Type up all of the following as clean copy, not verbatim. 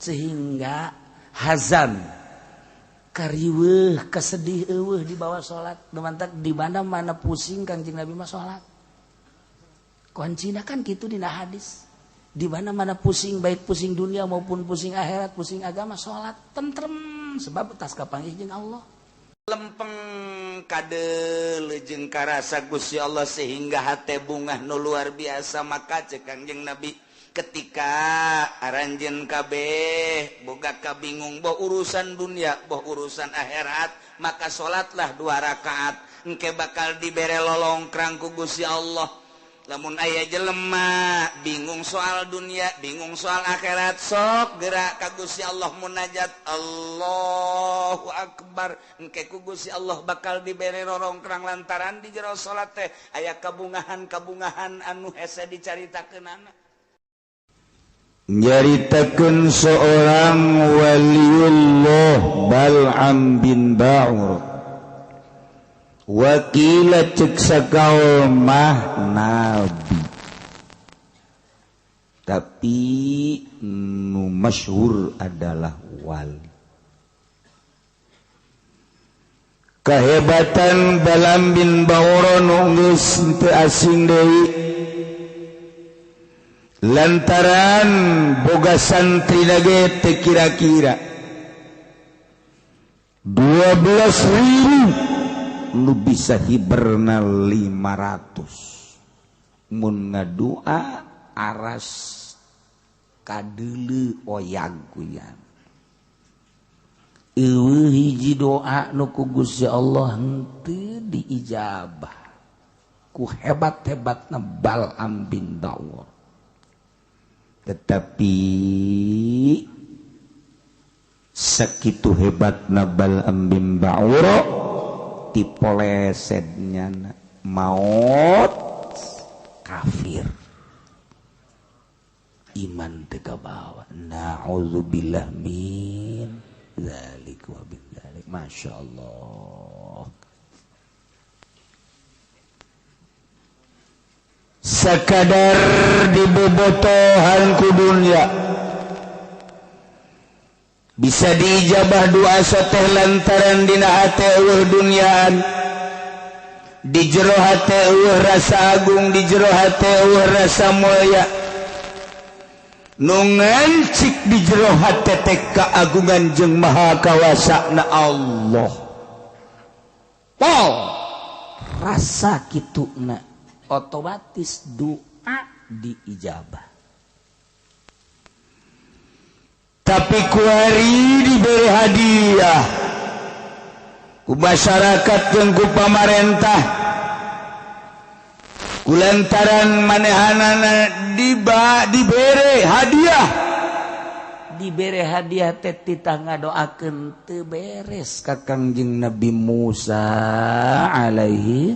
Sehingga hazan kariweuh kesedih eueuh dibawa salat. Mantak di mana-mana pusing Kangjeng Nabi mah salat. Kuncina kan kitu dina hadis. Di mana-mana pusing, baik pusing dunia maupun pusing akhirat, pusing agama, salat tentrem sebab tas kapanggih jeung Allah. Lempeng kadeuleu jeung karasa Gusti Allah sehingga hate bungah nu luar biasa. Maka cek Kangjeng Nabi ketika aranjeun kabeh boga kabingung boh urusan dunia boh urusan akhirat, maka salatlah 2 rakaat engke bakal dibere lolongkrang ku Gusti Allah. Lamun aya jelema bingung soal dunia, bingung soal akhirat, sok gerak ka Gusti Allah munajat Allahu Akbar, engke ku Gusti Allah bakal dibere rorongkrang lantaran di jero salat teh aya kabungahan-kabungahan anu hese dicaritakeunana. Nyaritakeun seorang waliullah Bal'am bin Ba'ur. Wakila cek sakaul mah nabi, tapi nu masyhur adalah wali. Kehebatan Bal'am bin Ba'ur nu geus teu asing deui lantaran boga santri ge teu kira-kira 12.000 nu bisa hiberna 500 mun ngadua aras kadeuleu oyag kuyan. Eueuh hiji doa nu ku Gusti Allah henteu diijabah ku hebat-hebatna Bal'am bin Ba'ur. Tetapi sakitu hebatna Bal'am bin Ba'ur dipolesetnya maut kafir, iman teu kabawa. Na'udzubillah min dzalik wa bin dzalik. Masyaallah. Sakadar dibobotohan ku dunya bisa diijabah doa soteh lantaran dina hate eueuh duniaan, di jero hate eueuh rasa agung, di jero hate eueuh rasa mulia, nu ngancik di jero hate teh keagungan jeung maha kawasana Allah. Pol rasa kituna otomatis doa diijabah. Tapi kuari diberi hadiah ku masyarakat jeung ku pamarentah kulantaran manehanana dibere hadiah, dibere hadiah teh titah ngadoakeun teu beres ka Kangjeng Nabi Musa alaihi.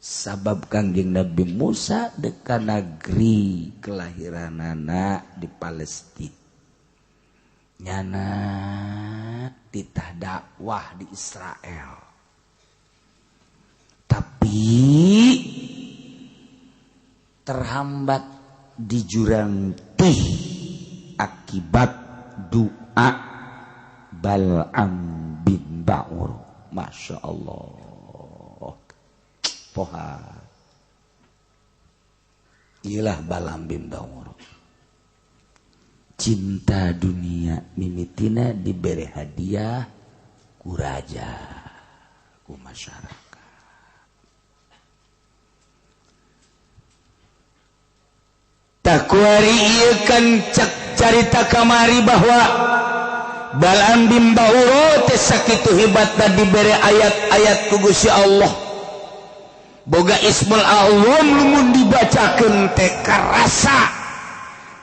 Sabab Kangjeng Nabi Musa deka negeri kelahiranana di Palestina, nyana titah dakwah di Israel. Tapi terhambat di jurang tih akibat doa Bal'am bin Ba'ur. Masya Allah. Poha ilah Bal'am bin Ba'ur. Cinta dunia mimitina diberi hadiah ku raja, ku masyarakat. Takuari ieu kan cek carita kamari bahwa Bal'am bin Ba'ur teh sakitu hebatna dibere ayat-ayat ku Gusti Allah. Boga Ismul Azam lumun dibacakeun teh karasa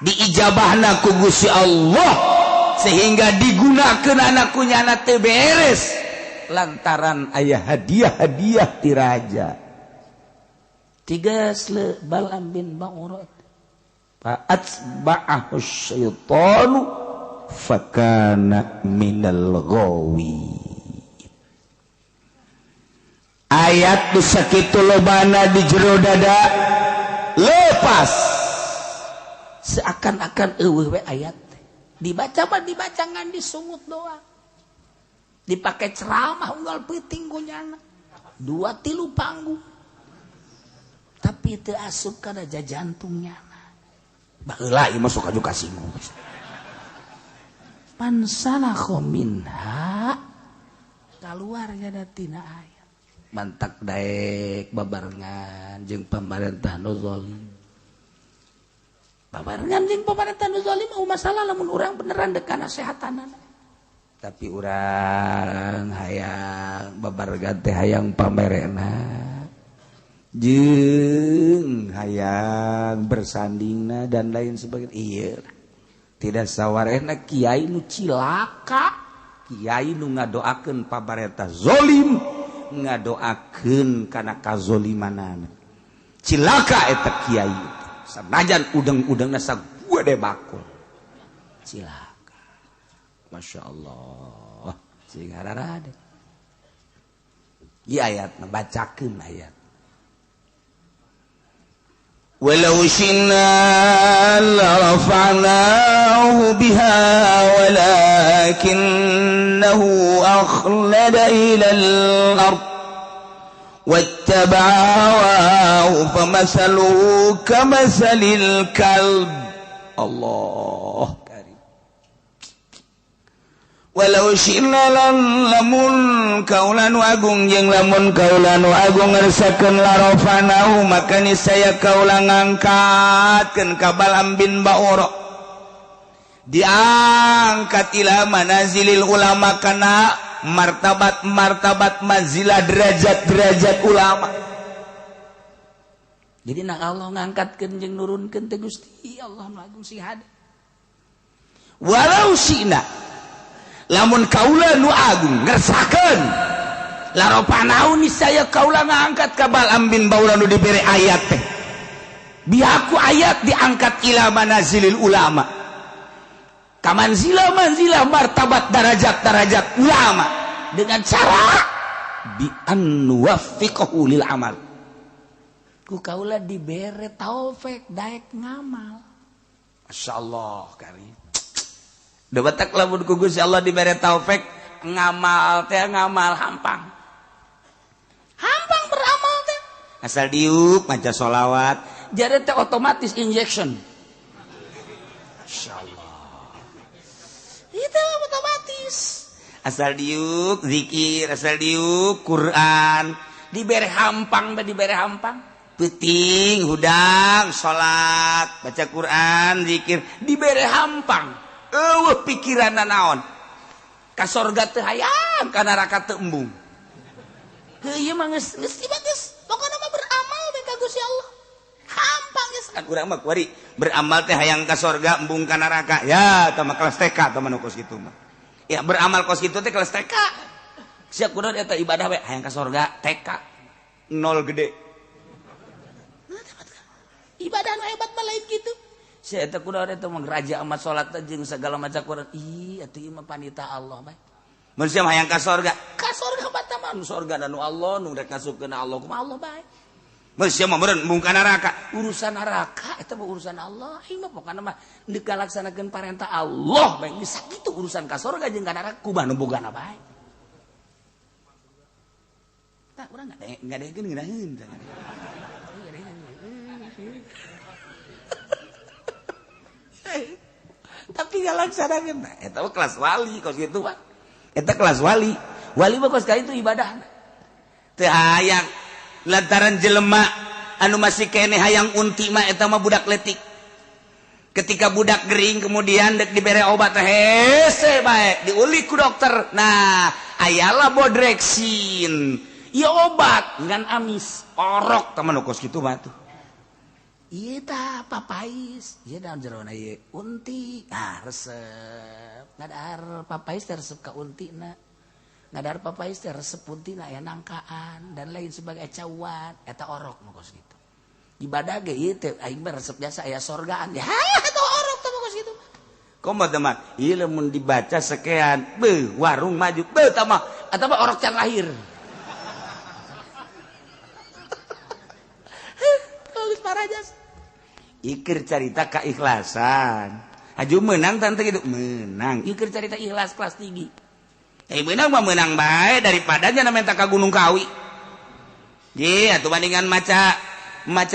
diijabahna ku Gusti Allah sehingga digunakeun anak ku nyana teu beres lantaran aya hadiah-hadiah ti raja. Tiga sle Bal'am bin Ba'ur fa atba'ahu syaitanu fakana minal ghawi. Ayat nu sakitu lobana di jero dada lepas seakan-akan eueuh we ayat teh. Dibaca mah dibaca ngan disungut doang. Dipakai ceramah unggal peuting ku nyana. 2 3 panggung. Tapi teu asup kana jantungnya. Baheula ieu mah sok aju kasinggung. Pansalakha minha kaluar nya tina ayat. Mantak daek babarengan jeung pamarentah nu zalim. Babarengan jeung pamarentah nu zalim mau masalah lamun urang beneran dek kana sehatanana. Tapi urang hayang babarengan teh hayang pamerena jeung hayang bersandingna dan lain sebagainya. Iya. Tidak sawarehna kiai nu cilaka, kiai nu ngadoakeun pamarentah zalim, ngadoakeun kana kazolimanana. Cilaka eta kiai. Sanajan udeng-udengna sagede bakul. Cilaka. Masya Allah. Sing hararade. Ieu ayat bacakeun ayat. Walau syi'na larafa'nahu biha walakinnahu akhlada ilal ard wattaba'a hawahu famasaluhu kamasalil kalb. Allah karim. Walau syi'na lamun kaula nu agung jeung lamun kaula nu agung ngersakeun larafanahu maka niscaya kaula ngangkatkeun ka Bal'am bin Ba'ura diangkat ila manazilil ulama kana martabat-martabat manzilah derajat-derajat ulama. Jadi nak Allah ngangkatkeun jeung nurunkeun teh Gusti Allah nu agung sing hade. Walau syi'na lamun kaula nu agung ngersakeun laropanau niscaya kaula ngangkat ka Bal'am bin Baura nu dibere ayat teh biaku ayat diangkat ila manazilil ulama ka manzilah manzilah martabat darajat darajat ulama dengan cara bi an nuwaffiqahu lil amal ku kaula dibere taufik daek ngamal. Masyaallah karim. Debatak lamun ku Gusti Allah dibere taufik ngamal teh ngamal hampang. Hampang beramal teh. Asal diuk maca sholawat, jare teh otomatis injection. Masyaallah. Itu otomatis. Asal diuk zikir, asal diuk Quran, dibere hampang teh dibere hampang. Peuting hudang salat, baca Quran, zikir, dibere hampang. Eueuh pikiranna naon ka sorga teu hayang ka neraka teu embung. Heuh ieu mah geus geus geus pokona mah beramal we ka Gusti Allah. Hampang geus kan urang mah kuari beramal teh hayang ka sorga embung ka neraka. Ya tah mah kelas TK tah mah nu kos kitu mah. Ya beramal kos kitu teh kelas TK. Siap kudu eta ibadah we hayang ka sorga TK nol gede. Ibadah nu hebat mah lain kitu. Saya teh kudu eta mah raja amat salat jeung segala macam Quran. Ih atuh ieu mah panita Allah bae. Mun sia hayang ka sorga, ka sorga mah nu sorga nu Allah nu rek ngasupkeun Allah kumaha Allah bae. Mun sia mah meureun embung ka neraka. Urusan neraka eta mah urusan Allah. Ieu mah pokona mah deuk ngalaksanakeun parentah Allah bae. Geus sakitu urusan ka sorga jeung ka neraka kumaha nu bogana bae. Tah urang ngadekeun ngeunaheun. Tapi ngalaksanakeun eta mah kelas wali kos kitu mah. Eta kelas wali. Wali mah kos ka itu ibadah. Teu hayang lantaran jelema anu masih keneh hayang unti mah eta mah budak letik. Ketika budak gering kemudian dek dibere obat hese bae diulik ku dokter. Nah, ayalah bodreksin. Ieu obat ngan amis. Orok tah mah nu kos kitu mah tuh. Ieu tah papais, ieu daun jerona ieu unti. Ah resep. Ngadahar papais teh resep ka untina. Ngadahar papais teh resep untina aya nangkaan dan lain sebagai cawan eta orok nu kos kitu. Ibadah ge ieu teh aing mah resep jasa aya sorgaan. Ya eta orok teh kos kitu. Komo teh mah ieu lamun dibaca sekean, beuh warung maju, beuh tah mah eta mah orok can lahir. Bagus parajas. Ikir carita keikhlasan. Aju menang tante gitu menang. Ieu keur carita ikhlas kelas tinggi. Menang mah menang bae daripada nya minta ka Gunung Kawi. Ye atuh bandingan maca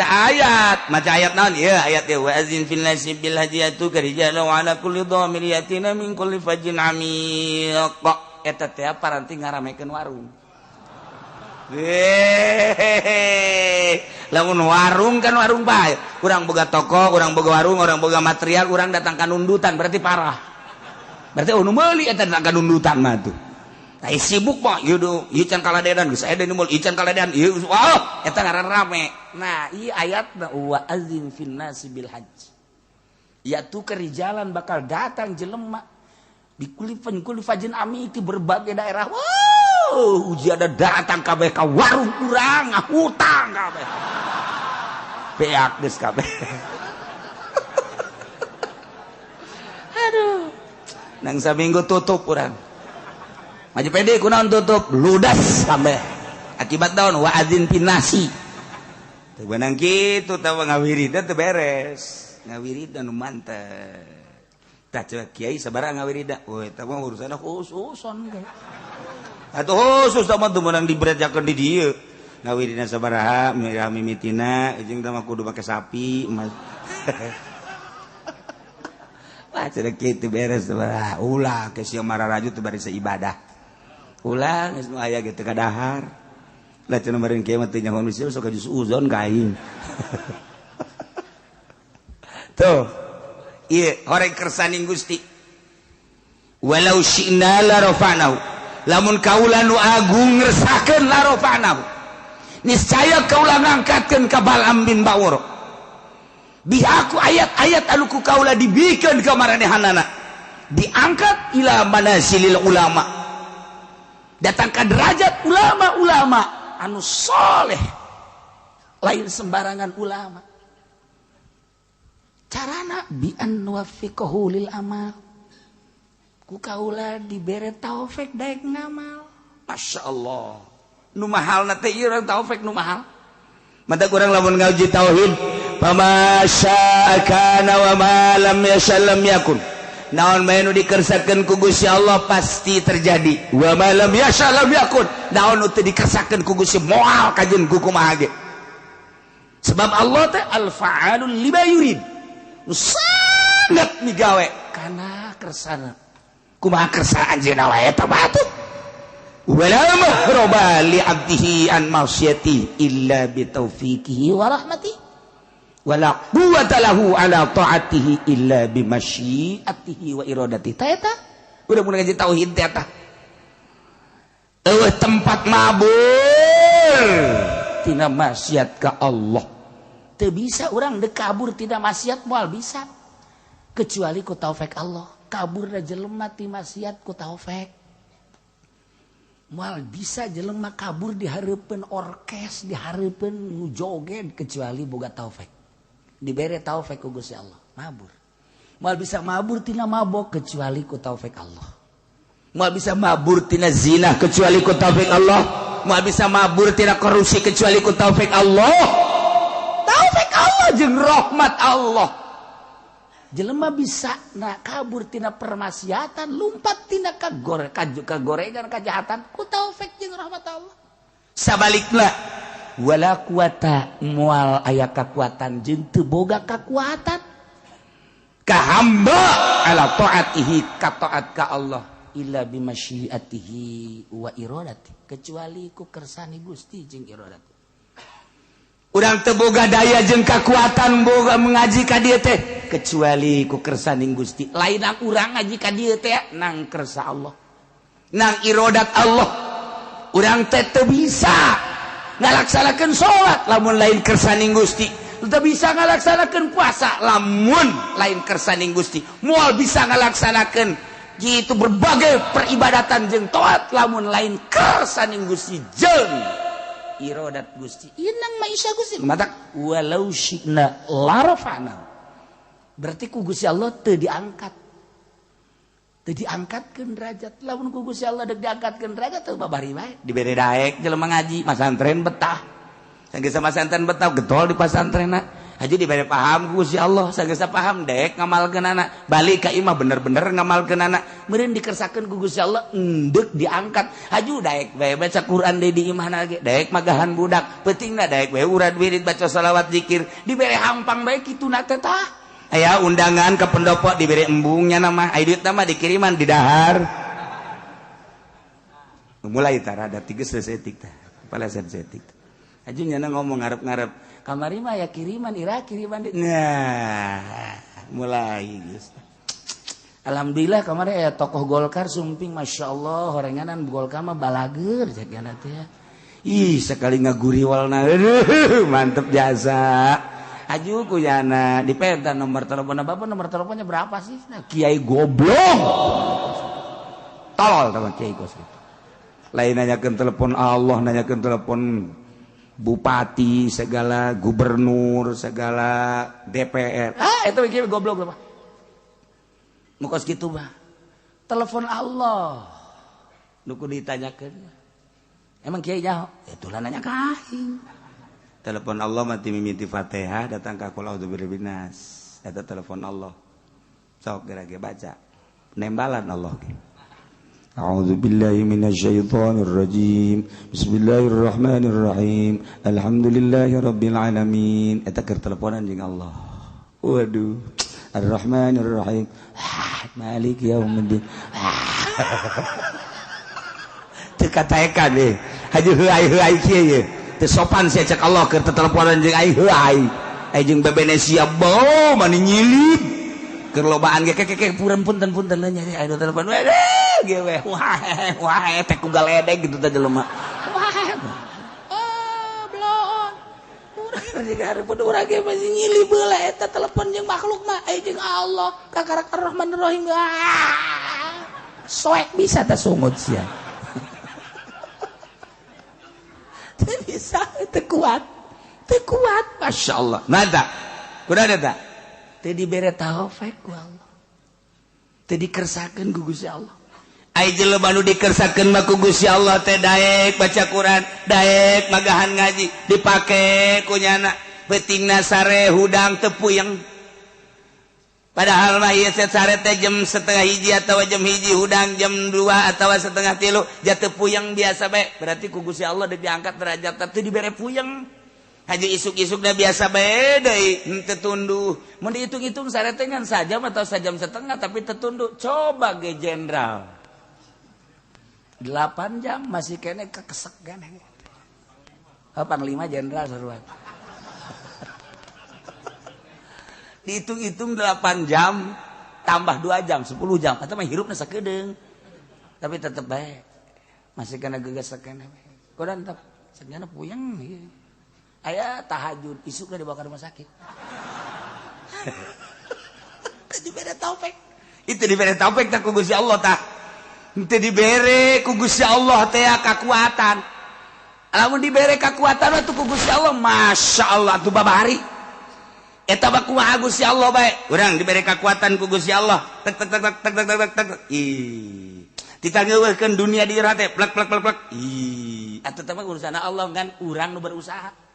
ayat, maca ayat naon? Ieu ayat ieu wa azin fil nasi bil hajiyatu karijalu ala kulli dhamir yatina min kulli fajjin amiq. Eta teh paranti ngaramekeun warung. Hehehe. Lamun warung kan warung bae. Urang boga toko, urang boga warung, urang boga material, urang datang ka nundutan berarti parah. Berarti nu meuli eta datang ka nundutan mah tuh. Tah sibuk mah ieu do, ieu can kaladedan geus aya deui nu meuli, ieu can kaladedan, ieu wah eta ngaran rame. Nah, ieu ayatna wa azin fin nasi bil hajj. Ya tu kerijalan bakal datang jelema di kulifajin ami di berbagai daerah. Wow, uji ada datang kabeh ka warung urang, hutang kabeh. Beak geus kabeh. Aduh. Nang saminggu tutup urang. Maju pede kunaon tutup, ludas kabeh. Akibat daun wa adzin pinasi. Teu beunang kitu tah ngawiridan teu beres. Ngawiridan nu mantep. Tah coba kiai sabaraha ngawirida. Woi, eta mah urusanna khususon. Atuh khusus tah mah teu meunang diberejakeun di dieu. Ngawirina sabaraha mirah mimitina jeung tah mah kudu make sapi. Wah, cenah kitu beres sabaraha. Ulah ke sia mararaju teu bari ibadah. Ulah geus nu aya ge teu kadahar. Lah cenah meureun kieu mah teu nyaho misi sok jus uzon ka aing. Tuh. Ieu horeng kersaning Gusti. Walau syi'na la rafa'nahu. Lamun kaula nu agung ngersakeun la rafa'nahu. Niscaya kaula ngangkatkeun ka Bal'am bin Ba'ur. Bi aku ayat-ayat anu ku kaula dibikeun ka maranehanana. Diangkat ila manasilil ulama. Datang ka derajat ulama-ulama anu soleh. Lain sembarangan ulama. Carana bi an nuwaffiqahu lil amal. Ku kaula dibere taufik daek ngamal. Masya Allah. Nu mahalna teh ieu urang taufik nu mahal. Mata kurang lamun ngaji tauhid, fama syaa kana wa ma lam yasha lam yakun. Naon bae nu dikersakeun ku Gusti Allah pasti terjadi. Wa ma lam yasha lam yakun. Naon nu teu dikersakeun ku Gusti moal kajeun ku kumaha ge. Sebab Allah teh al-fa'alul lima yurid. Sangat migawe kana kersana. Kumaha kersa anjeunna wae eta batu. Wala mahroba li 'abdihi an ma'siyati illa bi taufiqihi wa rahmatihi. Wala quwwata lahu ala ta'atihi illa bi masyiatihi wa iradatihi. Ta eta udah mun ngaji tauhid teh eta. Eueuh tempat mabur tina maksiat ka Allah. Teu bisa urang deuk kabur tina maksiat moal bisa. Kecuali ku taufik Allah. Kaburna jelema ti maksiat ku taufik. Moal bisa jelema kabur di hareupeun orkes, di hareupeun nu joget kecuali boga taufik. Dibere taufik ku Gusti Allah, mabur. Moal bisa mabur tina mabok kecuali ku taufik Allah. Moal bisa mabur tina zina kecuali ku taufik Allah. Moal bisa mabur tina korupsi kecuali ku taufik Allah. Taufik Allah jeung rahmat Allah. Jelema bisa na kabur tina permaksiatan, lumpat tina kagorengan kajahatan ku taufik jeung rahmat Allah. Sabalikna wala quwata moal aya kakuatan jeung teu boga kakuatan ka hamba ala taatihi ka taat ka Allah illa bimasyiatihi wa iradati kecuali ku kersane Gusti jeung iradati. Urang teu boga daya jeung kakuatan boga mengaji ka dieu teh kecuali ku kersaning Gusti. Lain nang urang ngaji ka dieu teh nang kersa Allah, nang iradat Allah. Urang teh teu bisa ngalaksanakeun salat lamun lain kersaning Gusti, teu bisa ngalaksanakeun puasa lamun lain kersaning Gusti, moal bisa ngalaksanakeun gitu berbagai peribadatan jeung taat lamun lain kersaning Gusti jeung iradat Gusti. Ieu nang maisha Gusti matak walau syi'na larafa'na. Berarti ku Gusti Allah teu diangkat. Teu diangkatkeun derajat. Lamun ku Gusti Allah deuk diangkatkeun derajat teu babari bae. Dibere daek jelema ngaji masantren betah. Sanggeus masantren betah getol di pasantrenna. Haju dibere paham ku Gusti Allah, sageus paham dek ngamalkeunana, balik ka imah bener-bener ngamalkeunana, meureun dikersakeun ku Gusti Allah endek diangkat. Haju daek bae baca Quran deui di imahna ge, daek magahan budak, peutingna daek bae urad wirid baca selawat zikir, dibere hampang bae kituna teh tah. Aya undangan ke pendopo dibere embungnya nama, aya duitna mah dikiriman di dahar. Mulai tah rada tiges sesetik tah, palesan setik. Haju nyana ngomong ngarep-ngarep kamari mah ya kiriman ira kiriman. Nah, mulai geus. Alhamdulillah kamari aya tokoh Golkar sumping, Masya Allah horenganan Golkar mah balager jagana teh. Ih, sekali ngaguriwalna aduh mantep jasa. Aju ku yana dipenta nomor teleponnya, bapak nomor teleponnya berapa sih? Nah, kiai goblok. Tolol teman kiai kos gitu. Lain nanyakeun telepon Allah, nanyakeun telepon bupati segala, gubernur segala, DPR. Ah, itu mikir goblok apa? Mukos gitu mah. Telepon Allah. Nu kudu ditanyakeun. Emang kiai nyaho? Itulah nanya ka aing. Telepon Allah mati mimiti Fatihah datang ka qul a'udzu birabbin nas. Eta telepon Allah. Sok geura ge baca. Nembalan Allah ge. A'udzu billahi minasyaitonir rajim. Bismillahirrahmanirrahim. Alhamdulillahi rabbil alamin. Eta keur teleponan jeung Allah. Waduh. Arrahmanirrahim. Maliki yaumiddin. Teu kataekan deh. Haji heuai-heuai kieu ye. Teu sopan sia cek Allah keur teleponan jeung ai heuai. Ai jeung bebenesia bau mani nyilip. Keur lobaan ge kekeke puran punten punten nya aya telepon. Ge we wah wah teh ku galedeg gitu teh jelema. Wah. Oh, bloon. Urang jeung hareupeun urang ge masih nyilip heula eta telepon jeung makhluk mah ai jeung Allah kakarak Arrahmanirrahim. Soek bisa teh sungut sia. Teu bisa teu kuat. Teu kuat, masyaallah. Nada. Kuda ada teu dibere taufik ku Allah. Teu dikersakeun ku Gusti Allah. Ai jelema nu dikersakeun mah ku Gusti Allah teh daek baca Quran, daek magahan ngaji, dipake ku nyana peutingna sare hudang teu puyeng. Padahal mah ieu sare teh jam 12:30 atawa jam 1 hudang jam 2 atawa 2:30 jatuh puyeng biasa bae. Berarti ku Gusti Allah deuk diangkat derajat teh dibere puyeng. Haji isuk-isukna biasa bae deui henteu tunduh. Mun dihitung-hitung sare teh ngan sajam atau sajam setengah tapi teu tunduh. Coba ge jenderal. 8 jam masih kene kekesek kan. Oh, panglima jenderal seruan. Dihitung-hitung 8 jam tambah 2 jam 10 jam atau mah hirupna sakedeung. Tapi tetep bae masih kena gegesek keneh. Kodan tetep sagana puyeng ieu. Aya tahajud isukna dibawa ke rumah sakit. Teu dibere taufik. Itu dibere taufik tah ku Gusti Allah tah. Henteu dibere ku Gusti Allah teh kakuatan. Lamun dibere kakuatan mah ku Gusti Allah, Masya Allah tuh babari. Eta mah kumaha Gusti Allah bae. Urang dibere kakuatan ku Gusti Allah. Tek tek tek tek tek tek tek. Ih. Ditangeuweuhkeun dunia di jero teh plek plek plek plek. Ih, atuh teh mah urusan Allah kan urang nu berusaha.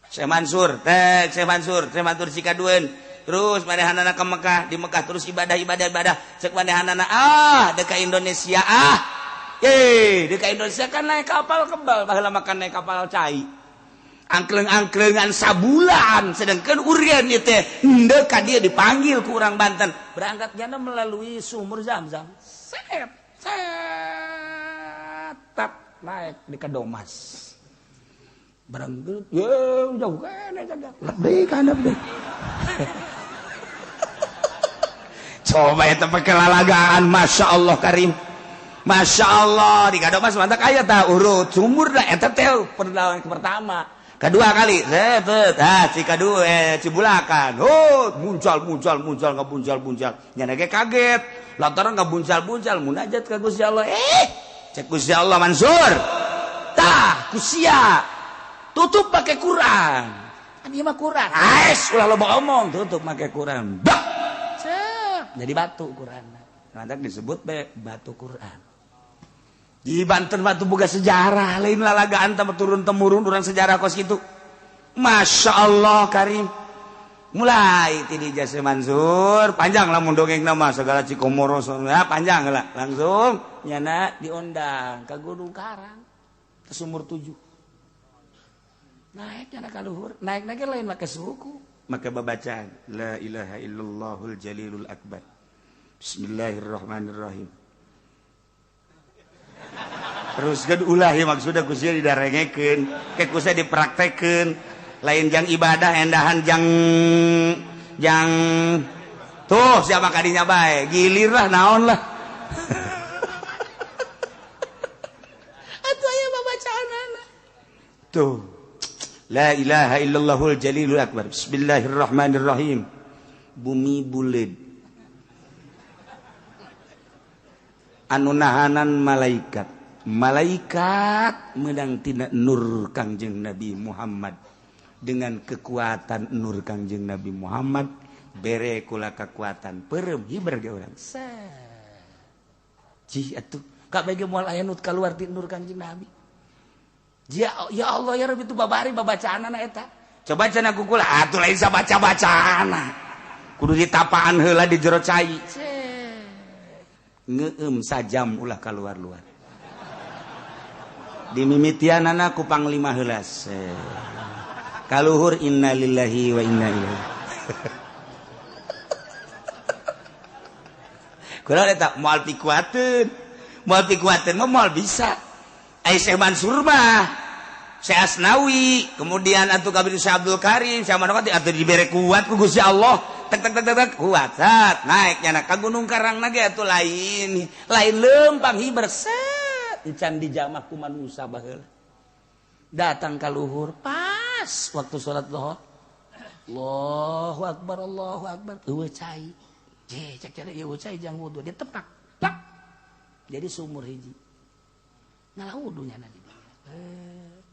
Syekh Mansur, tek Syekh Mansur, Syekh Mansur sikadueun. Terus manehanana ke Mekah, di Mekah terus ibadah ibadah ibadah. Cek manehanana ah dek ka Indonesia ah. Ye, dek ka Indonesia kan naik kapal kebal, baheula makan naik kapal cai. Angkleng-angklengan sabulan, sedangkan urian ieu teh henteu ka dieu dipanggil ku urang Banten. Berangkat jana melalui sumur Zam-Zam. Set, set, tap naik di Kadomas. Barang ye jauh kene jaga. Lebih kana lebih. Coba eta pakai lalagaan, Masya Allah Karim. Masya Allah di Kadomas mantak aya tah urut sumur dah eta teh perlawan pertama. Kedua kali set ah Cikadu Cibulakan. Oh, muncal muncal muncal ngabuncal buncal. Nya ge kaget. Lantaran ngabuncal-buncal munajat ka Gusti Allah. Cek Gusti Allah Mansur. Tah kusia. Tutup pakai Quran. Kan ieu mah Quran. Ais ulah loba omong, tutup pakai Quran. Bak. Cep, jadi batu Quran. Lantak disebut be batu Quran. Di Banten batu boga sejarah, lain lalagaan teh turun temurun urang sejarah kos kitu. Masya Allah Karim. Mulai ti di Jase Mansur panjang lamun dongeng nama segala Cikomoro ya panjang lah langsung nyana diundang ke Gunung Karang ke sumur 7. Naik nyana ka luhur, naik-naik lain make suku, make babacaan la ilaha illallahul jalilul akbar. Bismillahirrahmanirrahim. Terus kan ulah ya maksudnya ku sia didarengekeun, ke ku sia dipraktekeun. Lain jang ibadah endahan jang jang tuh siapa kadinya bae gilir lah naon lah atuh aya babacaanana tuh la ilaha illallahul jalilul akbar bismillahirrahmanirrahim bumi buleud anu nahanan malaikat malaikat meunang tina nur Kangjeng Nabi Muhammad dengan kekuatan nur Kangjeng Nabi Muhammad bere kula kekuatan perem hiber ge urang cih atuh kabeh ge moal aya nu kaluar ti nur Kangjeng Nabi ya, ya Allah ya Rabbi itu babari babacaanana eta coba cenah ku kula atuh lain sabaca-bacaana kudu ditapaan heula di jero cai ngeueum sajam ulah kaluar-luar dimimitianana ku panglima heula kaluhur innalillahi wa inna ilaihi. Kula eta moal pikuateun mah moal bisa. Ai Syekh Mansur mah, Syekh Asnawi, kemudian atuh kabeh Syekh Abdul Karim, Syekh Manokati atuh dibere kuat ku Gusti Allah. Tek tek tek tek kuat sat naik nyana ka Gunung Karang na ge atuh lain, lain leumpang hiber set encan dijamah ku manusa baheula. Datang ka luhur pas waktu sholat zuhur. Allahu akbar Allahu akbar. Eueuh cai. Je cek cari eueuh cai jang wudu dia tepak. Plak. Jadi sumur hiji. Ngalah wudunya na di dieu.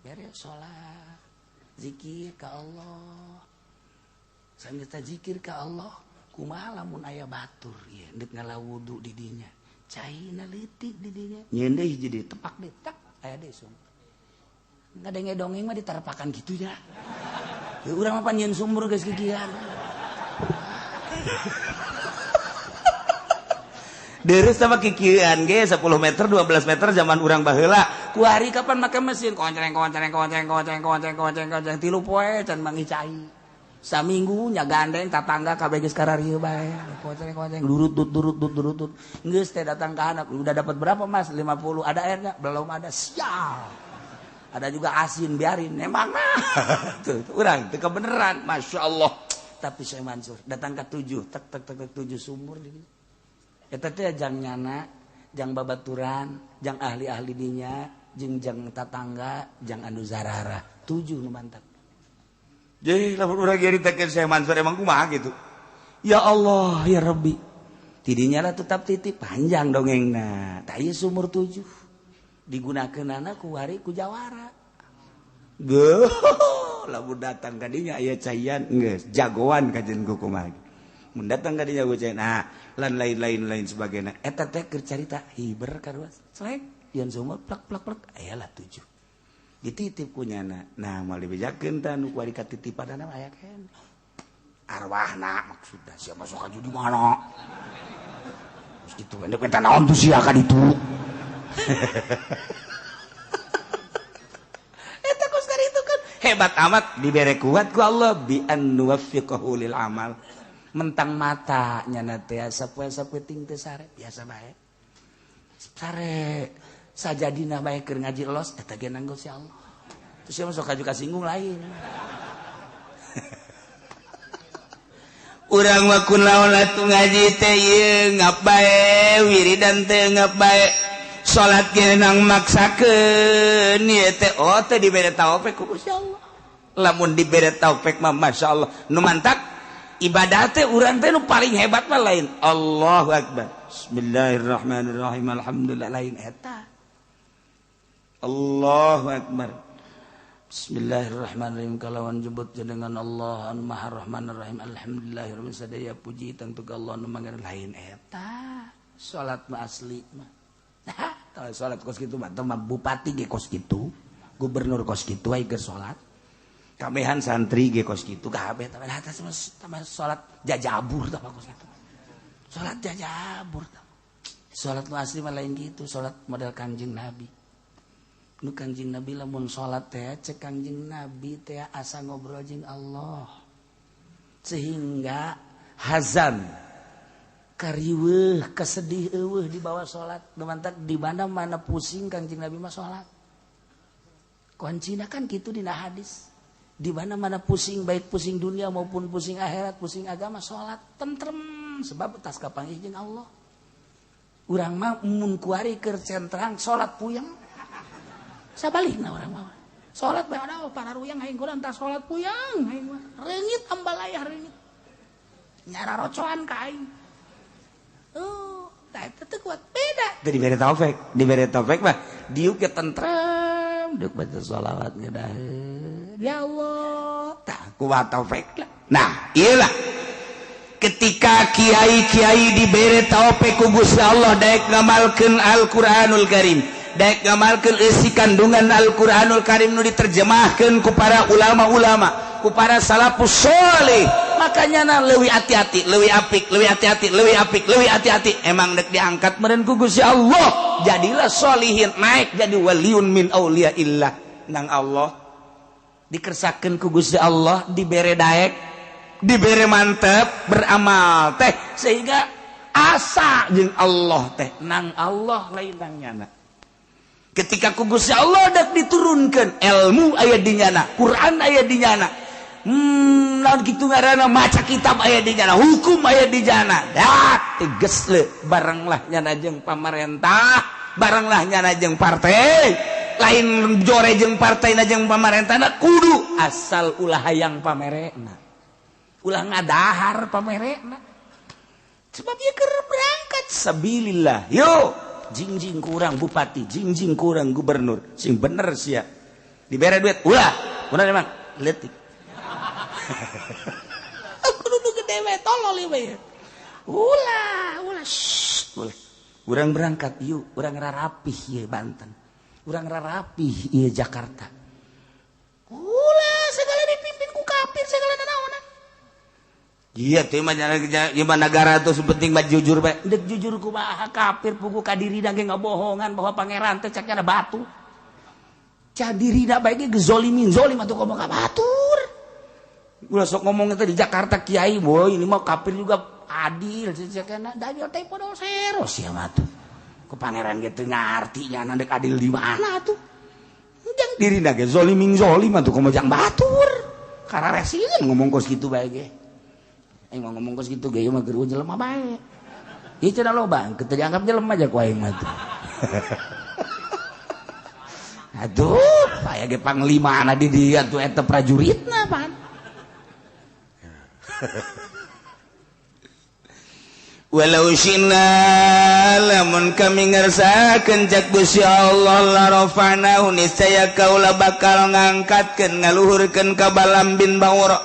Beres sholat. Zikir ka Allah. Sambil ta zikir ka Allah, kumaha lamun aya batur ieu deuk ngalah wudu di dinya. Caina leutik di dinya. Nyeun deui hiji deui tepak deui tak aya deui sumur. Ngadenge dongeng mah diterpakan gitu ya. Ya urang mah panyeun sumur geus kikian. Deres sama kikian ge 10 meter 12 meter zaman urang baheula. Kuari kapan make mesin koncreng koncreng koncreng koncreng koncreng koncreng koncreng 3 poe can manggih cai. Saminggu nya gandeng tatangga kabeh geus kararieu bae. Koncreng koncreng durut dut durut dut durut dut. Geus teh datang ka anak, udah dapat berapa Mas? 50. Ada airnya? Belum ada. Sial. Ada juga asin biarin emang mah tuh urang teu kebeneran masya Allah. Tapi Syekh Mansur datang ke 7 tek tek tek 7 sumur di dinya eta teh jang nyana jang babaturan jang ahli-ahli dinya jeung jang tatangga jang anu zarara 7 nu mantap. Jadi lamun urang nyaritakeun Syekh Mansur emang kumaha gitu ya Allah ya Rabbi tidinya lah tetap titip panjang dongengna tah ieu sumur 7 digunakeun anak ku hari ku jawara. Geuh, lamun datang ka dinya aya caian geus jagoan kajen ku kumaha. Mun datang ka dinya ku caian, nah lan lain-lain lain sebagainya. Eta teh keur carita hiber karuas. Selek yeun sumur plak plak plak aya lah 7. Dititip ku nyana. Nah, moal dibejakeun tah nu kuari katitipanana aya keneh. Arwahna maksudna sia masuk ka di mana? Geus kitu endek minta naon tuh sia ka ditu. Eta kos itu kan hebat amat dibere kuat ku Allah bi an nuwaffiqahu lil amal. Mentang mata nyana teh sapoe-sapoe ting teh sare biasa bae. Sare sajadina bae keur ngaji los eta ge nanggo si Allah. Terus sia masuk kaju kasinggung lain. Urang mah kunaon atuh ngaji teh ieu ngap bae wiridan teh ngap bae. Salat ge nang maksakeun ieu teh oh teh dibere taufik ku Gusti Allah. Lamun dibere taufik mah masyaallah nu mantak ibadah teh urang teh nu paling hebat mah lain Allahu akbar. Bismillahirrahmanirrahim alhamdulillah lain eta. Allahu akbar. Bismillahirrahmanirrahim kalawan jebut jenengan Allah anu Maha Rahmanir Rahim alhamdulillahirabbil sadaya puji tentu ka Allah nu mangan lain eta. Salat mah asli mah. Nah, salat kos kitu mah bupati ge kos kitu, gubernur kos kitu ai keur salat. Kabehan santri ge kos kitu kabeh tah tambah salat jajabur tah kos kitu. Salat jajabur tah. Salat nu asli mah lain gitu, salat model Kangjeng Nabi. Nu Kangjeng Nabi lamun salat teh cek Kangjeng Nabi teh asa ngobrol jeung Allah. Sehingga hazan kariweuh kesedih eueuh di bawah salat. Nu mantak di mana-mana pusing Kangjeng Nabi mah salat. Kuncina kan kitu dina hadis. Di mana-mana pusing, baik pusing dunia maupun pusing akhirat, pusing agama, salat tentrem sebab tas kapanggih jeung Allah. Urang mah mun kuari keur centrang salat puyeng. Sabalikna urang mah. Salat bae ada para ruyang aing kurang tah salat puyeng aing mah. Reungit ambalayah reungit. Nyara rocoan ka aing. Oh, tah eta teu kuat beda. Teu dibere taufik, dibere taufik mah diuk ge tentrem, diuk baca sholawat ngedaheun. Ya Allah, tah kuat taufik lah. Nah, iyalah. Ketika kiai-kiai dibere taufik ku Gusti Allah daek ngamalkeun Al-Qur'anul Karim, daek ngamalkeun isi kandungan Al-Qur'anul Karim nu diterjemahkeun ku para ulama-ulama, ku para salafus sholih. Makanya na leuwih hati-hati, leuwih apik, leuwih hati-hati, leuwih apik, leuwih hati-hati. Emang dek diangkat meureun ku Gusti Allah, jadilah sholihin, naik jadi waliun min auliyaillah nang Allah. Dikersakeun ku Gusti Allah, dibere daek, dibere mantep beramal teh sehingga asa jeung Allah teh nang Allah lain nang nyana. Ketika ku Gusti Allah dak diturunkeun ilmu aya di nyana, Quran aya di nyana. Lamun kitu ngaranna maca kitab aya di nyana, hukum aya di nyana. Dah tegas le barenglah nyana jeung pamarentah, barenglah nyana jeung partai. Lain jore jeung partai na jeung pamarentahna kudu asal ulah hayang pamerena. Ulah ngadahar pamerena. Sebab ieu keur berangkat sabilillah. Yo, jingjing kurang bupati, jingjing kurang gubernur, sing bener sia. Dibere duit ulah, bener emang leutik. Kudu nu gede we tolol ieu we. Ulah, ulah, shh, ulah. Urang berangkat yuk, urang rarapih ieu Banten. Urang rarapih ieu Jakarta. Ulah segala dipimpin ku kafir segala nanaonan. Iya teh mah gimana negara tuh penting mah jujur bae. Dek jujur kumaha kafir pugu ka dirina ge ngabohongan bahwa pangeran teh caknya ada batu. Cah dirina bae ge gezolimin zolim atuh komo ka batur. Ulah sok ngomong teh di Jakarta kiai boy ini mah kafir juga adil cakna dajjal teh podol seros sia mah tuh. Ku pangeran ge teu ngarti nya dek adil di mana atuh. Jang dirina ge zolimin zolim atuh komo jang batur. Kararesin ngomong kos kitu bae ge. Aing mah ngomong kos kitu ge ieu mah geus jelema bae. Ieu cenah loba, teu dianggap jelema aja ku aing mah tuh. Aduh, aya ge panglimana di dieu atuh eta prajuritna pan. Walau syina lamun kami ngersakeun cak Gusti Allah la rafa'nahu niscaya kaula bakal ngangkatkeun ngaluhurkeun ka Balam bin Baura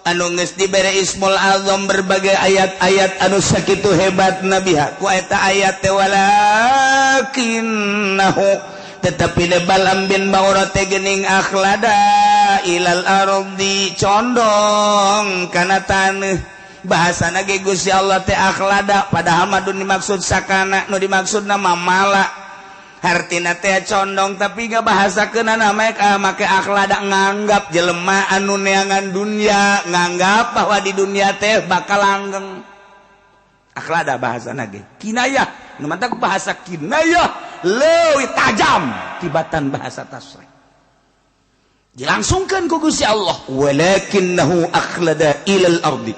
anu geus dibere Ismul Azam berbagai ayat-ayat anu sakitu hebat nabiha ku eta ayat teh walakinnahu tetapi de Balam bin Baura teh geuning akhlada ilal ardi condong kana taneuh. Bahasana ge Gusti Allah teh akhlada padahal mah dimaksud sakana nu dimaksudna mah mala hartina teh condong tapi gak bahasakeunana make akhlada nganggap jelema anu neangan dunia nganggap bahwa di dunia teh bakal langgeng. Akhlada bahasana ge kinayah nu mantak bahasa kinayah leuwih tajam tibatan bahasa tasrih dilangsungkeun ku Gusti Allah walakinnahu akhlada ilal ardi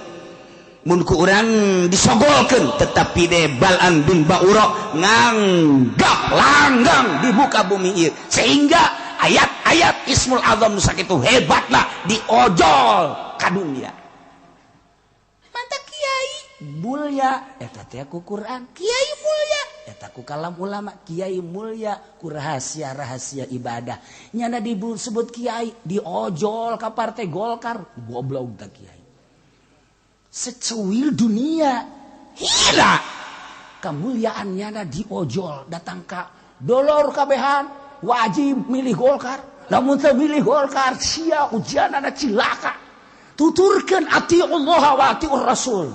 mun ku urang disogolkeun tetapi de Balam bin Baura nganggap langgang di muka bumi ieu sehingga ayat-ayat Ismul Azam sakitu hebatna diojol ka dunia. Mantap kiai mulia eta teh ku Quran, kiai mulia eta ku kalam ulama, kiai mulia ku rahasia-rahasia ibadah. Nyana disebut kiai diojol ka partai Golkar, goblok tah kiai. Secuil dunia hina kemuliaan nyana diojol datang ka dolor kabehan wajib milih Golkar. Lamun teu milih Golkar sia ujianana cilaka. Tuturkeun atiullah wa atiur rasul.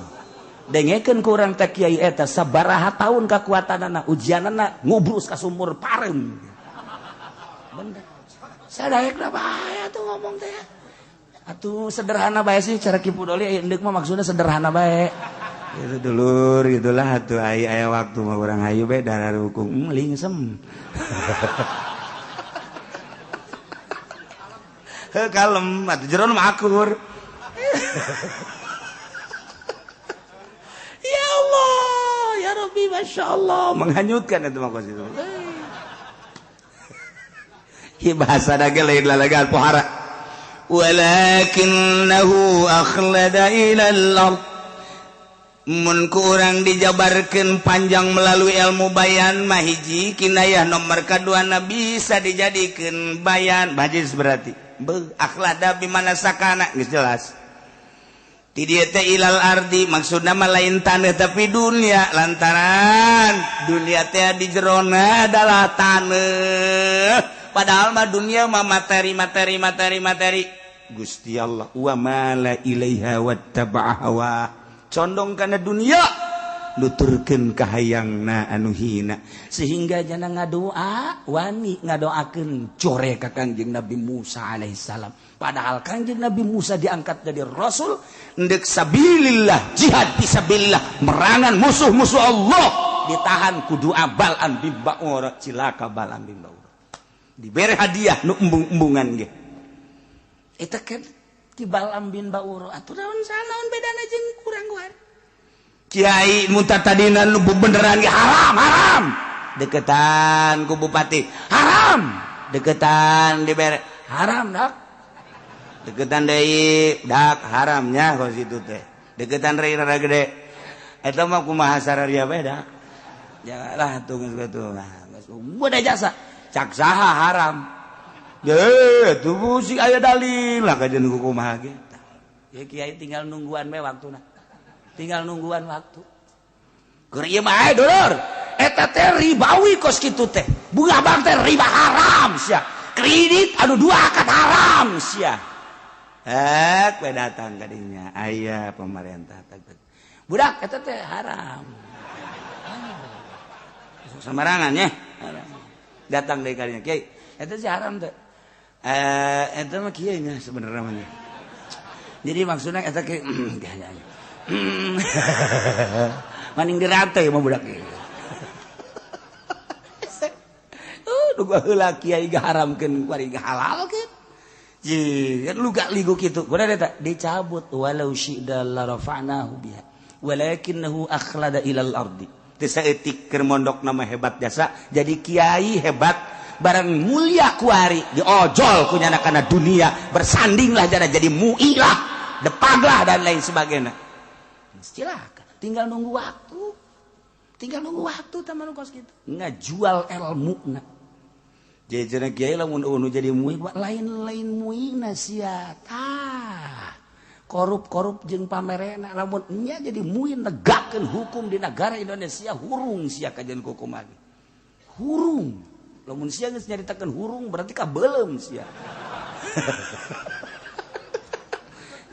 Dengekeun ku urang teh kiai eta sabaraha tahun kakuatanana ujianana ngubrus ka sumur pareum. Bener. Sadaekna bae atuh ngomong teh. Atuh sederhana bae sih cara Ki Pudoli endek mah maksudnya sederhana bae. Itu dulur gitulah atuh aya waktu mah urang hayu bae darah hukum lingsem. Heuh kalem atuh jero mah akur. Ya Allah, ya Rabbi, Masya Allah. Menghanyutkan itu mah kos itu. Hi bahasa dage lain lalagan pohara. Walakinnahu akhlada ilal ard. Mun kurang dijabarkan panjang melalui ilmu bayan mah hiji kinayah nomor kaduana bisa dijadikan bayan bajis berarti. Beuh akhlada bimana sakana geus jelas. Ti dieu teh ilal ardi maksudna mah lain taneuh tapi dunia lantaran dunia teh di jerona adalah taneuh. Padahal mah dunia mah materi materi materi materi. Gusti Allah wa mala ilaiha wattaba'a hawa. Condong kana dunia nuturkeun kahayangna anu hina sehingga jana ngadoa wani ngadoakeun core ka Kangjeng Nabi Musa alaihissalam. Padahal Kangjeng Nabi Musa diangkat jadi rasul ndek sabilillah jihad fisabilillah merangan musuh-musuh Allah ditahan ku doa Bal'am bin Ba'ura cilaka Bal'am bin Ba'ura dibere hadiah nu embung-embungan ge eta kan ti Bal'am bin Ba'ura atuh naon naon bedana jeung kurang guar kiai munta tadina nu beneran ge haram haram deketan ku bupati haram deketan dibere haram dak deketan deui dak haramnya kos itu teh deketan deui rada gede eta mah kumaha sararia bae dak janganlah tuh geus kitu geus udah jasa cak saha haram deh tuh sih aya dalil lah kajian kumaha ge ya kiai tinggal nungguan we waktuna tinggal nungguan waktu. Keur ieu mah dulur eta teh ribawi kos kitu teh bunga bank teh riba haram sia kredit anu dua akad haram sia hek we datang ka dinya aya pemerintah budak eta teh haram samarangan nya datang deui ka dinya kiai eta sih haram teh eta mah kieu nya sebenarnya mah jadi maksudna eta kieu maning dirate mah budak ieu. Nu baheula kiai gaharamkeun kuari gahalalkeun. Ji, kan lu gak ligu kitu. Kuda eta dicabut walau syi'da la rafa'nahu biha walakinnahu akhlada ilal ardi. Teu saeutik keur mondok nama hebat jasa jadi kiai hebat barang mulia kuari diojol ku nyana kana dunia bersandinglah jana jadi muilah depaglah dan lain sebagainya. Silakan, tinggal nunggu waktu. Tinggal nunggu waktu teman kos gitu. Ngajual ilmu na. Jadi kiai lamun unu jadi mui lain-lain muina sia. Tah. Korup-korup jeung pamerena lamun nya jadi mui negakeun hukum di negara Indonesia hurung sia kajian hukum lagi. Hurung. Lamun sia geus nyaritakeun hurung berarti kabeuleum sia.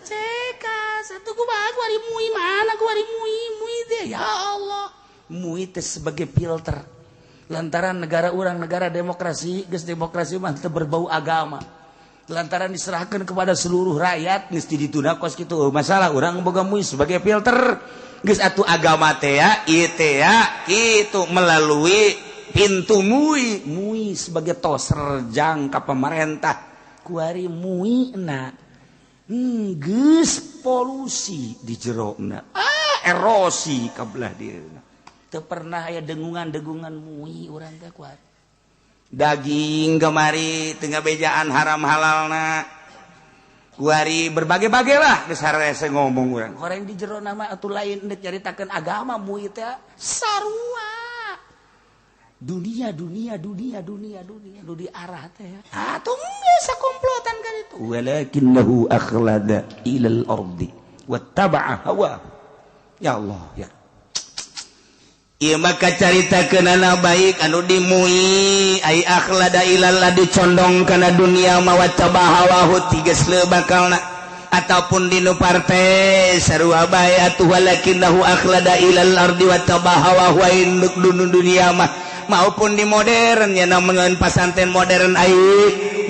Ceka satu kumaha ku ari mui mana ku ari mui mui teh ya Allah. Mui teh sebagai filter. Lantaran negara urang negara demokrasi, geus demokrasi mah teu berbau agama. Lantaran diserahkan kepada seluruh rakyat geus dituna kos kitu masalah urang boga mui sebagai filter. Geus atuh agama teh ya, ieu teh ya kitu melalui pintu mui, mui sebagai toser jangka pemerintah. Kuari mui na geus polusi di jerona. Erosi kabelah dieuna. Teu pernah aya dengungan-dengungan mui urang teh kuari. Daging kemari tengah bejaan haram halalna. Kuari berbagai-bagai lah geus harese ngomong urang. Horeng di jerona mah atuh lain deuk nyaritakeun agama mui teh sarua. Dunia dunia dunia dunia dunia nu diarah teh. Atuh geus sakomplotan kan itu. Walakinnahu akhlada ilal ardi wattaba'a hawa. Ya Allah ya. Ieu maka carita kenana baik anu dimui ai akhlada ilal dicondong kana dunia mawattaba hawahu tiges bakalna ataupun dinu partai sarua bae atuh walakinahu akhlada ilal ardi wattaba hawahu induk dunia mah maupun di modern ya namun pasantren modern ai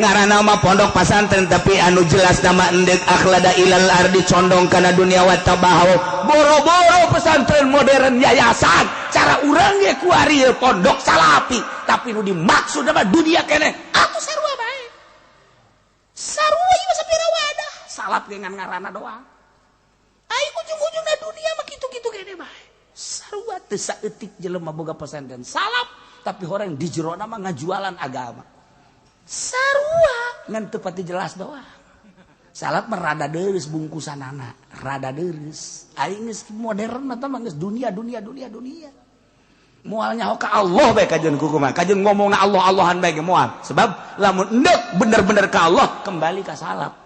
ngaranna mah pondok pasantren tapi anu jelas nama endek akhlada ilal ardi condong kana dunia wattaba hawa boro-boro pesantren modern yayasan cara urang ge kuari pondok salapi tapi nu dimaksud mah dunia keneh atuh sarua bae sarua ieu sapira wadah salap ge ngan ngaranna doang ai ujung-ujungna dunia mah kitu-kitu keneh bae sarua teu saeutik jelema boga pesantren salap tapi orang di jerona mah ngajualan agama sarua ngan teu pati jelas doang salap mah rada deureuss bungkusanana rada deureuss aing geus modern mah tah geus dunia dunia dunia dunia moal nyaho ka Allah bae kajeun kumaha kajeun ngomongna Allah Allahan bae ge moal sebab lamun endek bener-bener ka Allah kembali ka salap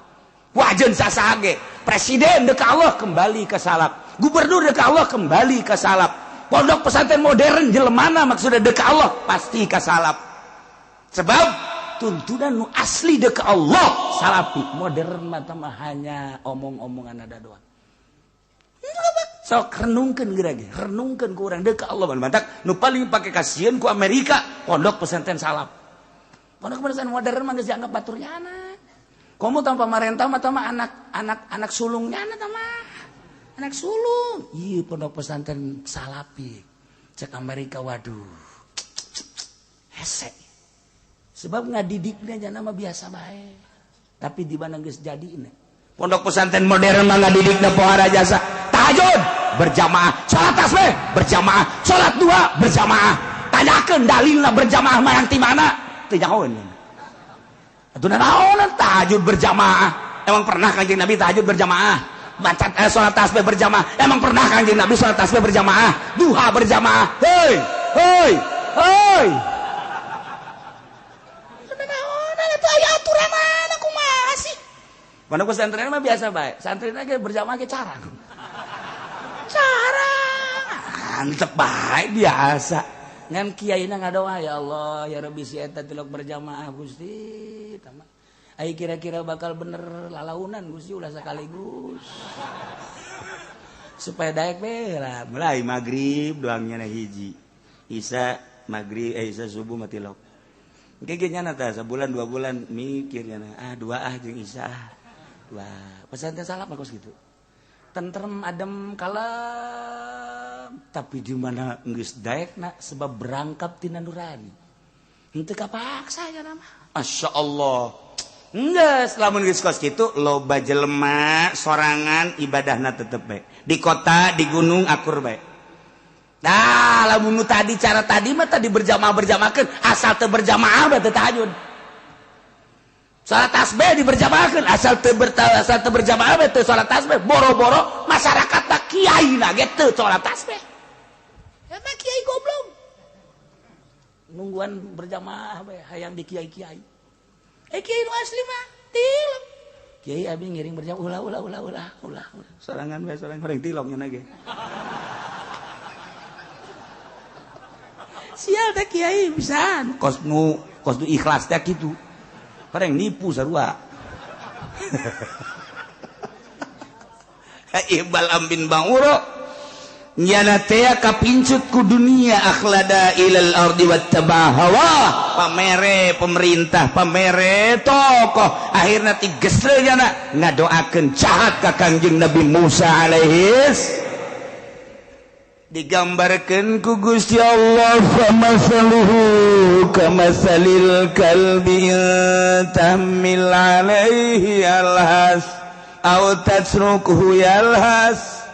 wajeun sasaha ge presiden deuk ka Allah kembali ka salap gubernur deuk ka Allah kembali ka salap pondok pesantren modern jelemana maksudna deuk ka Allah pasti ka salap sebab tuntunan nu asli deuk ka Allah salapi modern mah mah hanya omong-omongan ada doang. Sok renungkeun geura ge, renungkeun ku urang deuk ka Allah mantak nu paling pake kasieun ku Amerika pondok pesantren salap. Pondok pesantren modern mah geus dianggap batur nyana. Komo tanpa pamarentah mah tah anak anak anak sulung nyana tah mah. Anak sulung. Ieu pondok pesantren salapi. Cek Amerika waduh. Hese. Sebab ngadidiknya nyana mah biasa bae. Tapi di mana geus jadi pondok pesantren modern mah ngadidikna pohara jasa tahajud berjamaah, salat tasbih berjamaah, salat dua berjamaah. Tanyakeun dalilna berjamaah mah yang ti mana? Teu nyahoeun. Atuh naonan tahajud berjamaah? Emang pernah Kanjeng Nabi tahajud berjamaah? Baca salat tasbih berjamaah? Emang pernah Kanjeng Nabi salat tasbih berjamaah? Duha berjamaah? Hei, hei, hei. Naonan atuh aya aturan mana kumaha sih? Pondok pesantren mah biasa bae. Santrina ge berjamaah ge carang. Carang. Antep bae biasa. Ngan kiaina ngadoa ya Allah ya Rabbi si eta tilok berjamaah Gusti. Tama. Ai kira-kira bakal bener lalaunan Gusti ulah sekaligus. Supaya daek bae lah. Mulai magrib doangnya na hiji. Isa magrib isa subuh mah tilok. Engke ge nyana tah sabulan dua bulan mikir nyana ah dua ah jeung isa ah. Wah, pesantren salaf mah kos gitu. Tentrem adem kalem, tapi di mana geus daekna sebab berangkap tina nurani. Henteu kapaksa nya mah. Masya Allah. Geus lamun geus kos kitu loba jelema sorangan ibadahna tetep bae. Di kota, di gunung akur bae. Nah, lamun nu tadi cara tadi mah tadi berjamaah-berjamaahkeun, asal teu berjamaah bae teu tahajud. Salat tasbih diberjamaahkeun asal teu asal teu berjamaah teu salat tasbih boro-boro masyarakat tak kiai na ge teu salat tasbih. Eta kiai goblok. Nungguan berjamaah bae hayang di kiai-kiai. Eh kiai nu asli mah tilok. Kiai abi ngiring berjamaah ulah ulah ulah ulah ulah. Sorangan bae sorangan horeng tilok nya ge. Sial teh kiai pisan. Kos nu ikhlas teh kitu. Bareng nipu sarua. Ibal ambin banguro nyana teh kapincut ku dunia akhlada ilal ardi wattaba hawa pamere pemerintah pamere tokoh akhirna tigesle nyana ngadoakeun jahat ka Kangjeng Nabi Musa alaihis digambarkeun ku Gusti Allah famasaluhu kamasalil kalbi tahmil alaihi alhas aw tasrukuhu yalhas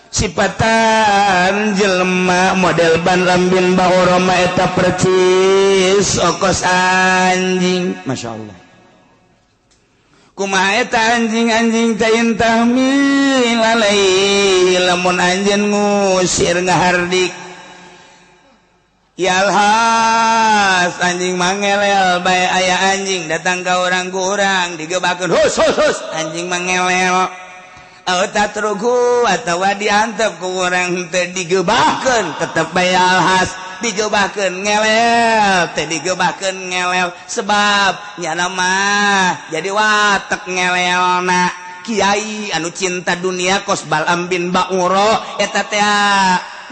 sipatan jelema model ban lambin bahoroma eta percis okos anjing. Masya Allah kumaha eta anjing-anjing teh tahmil alaihi lamun anjeun ngusir ngahardik yalhas anjing mangelel bae aya anjing datang ka urang ku urang digebakeun hus hus hus anjing mangelel Aw tatruku atawa diantep ku urang teu digebahkeun tetep bae alhas digebahkeun ngelel teu digebahkeun ngelel sebab nyana mah jadi watek ngelelna. Kiai anu cinta dunia kos Bal'am bin Ba'uro eta teh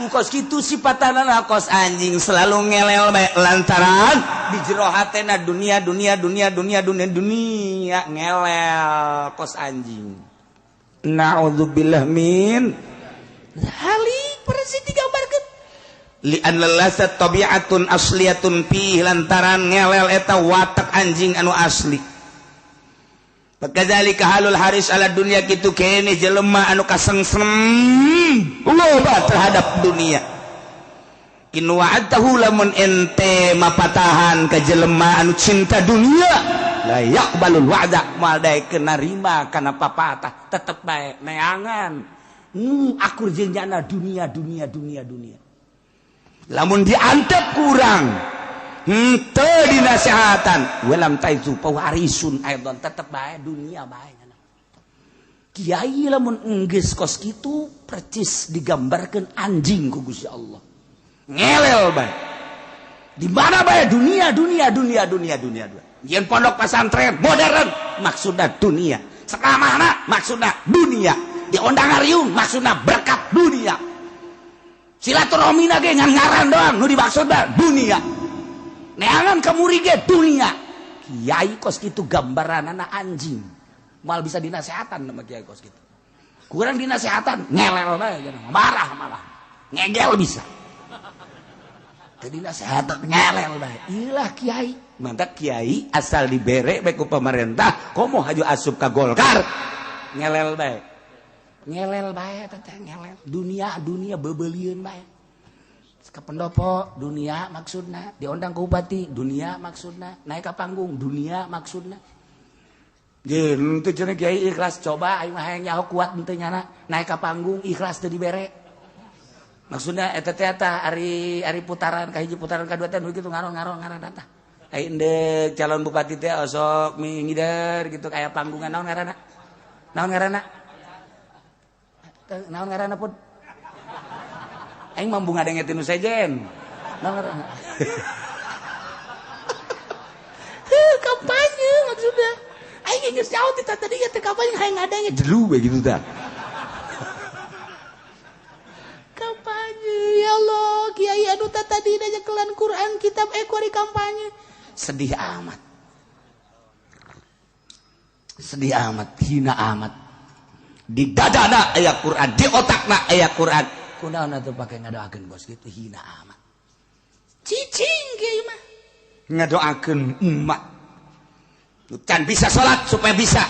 kos kitu sipatanana kos anjing selalu ngelel bae lantaran di jero hatena dunia dunia dunia dunia dunia dunia ngelel kos anjing. Na'udzubillah min halik persis digambarkeun li anna lasat tabi'atun asliyatun fi lantaran ngelel eta watak anjing anu asli. Kadzalika halul haris ala dunya kitu kene jelema anu kasengsem loba terhadap dunia. In wa'adtahu lamun ente mapatahan ka jelema anu cinta dunia la yaqbalul wa'da moal daekeun narima kana papatah tetep bae neangan akur jeung nyana dunia dunia dunia dunia. Lamun diantep kurang henteu dinasehatan walam taizu pawarisun aidon tetep bae dunia bae. Kiai lamun enggeus kos kitu percis digambarkeun anjing ku Gusti Allah ngelel bae di mana bae dunia dunia dunia dunia dunia dunia. Yen pondok pesantren modern maksudna dunia, sekamana maksudna dunia, diondang ngariung maksudna berkat dunia, silaturahmina ge ngan ngaran doang nu dimaksudna dunia, neangan kamuri ge dunia. Kiai kos kitu gambaranana anjing moal bisa dinasehatan sama kiai kos kitu. Kurang dinasehatan ngelel bae marah malah ngegel bisa. Teu dinasehatan ngelel bae. Ilah kiai. Mantap kiai asal dibere bae ku pemerintah komo haju asup ka Golkar ngelel bae. Ngelel bae teh ngelel. Dunia dunia bebelieun bae. Ka pendopo dunia maksudna, diondang ke bupati dunia maksudna, naik ka panggung dunia maksudna. Jeung teu cenah kiai ikhlas coba aing mah hayang nyaho kuat henteu nyana naik ka panggung ikhlas teu dibere. Maksudna eta teh eta ari ari putaran ka hiji putaran ka dua teh nu kitu ngaron-ngaron ngaran tah. Ai endek calon bupati teh osok mingider gitu aya panggungan naon ngaranna? Naon ngaranna? Naon ngaranna pun? Aing mambu ngadenge tinu sejen. Naon ngaranna? Heuh, kampanye maksudna. Aing geus jauh ti tadi teh kampanye hayang ngadenge jelu we gitu tah. Kampanye ya Allah, kiai anu tadi nyekelan Quran kitab ekori kampanye. Sedih amat. Sedih amat, hina amat. Di dadana aya Quran, di otakna aya Quran. Kunaon atuh pake ngadoakeun bos gitu hina amat. Cicing kiai mah. Ngadoakeun umat. Nu can bisa salat supaya bisa.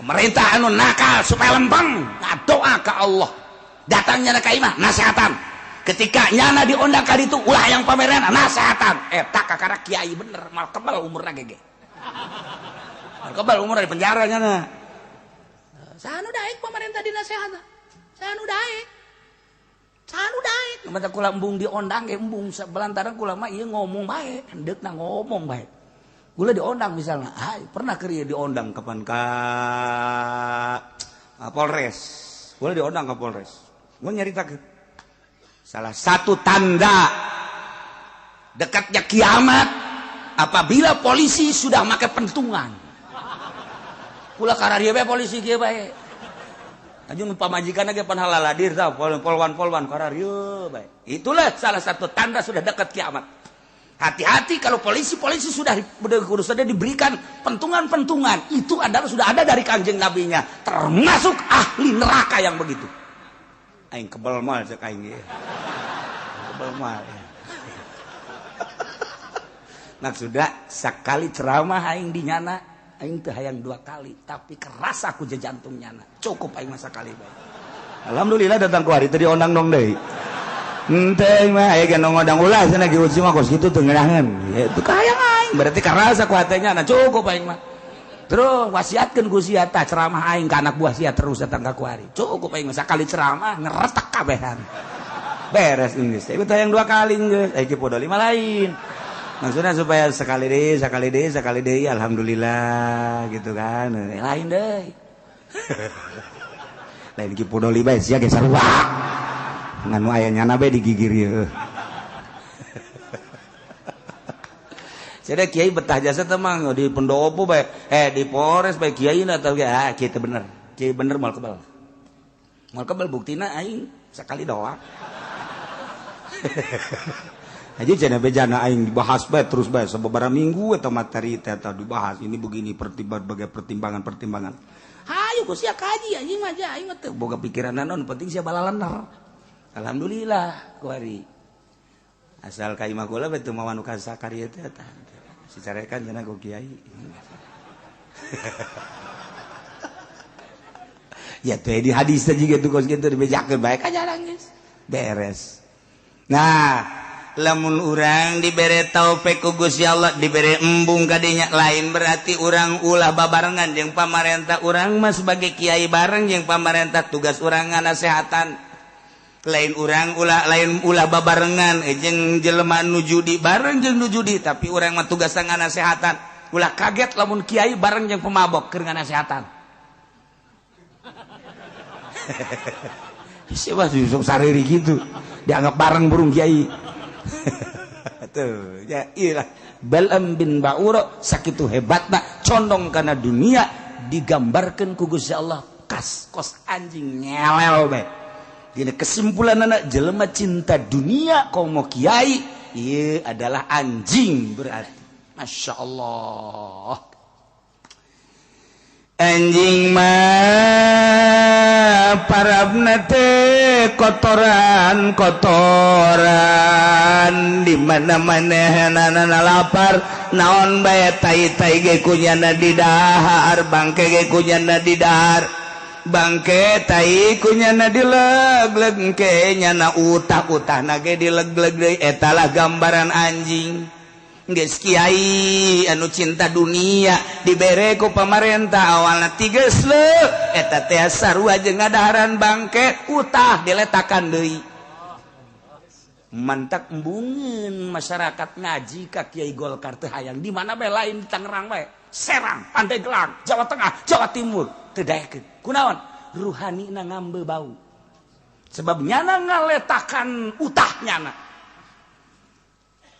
Pemerintah anu nakal supaya lempeng, ngadoa ka Allah. Datangnya ka imah nasehatan. Ketika nyana diondang ka ditu ulah yang pameran nasehatan. Eta kakara kiai bener, mal kebal umurna gege. Mal kebal umurna di penjara nyana. Saha nu daek pemerintah dinasehatan? Saha nu daek? Saha nu daek? Mata kula embung diondang ge embung belantaran kula mah ieu ngomong bae, hendeukna ngomong bae. Kula diondang misalnya, ai pernah keur ieu diondang kapan ka Polres. Kula diondang ka Polres. Gua nyaritakeun salah satu tanda dekatnya kiamat apabila polisi sudah make pentungan. Kula kararieu bae polisi kieu bae. Aju pamajikan ge pan halaladir tah polwan-polwan kararieu bae. Itulah salah satu tanda sudah dekat kiamat. Hati-hati kalau polisi-polisi sudah diberikan pentungan-pentungan, itu adalah sudah ada dari Kanjeng Nabinya, termasuk ahli neraka yang begitu. Aing kebel mal cek aing ge. Kebel mal. Maksudna sakali ceramah aing di nyana, aing teu hayang dua kali, tapi keras aku jantung nyana. Cukup aing mah sakali bae. Alhamdulillah datang ku hari teu diondang dong deui. Henteu mah aya ge ngondang ulah cenah ge uji mah kos kitu teu ngeunaheun. Itu kahayang aing, berarti keras aku hatenya na cukup aing mah. Terus wasiatkeun ku sia tah ceramah aing ka anak buah sia terus datang ka kuari. Cukup aing sakali ceramah ngeretek kabehan. Beres geus. Ieu teh yang dua kali geus. Ai ki podo lima lain. Maksudnya supaya sekali deui, sekali deui, sekali deui alhamdulillah gitu kan. Lain deui. Lain Ki Pudoli bae sia ge sarua. Ngan nu aya nyana bae digigir ieu. Jadi kiai betah jasa teh mah di pendopo bae, di Polres bae kiai na teh ah kiai teh bener. Kiai bener moal kebal. Moal kebal buktina aing sekali doang. Aja cenah bejana aing dibahas bae terus bae sababaraha minggu eta materi teh eta dibahas ini begini berbagai pertimbangan-pertimbangan. Hayu ku sia kaji anjing mah aing mah teu boga pikiran naon penting sia balalener. Alhamdulillah kuari. Asal ka imah kula bae teu mawa nu kasakari teh eta. Si carekan cenah ku kiai. Ya teh di hadis teh jiga tuh kos kitu dibejakeun bae ka jarang geus. Beres. Nah, lamun urang dibere taufik ku Gusti Allah, dibere embung kadinya lain berarti urang ulah babarengan jeung pamarentah. Urang mah sebagai kiai bareng jeung pamarentah, tugas urang nganasehatan. Lain urang ulah lain ulah babarengan jeung jelema nu judi bareng jeung nu judi, tapi urang mah tugas nganasehatan. Ulah kaget lamun kiai bareng jeung pemabok keur nganasehatan. Siapa sih sariri gitu dianggap bareng burung kiai. Tuh ya iyalah Bal'am bin Ba'ura sakitu hebatna condong kana dunia digambarkeun ku Gusti Allah kas kos anjing ngelel bae. Dina kesimpulan anak jelema cinta dunia komo kiai ieu adalah anjing berarti. Masya Allah. Anjing mah parabna teh kotoran kotoran di mana-mana hanana lapar naon bae tai-tai ge kunyana didahar bangke ge kunyana didahar bangke tai kunyana dileg-leg ke nyana utah-utahna ge dileg-leg deui eta lah gambaran anjing. Geus kiai anu cinta dunia dibere ku pamarentah awalna tigeus leuh eta teh sarua jeung ngadaharan bangke utah diletakan deui. Mantak embungeun masyarakat ngaji ka Kiai Golkar teh hayang di mana bae lain di Tangerang bae, Serang, Pandeglang, Jawa Tengah, Jawa Timur teu daekeun. Kunaon? Ruhanina ngambe bau. Sebab nyana ngaletakan utah nyana.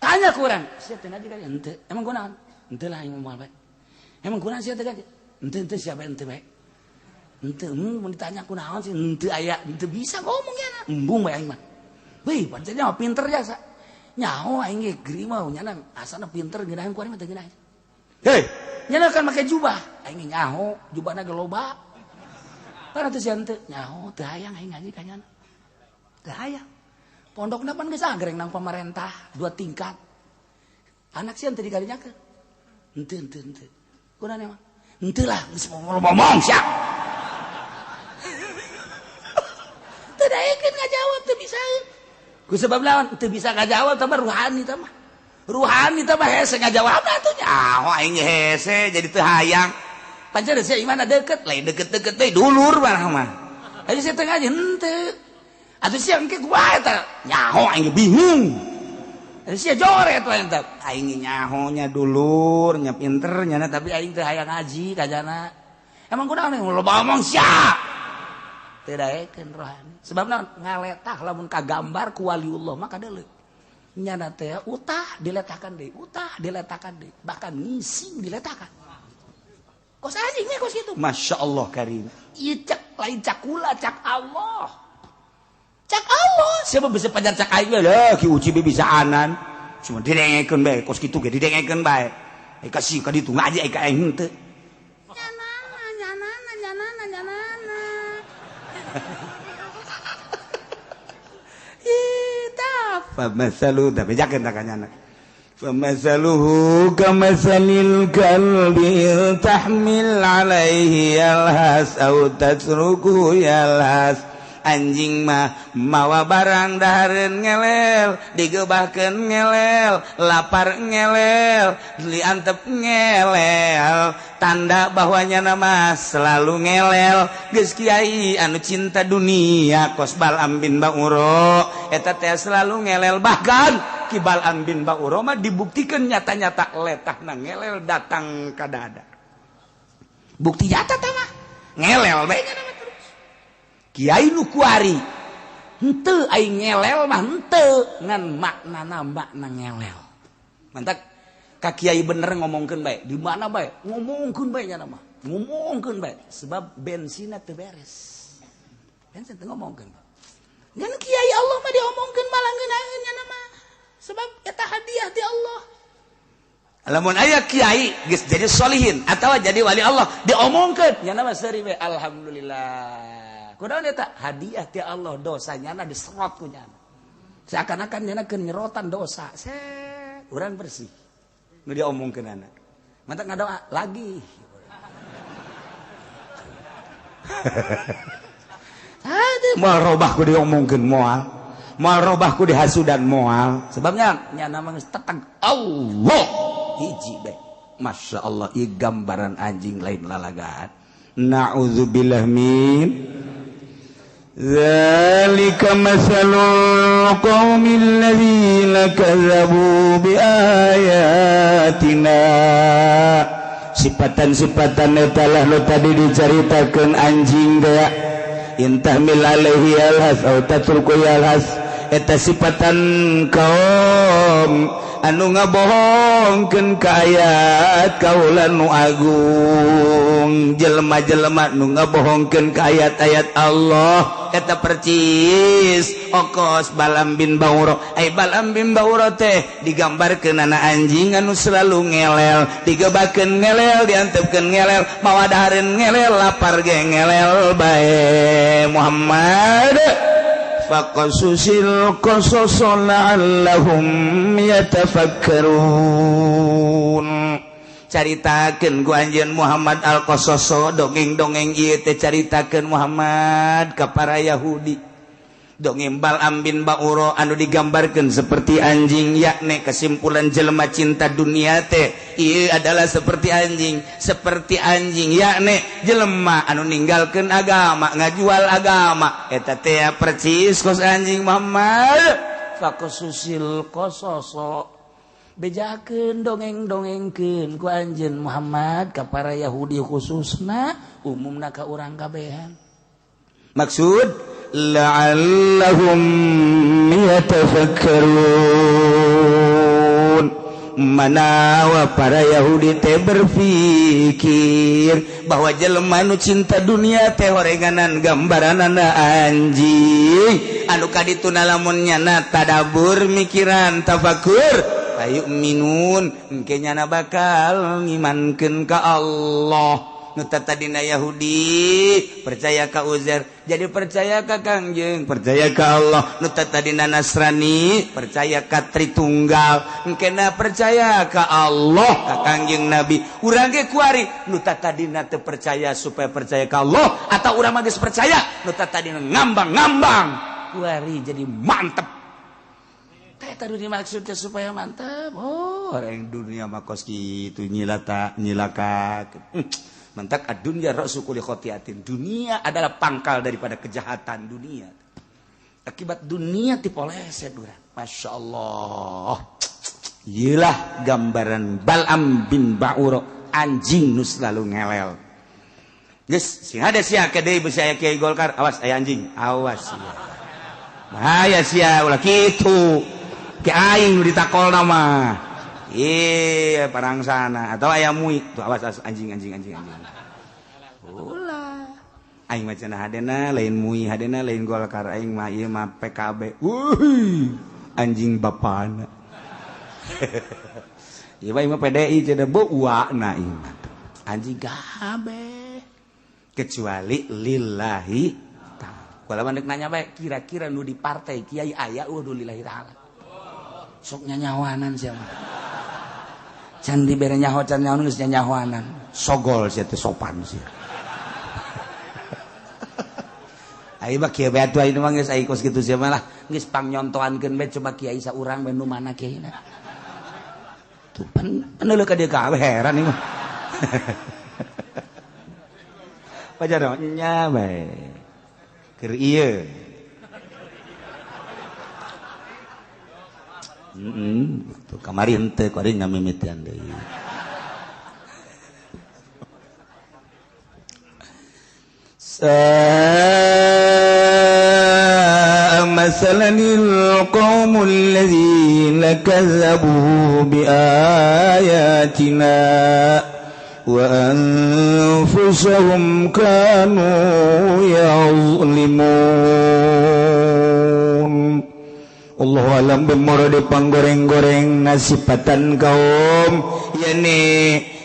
Tanya kurang, sia teh ngaji kali henteu. Emang kunaon? Henteu lah aing moal bae. Emang kunaon sia teh ngaji? Henteu henteu sia bae henteu bae. Henteu mun ditanya kunaon sih henteu aya, henteu bisa ngomong nyana. Embung bae aing mah. Wih, pancen mah pinter jasa. Nyaho aing ge geri mah nyana asana pinter ngeunaheun ku aing mah teu ngeunaheun. Hei, nyana kan make jubah. Aing nyaho, jubahna ge loba. Tah teh sia henteu nyaho teu hayang aing ngaji ka nyana. Teu hayang. Pondokna pan geus agreng nang pamarentah 2 tingkat. Anak sia teu dikarinyakeun. Henteu henteu henteu. Kunaon emang? Henteu lah geus ngomong sia. Teu daekeun ngajawab teu bisa. Ku sebab lawan teu bisa ngajawab tah ruhani tah mah. Ruhani tah mah hese ngajawabna atuh nyaho aing hese jadi teu hayang. Pancen sia imana deukeut, lain deukeut-deukeut deui dulur mah mah. Ayo sia teu ngaji henteu. Atuh sia engke kumaha eta? Nyaho aing bingung. Atuh sia joret we eta. Aing nyaho nya dulur, nya pinter nya tapi aing teu hayang ngaji ka jana. Emang kunaon loba omong sia. Teu daekeun rohani. Sebab naon? Ngaletah lamun kagambar ku waliullah mah kadeuleuk. Nyana teh utah diletakan deui, utah diletakan deui, bahkan ngising diletakan. Kos anjing nya kos kitu. Masya Allah karim. Ieu cak lain cakula cak Allah. Cak Allah, siapa bisa pajar cak aing lah, Ki Uci bisa anan. Cuma didengekeun bae, kos kitu ge didengekeun bae. Ai kasih ka ditu ngaji ai ka aing henteu. Nyanana nyanana nyanana nyanana. Ih, tah famasalu da bejakeun ta ka nyana. Famasaluhu kamasalil kalbi tahmil alaihi yalhas au tatruku yalhas. Anjing mah mawa barang dahareun ngelel, digebahkeun ngelel, lapar ngelel, diantep ngelel, tanda bahwa nyana mah selalu ngelel. Geus kiai anu cinta dunia kos Bal'am bin Ba'ura eta teh selalu ngelel, bahkan Ki Bal'am bin Ba'ura mah dibuktikan nyata-nyata letahna ngelel datang ka dada. Bukti nyata teh mah ngelel bae nyana mah terus. Kiai nu kuari henteu aing ngelel mah henteu ngan maknana makna ngelel. Mantak ka kiai bener ngomongkeun bae. Di mana bae? Ngomongkeun bae nya mah. Ngomongkeun bae sebab bensinna teu beres. Bensin teu ngomongkeun. Ngan kiai Allah mah diomongkeun malah ngeunaheun nya mah. Sebab eta hadiah ti Allah. Lamun aya kiai geus jadi solihin atawa jadi wali Allah diomongkeun nya mah seuri we alhamdulillah. Kunaon eta hadiah ti Allah dosa nyana diserot ku nyana. Seakan-akan nyana keur nyerotan dosa. Set urang bersih. Nu diomongkeunana. Mantak ngadoa lagi. Hade moal robah ku diomongkeun moal. Moal robah ku dihasudan moal. Sebabnya nyana mah geus teteg Allah hiji bae. Masya Allah ieu gambaran anjing lain lalagaan. Na'udzubillah min dzalika masalul qaumil ladzina kadzabu biayatina. Sifatan-sifatan eta lah nu tadi dicaritakeun anjing teh intahmil alaihi alhas au tatruku alhas eta sifatan kaum anu ngabohongkeun ka ayat kaula nu agung jelema-jelema nu ngabohongkeun ka ayat-ayat Allah eta percis okos Balam bin Bauro. Ai Balam bin Bauro teh digambarkeun ana anjing anu selalu ngelel, digebakeun ngelel, diantepkeun ngelel, mawa dahareun ngelel, lapar ge ngelel bae. Muhammad faqasusil qasas la'allahum yatafakkarun. Caritakeun ku anjeun Muhammad al-Qasaso dongeng-dongeng ieu teh caritakeun Muhammad ka para Yahudi. Dongeng Balam bin Bauro anu digambarkeun seperti anjing, yakni kesimpulan jelema cinta dunia teh ieu adalah seperti anjing yakni jelema anu ninggalkeun agama, ngajual agama eta teh percis kos anjing Muhammad. Faqasusil qasaso bejakeun dongeng-dongengkeun ku anjeun Muhammad ka para Yahudi khususna umumna ka urang kabehan. Maksud la'allahum yatafakkarun, manawa para Yahudi teh berpikir bahwa jelema nu cinta dunia teh horenganan gambaranana anjing anu kadituna lamun nyana tadabur mikiran tafakur ayu'minun engke nyana bakal ngimankeun ka Allah. Nu tadina Yahudi percaya ka Uzair jadi percaya ka Kangjeng, percaya ka Allah. Nu tadina Nasrani percaya ka Tritunggal engkena percaya ka Allah ka Kangjeng Nabi. Urang ge kuari nu tadina teu percaya supaya percaya ka Allah atau urang mah geus percaya nu tadina ngambang-ngambang kuari jadi mantep. Teh tadi dimaksudnya supaya mantep. Oh, orang dunia mah kos kitu nyilata nyilaka. Mantak ad-dunya ra'su kulli khotiatin. Dunia adalah pangkal daripada kejahatan dunia. Akibat dunia dipoleset urang. Masya Allah. Iyalah gambaran Balam bin Bauro anjing nu selalu ngelel. Geus sing hade sia ke deui beusi aya kiai Golkar, awas aya anjing, awas sia. Bahaya sia ulah kitu. Ki aing nu ditakolna mah. Iya parang sana atau ayam mui tuh awas, awas anjing anjing anjing anjing. Ulah aing mah cenah hadena lain mui hadena lain Golkar aing mah ieu mah PKB. Wuih anjing bapana. Ieu mah PDI cenah beuana ieu mah. Anjing kabeh kecuali lillahi ta'ala. Kula mah nanya bae kira-kira nu di partai kiai aya eueuh nu lillahi ta'ala. Sok nyanyawanan sia mah. Can dibere nyaho can nyaho geus nyanyahoanan. Sogol sia teh sopan sia. Ai mah kieu bae atuh ayeuna mah geus ai kos kitu sia mah lah. Geus pangnyontoankeun bae coba kiai saurang bae nu mana kiaina. Tuh peneuleuh ka dieu kabeh heran ieu mah. Pajar nya bae. Keur ieu. Tuh kamari henteu kuari ngamimitian deui. Mathalanil qaumul ladzina kazzabu bi ayatina wa anfusahum kanu ya'zlimun. Allahu alam bimuradi panggoreng-goreng nasipatan kaum yani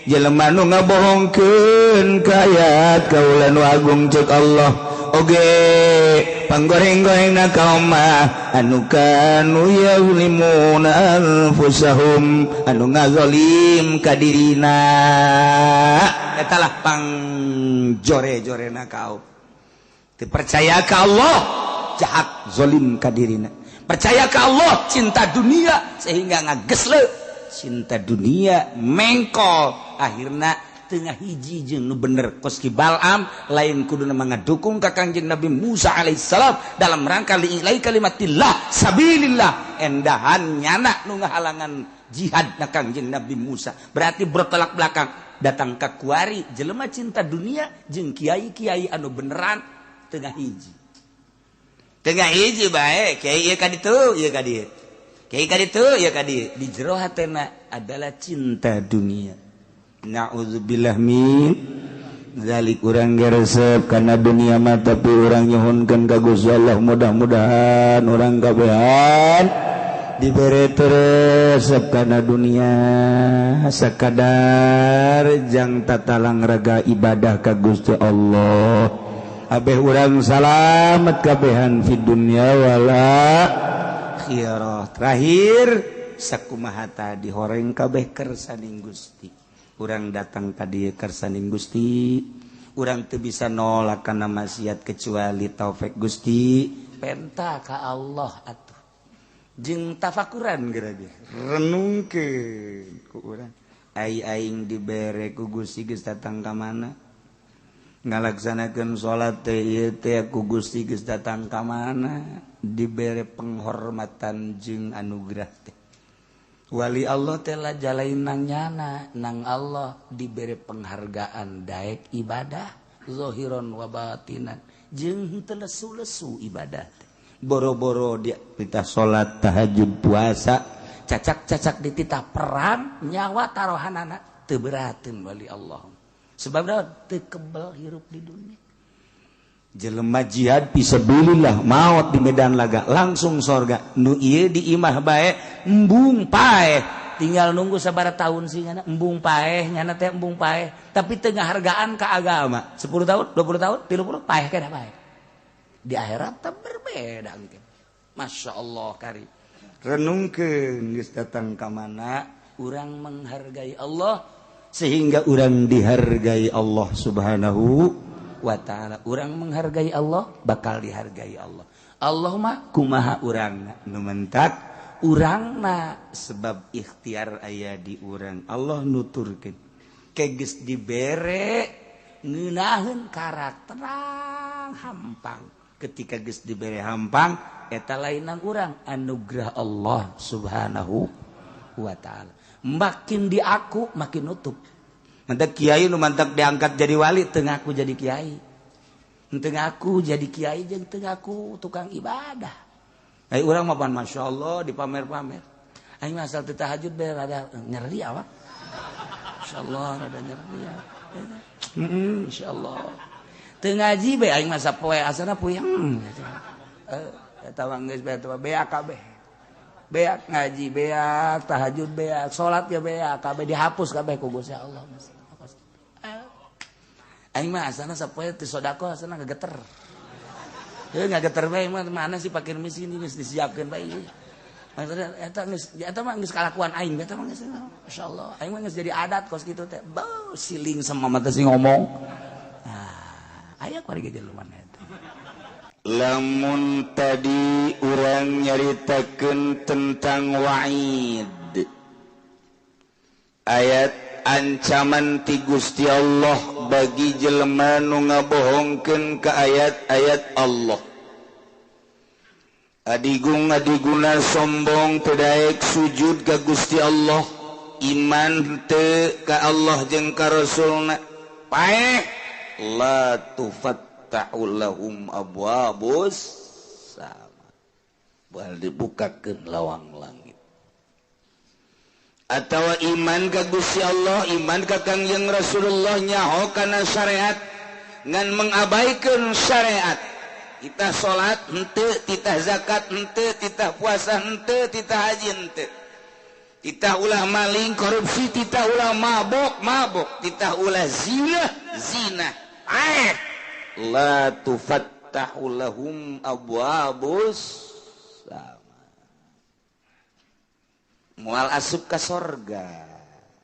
jelema nu ngabohongkeun ka ayat kaula nu agung cek Allah oge panggoreng-gorengna kaum mah anu kanu yazlimuna anfusahum anu ngazalim ka dirina eta lah pangjore-jorena kaum teu percaya ka Allah jahat zalim ka dirina, percaya ke Allah cinta dunia sehingga ngagesle cinta dunia mengkol akhirna tengah hiji jeung nu bener kos ki Balam lain kuduna ngadukung ka Kangjeng Nabi Musa alaihissalam dalam rangka li'ilai kalimatillah sabilillah endahan nyana nu ngahalangan jihad na Kangjeng Nabi Musa berarti bertolak belakang datang ka kuari jelema cinta dunia jeung kiai-kiai anu beneran tengah hiji. Tengah hiji bae, kiai ieu ka ditu, ieu ka dieu. Kiai ka ditu, ieu ka dieu. Di jero hatena adalah cinta dunia. Na'udzubillah min zalik. Urang geresep kana dunia mah tapi urang nyuhunkeun ka Gusti Allah mudah-mudahan urang kabehan dibere resep kana dunia sakadar jang tatalang raga ibadah ka Gusti Allah. Abeh urang salamet kabehan fid dunya wala akhirah. Terakhir sakumaha tadi horeng kabeh kersaning Gusti. Urang datang ka dieu kersaning Gusti. Urang teu bisa nolak kana maksiat kecuali taufik Gusti. Penta ka Allah atuh. Jeung tafakuran geura ge. Renungkeun ku urang. Ai aing dibere ku Gusti geus datang ka mana? Ngalaksanakeun salat teh ieu teh ku Gusti geus datang ka mana, dibere penghormatan jeung anugerah teh. Wali Allah teh jalain nang nyana nang Allah dibere penghargaan daek ibadah zahiron wa batinan jeung teu lesu-lesu ibadah teh. Boro-boro dia titah salat tahajud puasa cacak-cacak dititah perang nyawa tarohanana teu berateun wali Allah. Sebab teu kebel hirup di dunia. Jelema jihad fisabilillah maot di medan laga langsung sorga. Nu ieu di imah bae embung paeh tinggal nunggu sabaraha tahun sih nyana embung paeh nyana teh embung paeh tapi teu ngahargaan ka agama 10 tahun 20 tahun 30 paeh kana paeh. Di akhirat teh berbeda engke. Masya Allah kari. Renungkeun geus datang ka mana urang menghargai Allah sehingga urang dihargai Allah Subhanahu wa ta'ala. Urang menghargai Allah bakal dihargai Allah. Allah mah kumaha urangna nu mentak urangna sebab ikhtiar aya di urang. Allah nuturkeun ke geus dibere ngeunaheun karakter hampang. Ketika geus dibere hampang eta lain nang urang anugerah Allah Subhanahu wa ta'ala. Makin diaku makin nutup. Mantak kiai nu mantak diangkat jadi wali teu ngaku jadi kiai. Teu ngaku jadi kiai jeung teu ngaku tukang ibadah. Ai urang mah pan masyaallah dipamer-pamer. Aing mah asal teu tahajud bae rada nyeri awak. Insyaallah rada nyeri ya. Insyaallah. Teu ngaji bae aing mah sapoe asana puyeng. Eta mah geus bae eta beak kabeh. Beak ngaji beak tahajud beak salat ya beak kabeh dihapus kabeh ku Gusti Allah. Aing mah asana sapoe teu sedekah asana ngageter. Heuh ngageter bae mah mana sih pakir miskin geus disiapkeun bae. Maksudnya eta geus eta mah geus kalakuan aing eta mah geus masyaallah. Aing mah geus jadi adat kos kitu teh. Beuh siling sama mata sih ngomong. Ah, aya kuari ge jelema eta. Lamun tadi urang nyaritakeun tentang wa'id, ayat ancaman ti Gusti Allah bagi jelema nu ngabohongkeun ka ayat-ayat Allah. Adigung adiguna sombong teu daek sujud ka Gusti Allah, iman teu ka Allah jeung ka Rasulna, paeh la tufat lahum abwabus sama. Bal dibukakeun lawang langit. Atawa iman ka Gusti Allah, iman ka Kangjeng Rasulullah, nyaho kana syariat ngan mengabaikan syariat. Kita salat henteu, titah zakat henteu, titah puasa henteu, titah haji henteu. Titah ulah maling korupsi, titah ulah mabok mabok, titah ulah zina zina. La tufattahu lahum abwabus sama. Moal asup ka sorga,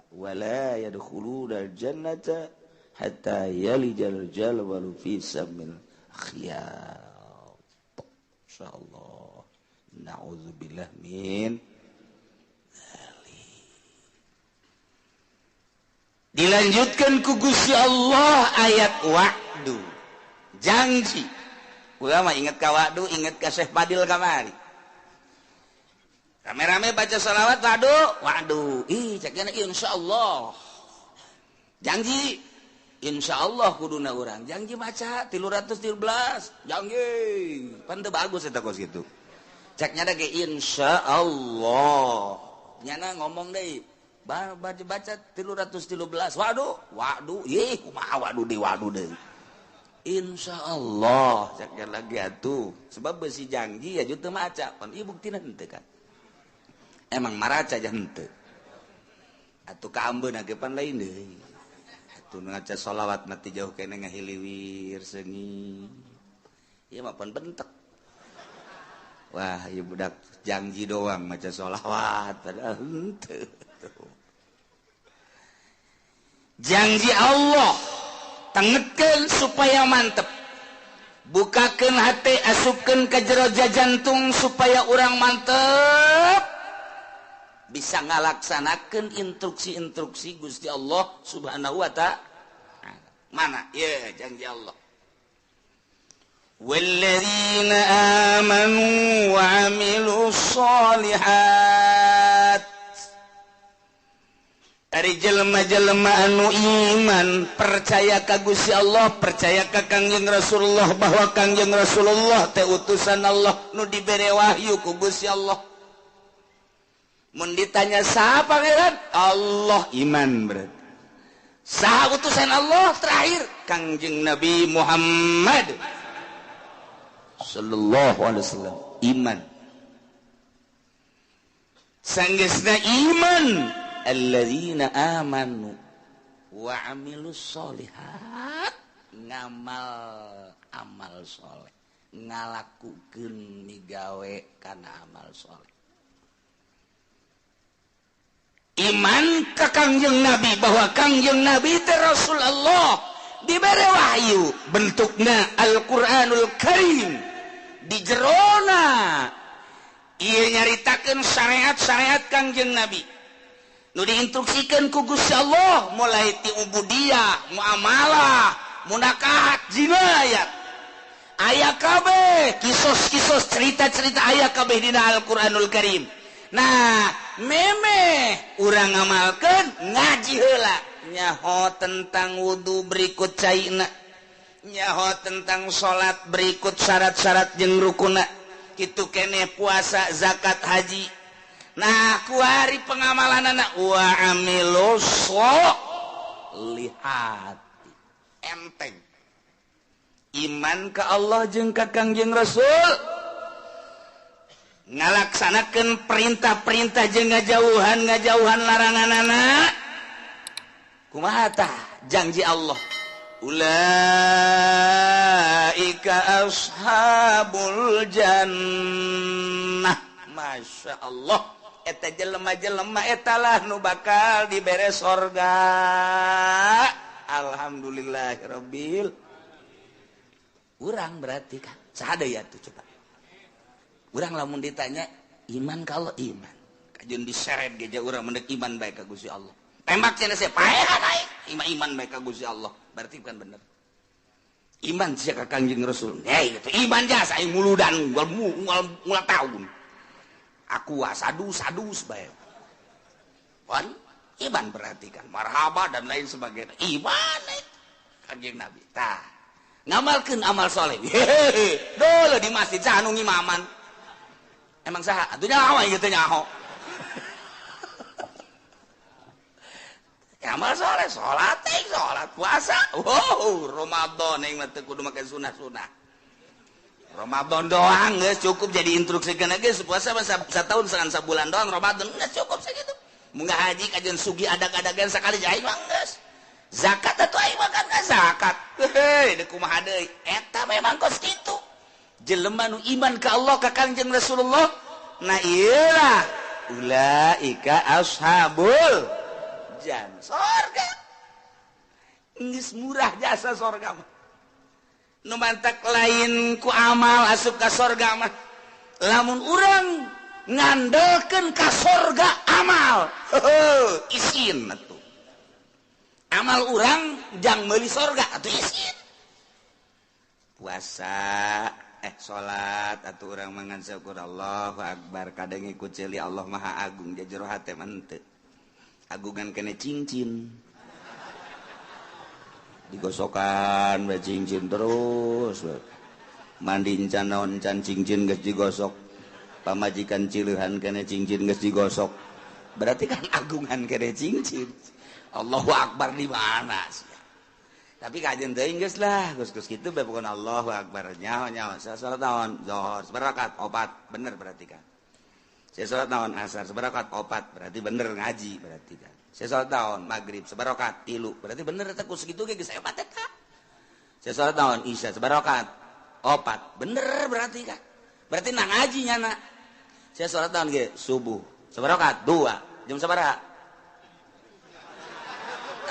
wala yadkhuluna jannata hatta yalijal jalwalu fi samil khiyat. Insyaallah. Na'udzubillah min. Dilanjutkan ku Gusti Allah ayat wa'du, janji. Ulama ingat ka wa'du, ingat ka Syekh Fadil kamari. Rame-rame baca sholawat wa'du, wa'du. Ih, cekna insyaallah. Janji insyaallah kuduna urang. Janji maca 313, janji. Pan teu bagus eta kos kitu. Ceknya da ge insyaallah. Nyana ngomong deui. Baca baca 313, waduh waduh, ih kumaha waduh di waduh deui. Insyaallah cek lagi atuh, sebab besi janji ya teu maca pan ieu buktina henteu kan. Emang maraca aja henteu. Atuh kaambeuna ge pan lain deui. Atuh ngaca sholawat mati jauh kene ngahiliwir seungit. Ieu mah pan bentek. Wah, ieu budak janji doang maca sholawat padahal henteu. Janji Allah tengetkeun supaya mantep, bukakeun hati, asupkeun ka jero jantung supaya urang mantep bisa ngalaksanakeun instruksi-instruksi Gusti Allah Subhanahu wa ta'ala. Mana? Ya, janji Allah. Walladzina amanu wa amilus sholihat. Ari jelema-jelema anu iman, percaya ka Gusti Allah, percaya ka Kangjeng Rasulullah bahwa Kangjeng Rasulullah teh utusan Allah nu dibere wahyu ku Gusti Allah. Mun ditanya saha pangeran? Allah, iman berarti. Saha utusan Allah terakhir? Kangjeng Nabi Muhammad sallallahu alaihi wasallam, iman. Sanggeusna iman, alladzina amanu wa amilus sholihat, ngamal amal soleh, ngalakukeun migawe kana amal soleh. Iman ka Kangjeng Nabi bahwa Kangjeng Nabi teh Rasul Allah, dibere wahyu bentukna Al-Qur'anul Karim, di jerona ieu nyaritakeun syariat-syariat Kangjeng Nabi nu diinstruksikan ku Gusti Allah, mulai ti ubudiyah, muamalah, munakahat, jinayat, aya kabeh kisos-kisos cerita-cerita aya kabeh dina Al-Qur'anul Karim. Nah, memeh urang ngamalkeun ngaji heula, nyaho tentang wudu berikut caina, nyaho tentang salat berikut syarat-syarat jeung rukuna, kitu keneh puasa, zakat, haji. Nah, kuari pengamalan anak wa amilus sholihat, enteng iman ke Allah jeung ka Kangjeng Rasul, ngalaksanakeun perintah-perintah jeung ngajauhan larangan anak. Kumaha tah janji Allah? Ulaika ashabul jannah. Masya Allah, eta jelema-jelema etalah nu bakal dibere sorga. Alhamdulillahirabbil. Urang berarti kan saha deui atuh coba. Urang lamun ditanya iman kalau iman, kajeun diseret ge urang mendek iman bae ka Gusti Allah. Tembak cenah saya paehan aing, iman bae ka Gusti Allah. Berarti bukan bener. Iman sia ka Kangjeng Rasul. Hei, itu iman jasa aing muludan ngulang tahun. Aku sadu-sadu bae. Wan, iman berarti kan marhaba dan lain sebagainya. Iman Kangjeng Nabi. Tah, ngamalkeun amal soleh. Hehehe, dulu di masjid saha nu ngimaman. Emang saha? Atuh nyaho ieu teh nyaho. Amal soleh, salat teh, salat puasa. Wow, Ramadan aing mah teu kudu make sunah-sunah. Ramadan doang geus cukup jadi instruksikeun geus puasa mah satahun sabulan doang Ramadan geus cukup sakitu. Munggah haji kajian sugi adag-adagan sakali aing mah geus. Zakat atuh aing mah kan zakat. Heuh, deuk kumaha deui? Eta memang kos kitu. Jelema nu iman ka Allah ka Kangjeng Rasulullah, nah ieu lah ulaika ashabul jannah. Sorga. Geus murah jasa sorga mah. Nu mantak lain ku amal asup ka sorga mah. Lamun urang ngandelkeun ka sorga amal, heuh, isin atuh. Amal urang jang meuli sorga atuh isin. Puasa, salat atuh urang mangan syukur Allahu akbar kadang ikut ceuli Allah Maha Agung jero hate mah henteu. Agungan kene cincin. Digosokan we cincin terus. Mandi encan naon encan cincin geus digosok. Pamajikan cileuhan kene cincin geus digosok. Berarti kan agungan kene cincin. Allahu akbar di mana sih? Tapi kajian teuing geus lah, geus-geus kitu bae pokona Allahu akbar. Nyaho-nyaho salat naon? Zuhur, sabarakat opat, bener berarti kan. Saya salat naon? Asar, sabarakat opat, berarti bener ngaji berarti kan. Saya salat naon? Maghrib, sabarakat tilu, berarti bener eta ku sakitu ge geus hebat eta. Saya salat naon? Isya, sabarakat opat, bener berarti kan. Berarti na ngaji nyana. Saya salat naon ge? Subuh, sabarakat dua, jam sabaraha?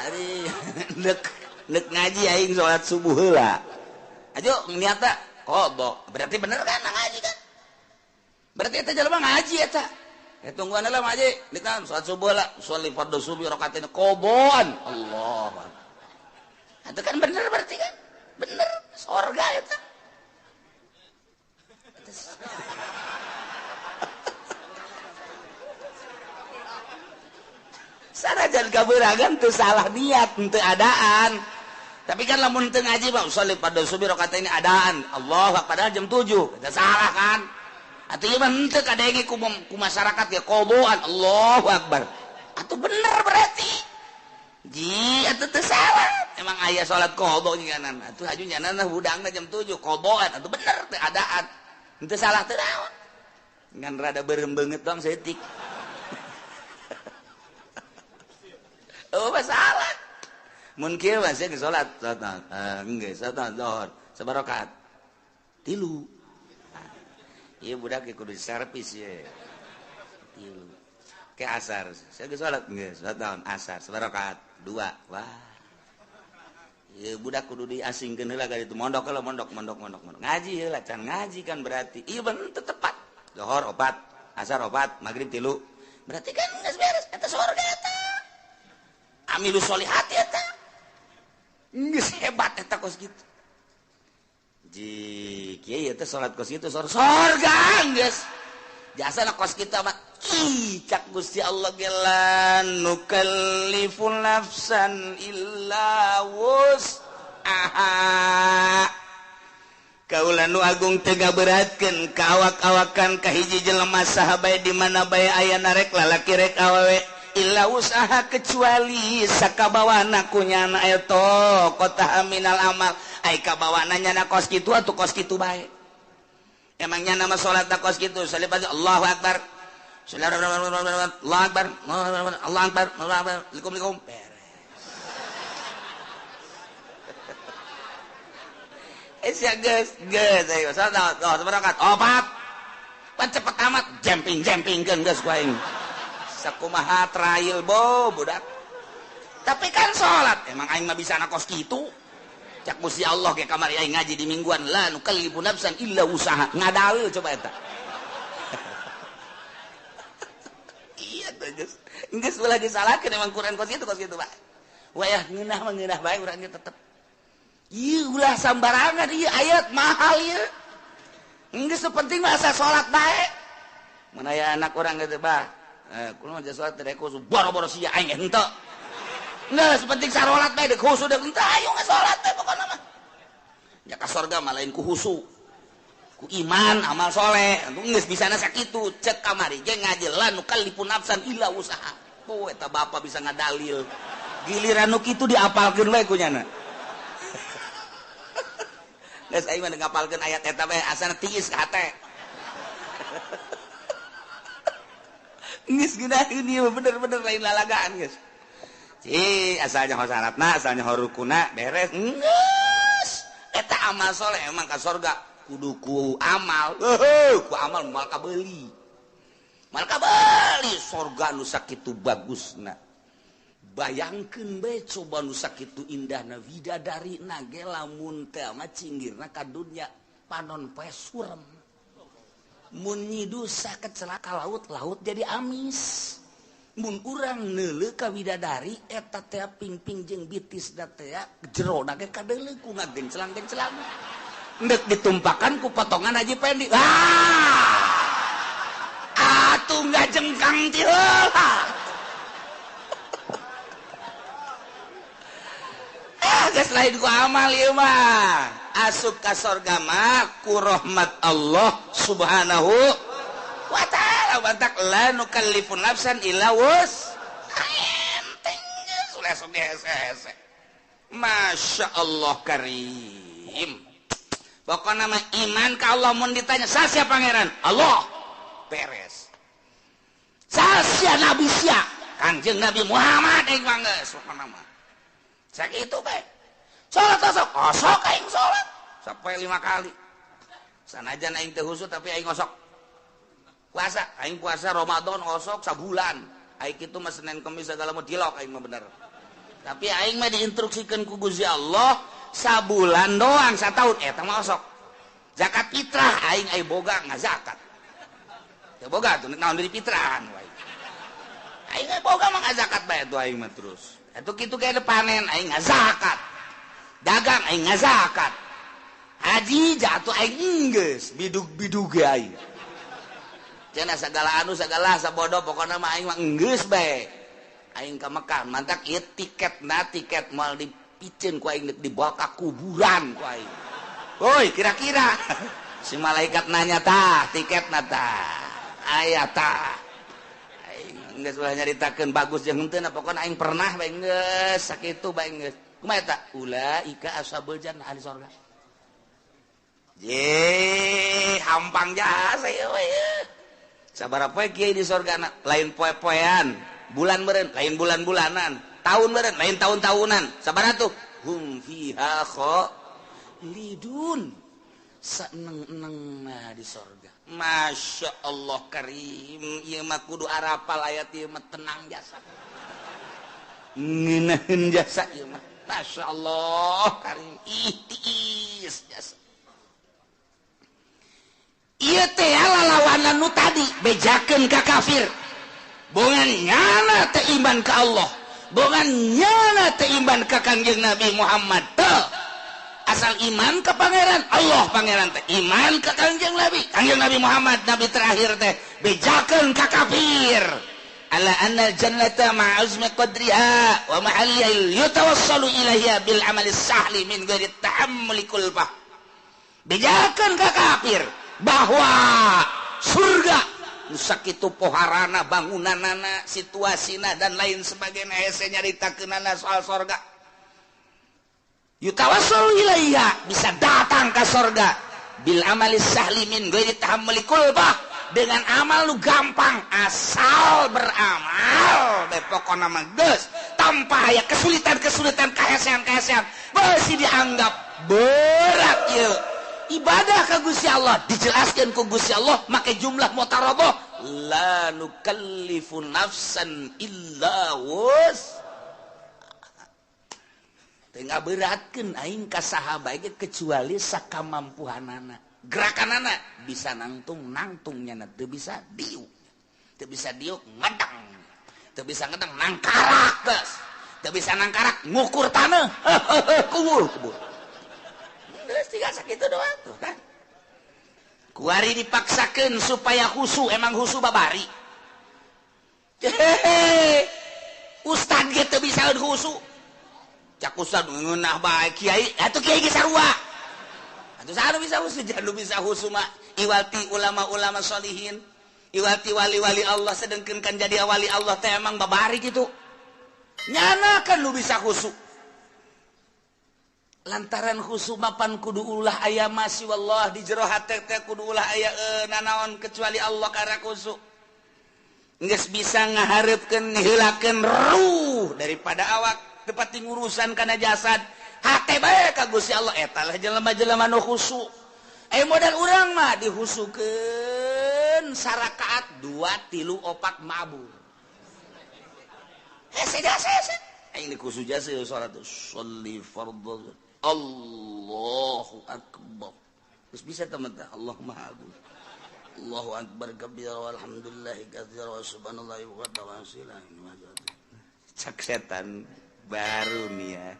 Ari nek ngaji aing salat subuh heula. Ayo niatna qada. Berarti bener kan ngaji kan? Berarti eta jelema ngaji eta. Tungguan heula ngaji, ditahan salat subuh lah, sholli fardhu subuh rakaatain qadaan. Allah. Itu kan bener berarti kan? Bener sorga eta. Sanajan kabeuragan teu salah niat, teu adaan. Tapi kan lamun teu ngaji mah sholli fardhu subuh rakaatain adaan. Allah padahal jam 7. Eta salah kan? Atuh ieu mah henteu kadenge ku masyarakat ge qadaan. Allahu akbar. Atuh bener berarti. Ji atuh teu salah. Emang aya salat qada nyanan. Atuh haju nyanan hudangna jam 7 qadaan. Atuh bener teu adaan. Henteu salah teu naon. Ngan rada beureum beungeut doang saeutik. Oh masalah. Mun kieu mah sia geus salat, salat geus salat zuhur, sabarakat. Tilu. Ieu budak ge kudu servis ye. Tilu. Ke asar, sia geus salat geus salat naon asar, sabarakat dua. Wah. Ieu budak kudu diasingkeun heula ka ditu mondok heula mondok mondok mondok mondok. Ngaji heula can ngaji kan berarti. Ieu bener teu tepat. Zuhur opat, asar opat, magrib tilu. Berarti kan geus beres eta sorga eta. Amilu solihati eta. Geus hebat eta kos kitu. Ji kieu eta salat kos kitu sorga geus. Jasana kos kitu mah ih cak Gusti Allah ge la nukallifu nafsan illa wus'aha. Kaula nu agung teu ngaberatkeun ka awak-awakan ka hiji jelema saha bae di mana bae aya narek lalaki rek awewe illa usaha kecuali sakabawana ku nyana eta kota minal amal ai kabawana nyana kos kitu atuh kos kitu bae. Emang nyana mah salat kos kitu salibat Allahu akbar. Allahu akbar. Allahu akbar. Allahu akbar. Likum beres. Sia geus geus ayo salat sabarakat opat. Pan cepet amat jemping-jempingkeun geus ku aing. Sakumaha trail bo budak. Tapi kan salat emang aing mah bisa kos kitu. Cak Gusti Allah ge kamari aing ngaji di mingguan la nukallifu nafsan illa usaha. Ngadalil coba eta. Iya tuh geus. Geus ulah disalahkeun emang Quran kos kitu Pak. Wayah ngeunah mah ngeunah bae urang ge tetep. Ieu ulah sambarangan ieu ayat mahal ieu. Geus penting mah asa salat bae. Mun aya anak urang geus bah. Kulo mah salat teh khusus boro-boro sia aing henteu. Geus penting sarolat bae deuk khusus deuk henteu ayo salat teh pokona mah. Ya ka sorga mah lain ku husu. Ku iman amal soleh geus bisana sakitu cek kamari ge ngaji la nukallifu nafsan illa wusaha. Oh eta bapa bisa ngadalil. Giliran nu kitu diapalkeun we ku nyana. Geus aing mah ngapalkeun ayat eta bae asana tiis ka hate. Geus geunaheun ieu bener-bener lain lalagaan geus. Ci asalnya ho syaratna, asalnya ho rukuna beres. Geus eta amal soleh emang ka sorga. Kudu ku amal, ku amal moal kabeuli. Moal kabeuli sorga nu sakitu bagusna. Bayangkeun bae coba nu sakitu indahna widadarina ge lamun teh mah cinggirna ka dunya panon poe surem. Mun nyidusa kecelaka laut, laut jadi amis. Mun urang neuleuh ka widadari eta teh pingping jeung bitis da teh jerona ge kadeuleuh ku ngagencelang-gencelang. Ndek ditumpakan ku potongan Haji Pendi. Ah, atuh nggak jengkang ti heula. Ah, geus lain ku amal ieu mah. Asup ka sorga mah ku rahmat Allah Subhanahu wa ta'ala. Bantak la nukallifu nafsan illa wus. Enteng geus ulah sok dihese-hese. Masya Allah karim. Pokoknya nama iman ka Allah mun ditanya sasia pangeran Allah beres. Sasia nabi sia Kangjeng Nabi Muhammad aing mah geus pokona mah. Sakitu bae. Salat osok, osok aing salat sampai 5 kali. Sanajan aing teu husuk tapi aing osok. Puasa, aing puasa Ramadan osok sabulan. Aing kitu mah Senin Kemis segala mah dilok aing mah bener. Tapi aing mah diinstruksikeun ku Gusti Allah sabulan doang sataun eta mah osok. Zakat fitrah aing ai boga ngazakat. Teu boga tuh naon dari fitrahan wae. Aing ai boga mah ngazakat bae tuh aing mah terus. Atuh kitu ge panen aing ngazakat. Dagang aing ngazakat. Haji jatuh aing geus bidug-bidug ge aing. Cenah sagala anu sagala sabodo pokona mah aing mah geus bae. Aing ka Mekah mantak ieu tiketna tiket moal di piceun ku aing dibawa ka kuburan ku aing. Woi, kira-kira si malaikat nanya tah tiketna tah. Aya tah. Aing geus ulah nyaritakeun bagus jeung henteu na pokona aing pernah bae geus sakitu bae geus. Kumaha eta? Ulaika ashabul jannah ahli surga. Ye, hampang jasa ieu we. Sabaraha poe kiai di surga na? Lain poe-poean, bulan meureun, lain bulan-bulanan. Tahun meureun, lain tahun-tahunan. Sabaraha tuh? Hum fiha khalidun. Saeneng-enengna di sorga. Masya Allah karim. Ieu mah kudu arapal ayat ieu mah tenang jasa. Ngeunaheun jasa ieu mah. Masya Allah karim. Ih tiis jasa. Ieu teh lalawanan nu tadi bejakeun ka kafir. Bongan nyana teh iman ka Allah. Bongan nyana teh iman ka Kangjeng Nabi Muhammad teh. Asal iman ke pangeran Allah pangeran teh iman ke Kangjeng Nabi, Kangjeng Nabi Muhammad nabi terakhir teh bejakeun ka kafir. Ala anna jannata ma'azmi qadriha wa mahalliha yatawassalu ilaiha bil amali sahli min ghairi ta'ammuli kulfah. Bejakeun ka kafir bahwa surga sakitu poharana bangunanana situasina dan lain sebagainya hese nyaritakeunana soal sorga. Yutawassul ilaiha bisa datang ke sorga bil amali sahli min ghairi tahammuli kulfah dengan amal lu gampang asal beramal bae pokona mah geus tanpa aya kesulitan-kesulitan kahesean-kahesean beusi dianggap berat ieu ibadah ka Gusti Allah dijelaskeun ku Gusti Allah make jumlah mutarabah la nukallifu nafsan illa wus. Teu ngaberatkeun aing ka saha bae kecuali sakamampuhanana. Gerakanana bisa nangtung nangtungnya teu bisa diuk. Teu bisa diuk ngedang. Teu bisa ngedang nangkarak geus. Teu bisa nangkarak ngukur taneuh. Kubur kubur. Geus tinggal sakitu doang tuh kan. Kuari dipaksakeun supaya khusu, emang khusu babari. Hehehe. Ustad ge teu bisa khusu. Cak ustad ngeunah bae kiai, atuh kiai ge sarua. Atuh saha nu bisa khusu? Jangan nu bisa khusu mah iwati ulama-ulama sholihin, iwati wali-wali Allah. Sedengkeun kan jadi wali Allah teh emang babari kitu. Nyana kan nu bisa khusu. Lantaran khusu mapan kudu ulah aya masih wallah di jero hate teh kudu ulah aya nanaon kecuali Allah karena khusu. Geus bisa ngahareupkeun ngiheulakeun ruh daripada awak teu pati ngurusan kana jasad. Hate bae ka Gusti Allah eta lah jelema-jelema nu khusu. Modal urang mah dihusukeun sarakaat 2 3 4 mabur. Hese jasa hese. Aing khusu jasa salat sholli fardhu. Allahu akbar. Terus bisa teman teh Allah Maha Agung. Allahu akbar kabira walhamdulillahi katsira wa subhanallahi wa ta'ala. Cak setan baru nih ya.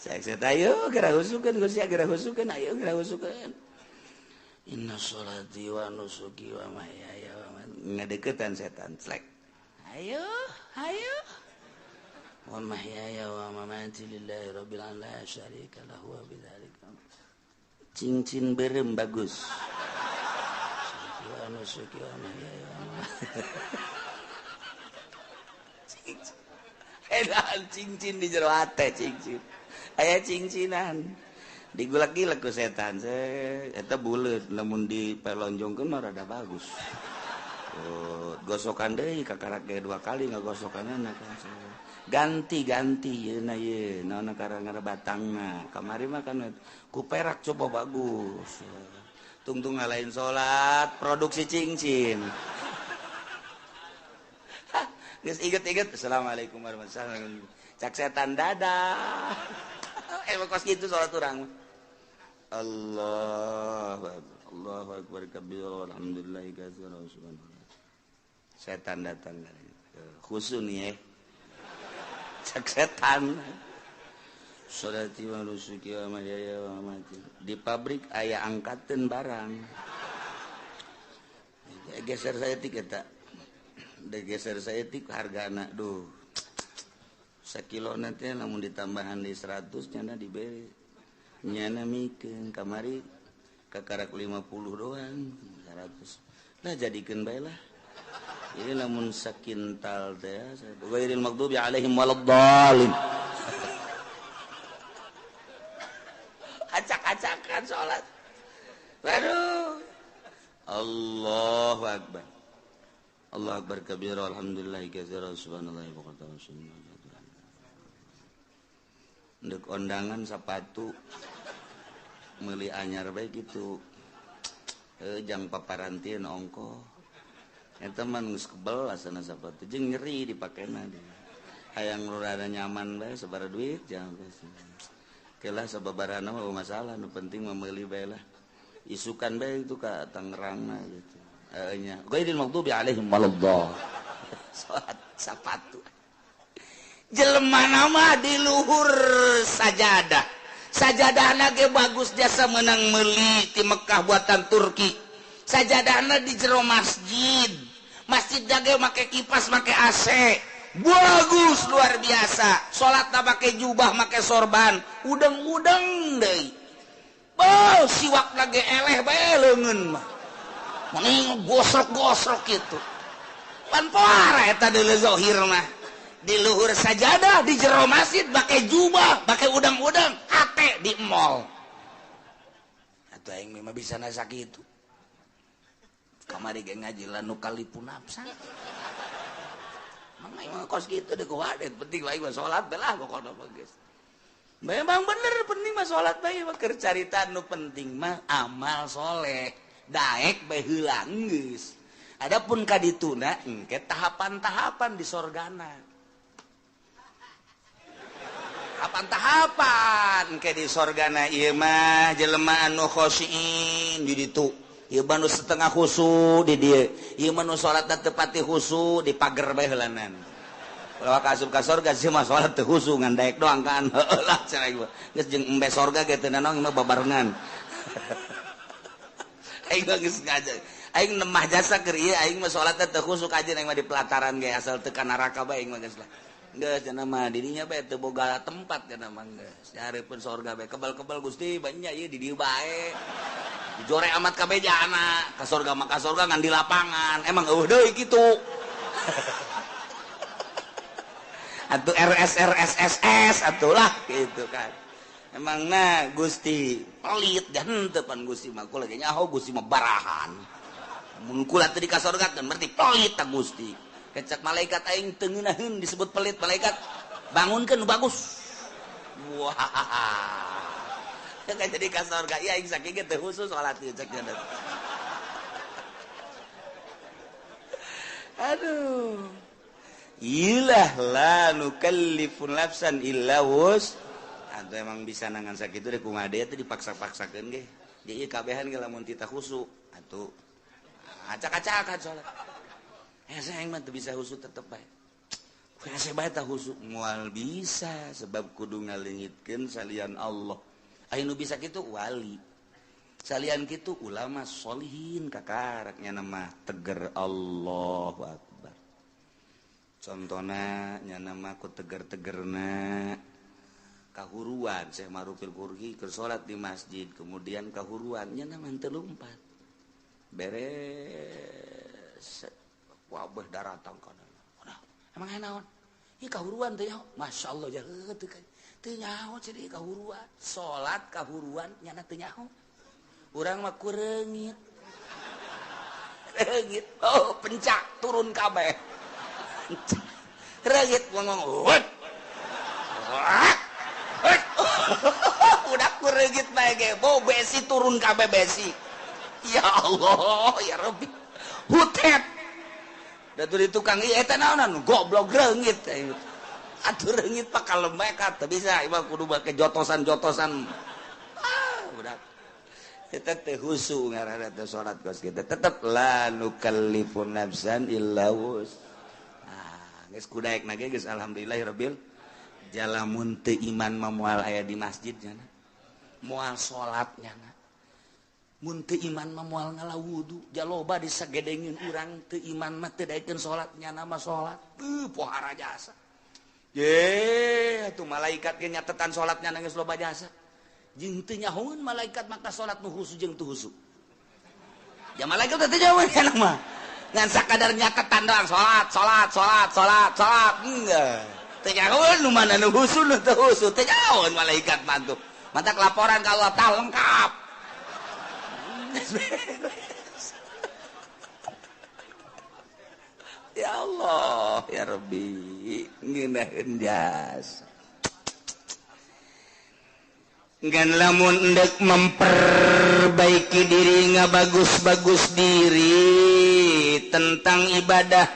Saya ayo geura husukeun Gusti, geura husukeun, ayo geura husukeun. Inna sholati wa nusuki wa mahyaya wa mamati. Ngadeukeutan setan slek. Ayo, ayo. Wa mahyaya wa mamati lillahi rabbil alamin la syarika lahu wa bidzalika. Cincin berem bagus. Wa nusuki wa mahyaya wa mamati. Cincin. Edan cincin di jero hate cincin. Aya cincinan. Digulak-gilek ku setan. Eta buleut lamun dipelonjongkeun mah rada bagus. Oh, gosokan deui kakarak ge 2 kali ngagosokanna ganti-ganti yeuna ye naon karang batangna. Kamari mah kan ku perak coba bagus. Tungtung ngalain salat produksi cincin. Geus inget-inget assalamualaikum warahmatullahi wabarakatuh. Cak setan dadah. Emang kos gitu salat urang. Allah Allahu akbar kabir walhamdulillahi katsiran subhanallah. Setan datang khusu nih ya. Cak setan. Sholati wa nusuki wa mahyaya wa mamati. Di pabrik aya angkateun barang. Geser saeutik eta. Geser saeutik hargana duh. Sakilo nanti lamun ditambahan di 100 nyana diberi. Nyana mikeun kamari kakarak 50 doang 100. Lah jadikeun bae lah. Ini lamun sakintal teh ghairil maghdubi alaihim waladdallin. Acak-acakan salat. Waduh. Allahu akbar. Allahu akbar kabira alhamdulillahi katsira subhanallahi wa bihamdihi. Ndek ondangan sepatu meuli anyar bae kitu. Jang paparantieun ongkoh. Eta mah geus kebel asana sapatu jeung nyeri dipakena dia. Hayang nu rada nyaman bae sabaraha duit jangan kelah sababarana mah masalah nu penting mah meuli bae lah. Isukan bae itu ka Tangerangna gitu. Heeh nya. Ghairil maghdubi alaihim waladdallin. Salat sapatu. Jelema mah di luhur sajadah. Sajadahna ge bagus jasa menang meuli ti Mekah buatan Turki. Sajadahna di jero masjid. Masjid ge make kipas, make AC. Bagus luar biasa. Salatna make jubah, make sorban, udeng-udeng deui. Beuh, siwakna ge eleh bae leungeun mah. Mending gosrok-gosrok kitu. Pan poara eta deuleu zahir mah. Di luhur sajadah, di jero masjid make jubah, make udang-udang, hate di mall. Atuh aing mah bisa nasa kitu. Kamari ge ngaji la nu kalipu nafsa. Mang aing mah kos kitu deuk wadet, penting aing mah salat bae lah pokona mah geus. Memang bener penting mah salat bae mah keur carita nu penting mah amal soleh. Daek bae heula geus. Adapun ka dituna engke tahapan-tahapan di sorgana. Tahapan-tahapan ke di sorgana ieu mah jelema anu khosyin di ditu. Ieu mah nu setengah khusu di dieu. Ieu mah nu salatna teu pati khusu di pager bae heulanan. Kalau ka asup ka sorga sih mah salat teu khusu ngan daek doang kan. Heueuh lah cenah ieu. Geus jeung embe sorga ge teu nanaon mah babarengan. Aing mah geus ngaja. Aing nemah jasa keur ieu aing mah salatna teu khusu kajeun aing mah di pelataran ge asal teu ka neraka bae aing mah geus lah. Geus cenah mah dirinya bae teu boga tempat cenah mah geus. Nyareupeun sorga bae kebal-kebal Gusti banyak ieu di dieu bae. Dijore amat kabeh jana ka sorga mah ka sorga ngan di lapangan. Emang eueuh deui kitu. Atuh RS RS SS atuh lah gitu kan. Emang na Gusti pelit dan henteu pan Gusti mah kula ge nyaho Gusti mah barahan. Mun kula teu di ka sorga kan berarti pelit ta Gusti. Kecak malaikat aing teu ngeunaheun disebut pelit malaikat bangunkeun nu bagus. Wah. Teu jadi ka sorga ieu aing sakieu ge teu khusus salat ieu cek nya. Aduh. Ilah la nukallifu nafsan illa wus. Atau emang bisa nangan sakitu deh kumaha deui teh dipaksa-paksakeun ge. Jadi ieu kabehan ge lamun tita khusu atuh acak-acakan salat. Hese aing mah teu bisa khusu tetep bae. Hese bae tah khusu moal bisa sebab kudu ngaleungitkeun salian Allah. Aya nu bisa kitu wali. Salian kitu ulama sholihin kakaraknya nama teger Allahu Akbar. Contona nya nama ku teger-tegerna kahuruan Syekh Marufil Qurhi keur salat di masjid kemudian kahuruan nya nama teu lumpat. Beres wabah daratang kana. Emang aya naon? Ieu kahuruan teh nyaho. Masyaallah ja teu teu nyaho ceuk kahuruan. Salat kahuruan nyana teu nyaho. Urang mah ku reungit. Reungit. Oh, pencak turun kabeh. Reungit ngomong. Udah ku reungit bae ge. Bau besi turun kabeh besi. Ya Allah, ya Rabbi. Hutet. Da di tukang ieu eta naonan goblok reungit. Atuh reungit pak kalem bae ka teu bisa ieu mah kudu make jotosan-jotosan. Ah, udah. Eta teh khusu ngaranna teh salat kos kitu. Tetep la nukallifu nafsan illa wus. Ah, geus kudaekna ge geus alhamdulillahirabbil jalamun teu iman mah moal aya di masjid nya. Moal salat nya. Mun teu iman mah moal ngala wudu, jaloba disagedengin urang teu iman mah teu daekeun salat nyana mah salat. Teu pohara jasa. Ye, atuh malaikat ge nyatetan salat nyana geus loba jasa. Jeung teu nyahoeun malaikat maka salat nu khusu jeung teu khusu. Ya malaikat teh teu nyahoeun kana mah. Ngan sakadar nyatetan doang salat, salat, salat, salat, salat. Enggak. Teu nyahoeun nu mana nu khusu nu teu khusu, teu nyahoeun malaikat mah tuh. Matak laporan ka Allah tah lengkap. Ya Allah, ya Rabbi, ngeunaheun jasa. Ngan lamun endek memperbaiki diri ngabagus-bagus diri tentang ibadah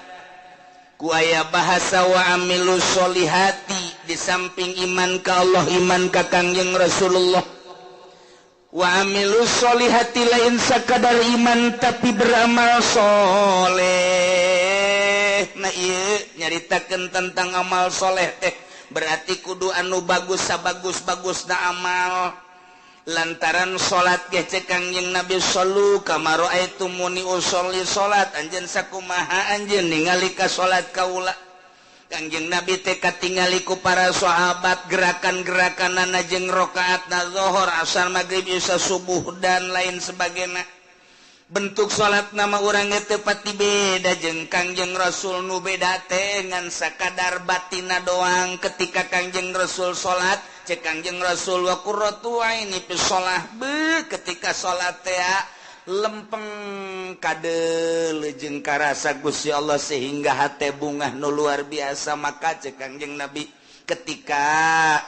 ku aya bahasa wa amilu sholihati di samping iman ka Allah iman ka Kangjeng Rasulullah. Wa amilu sholihati lain sakadar iman tapi beramal soleh. Nah ieu nyaritakeun tentang amal soleh teh berarti kudu anu bagus sabagus-bagusna amal. Lantaran salat ge cek Kangjeng Nabi sallu kama raaitumuni usolli salat anjeun sakumaha anjeun ningali ka salat kaula. Kangjeng Nabi teh katingali ku para sahabat gerakan-gerakanana jeung rakaatna zuhur, asar, magrib, isya, subuh dan lain sebagainya. Bentuk salat nama urang teh pati beda jeung Kangjeng Rasul nu beda teh ngan sakadar batina doang. Ketika Kangjeng Rasul salat cek Kangjeng Rasul wa qurratu aini fi shalah be ketika salat teh lempeng kadeuleu jeung karasa Gusti Allah sehingga hate bungah nu luar biasa. Maka cek Kangjeng Nabi ketika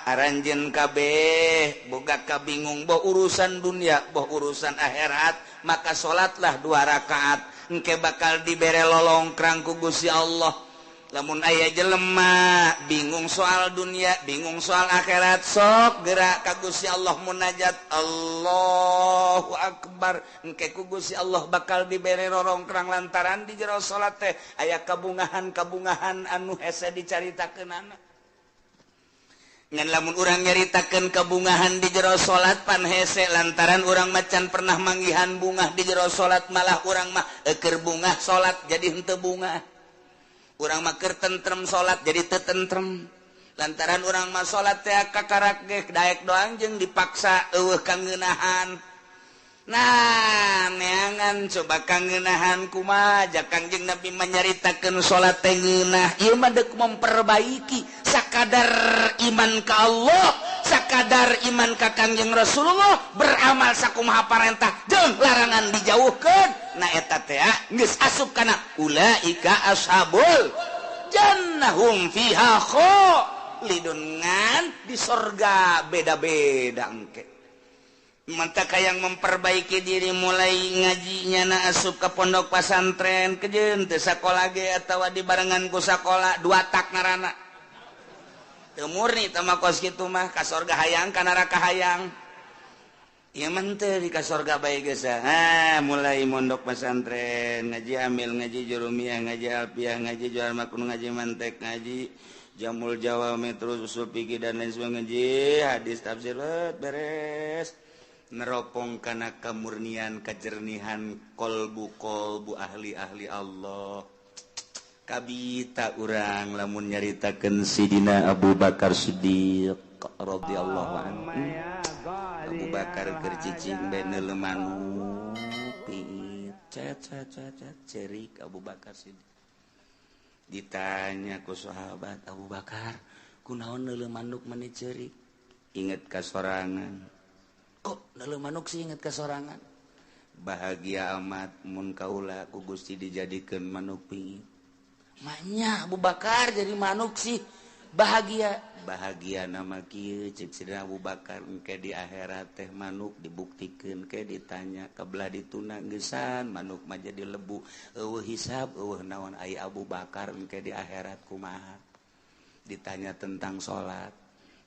aranjeun kabeh boga kabingung boh urusan dunia boh urusan akhirat maka salatlah 2 rakaat engke bakal dibere lolongkrang ku Gusti Allah. Lamun aya jelema bingung soal dunia bingung soal akhirat sok gerak ka Gusti Allah munajat Allahu Akbar engke ku Gusti Allah bakal dibere rorongkrang lantaran di jero salat teh aya kabungahan-kabungahan anu hese dicaritakeunana. Ngan lamun urang nyaritakeun kabungahan di jero salat pan hese lantaran urang macan pernah manggihan bungah di jero salat malah urang mah eukeur bungah salat jadi henteu bungah. Urang mah keur tentrem salat jadi teu tentrem. Lantaran urang mah salat teh kakarak ge daek doang jeung dipaksa eueuh kangeunahan. Nah, neangan coba kangeunahan kumaha ja Kangjeng Nabi menyaritakeun salat teh ngeunah. Ieu mah deuk memperbaiki sakadar iman ka Allah, sakadar iman ka Kangjeng Rasulullah, beramal sakumaha parentah jeung larangan dijauhkeun. Nah eta teh geus asup kana ulaika ashabul jannah hum fiha khalidun, ngan di sorga beda-beda engke. Mantap yang memperbaiki diri mulai ngajinya na asup ke pondok pesantren kejeun teu sakola ge atawa dibarengan ku sakola dua tak ngaranna. Teu murni teh mah kos kitu mah ka sorga hayang ka neraka hayang. Ieu mah teu di ka sorga bae geus. Ah, mulai mondok pesantren, ngaji amil, ngaji jurumiyah, ngaji alfiah, ngaji jual makun, ngaji mantek, ngaji jamul jawami, terus usul fikih dan lain sebagainya, ngaji hadis tafsir beres. Neropong kana kamurnian kejernihan kolbu-kolbu ahli-ahli Allah. Kabita urang lamun nyaritakeun Sidina Abu Bakar Siddiq radhiyallahu anhu. Abu Bakar keur cicing bae neuleu manuk piit cet cet cet cerik Abu Bakar Siddiq. Ditanya ku sahabat, Abu Bakar kunaon neuleu manuk meni cerik? Inget ka sorangan. Kok neuleu manuk sih inget ka sorangan? Bahagia amat mun kaula ku Gusti dijadikeun manuk pingit. Maknya Abu Bakar jadi manuk sih bahagia. Bahagia nama kieu ceuk Sidina Abu Bakar engke di akhirat teh manuk dibuktikeun ke ditanya kabelah dituna geusan manuk mah jadi lebu eueuh hisab eueuh naon ai Abu Bakar engke di akhirat kumaha. Ditanya tentang salat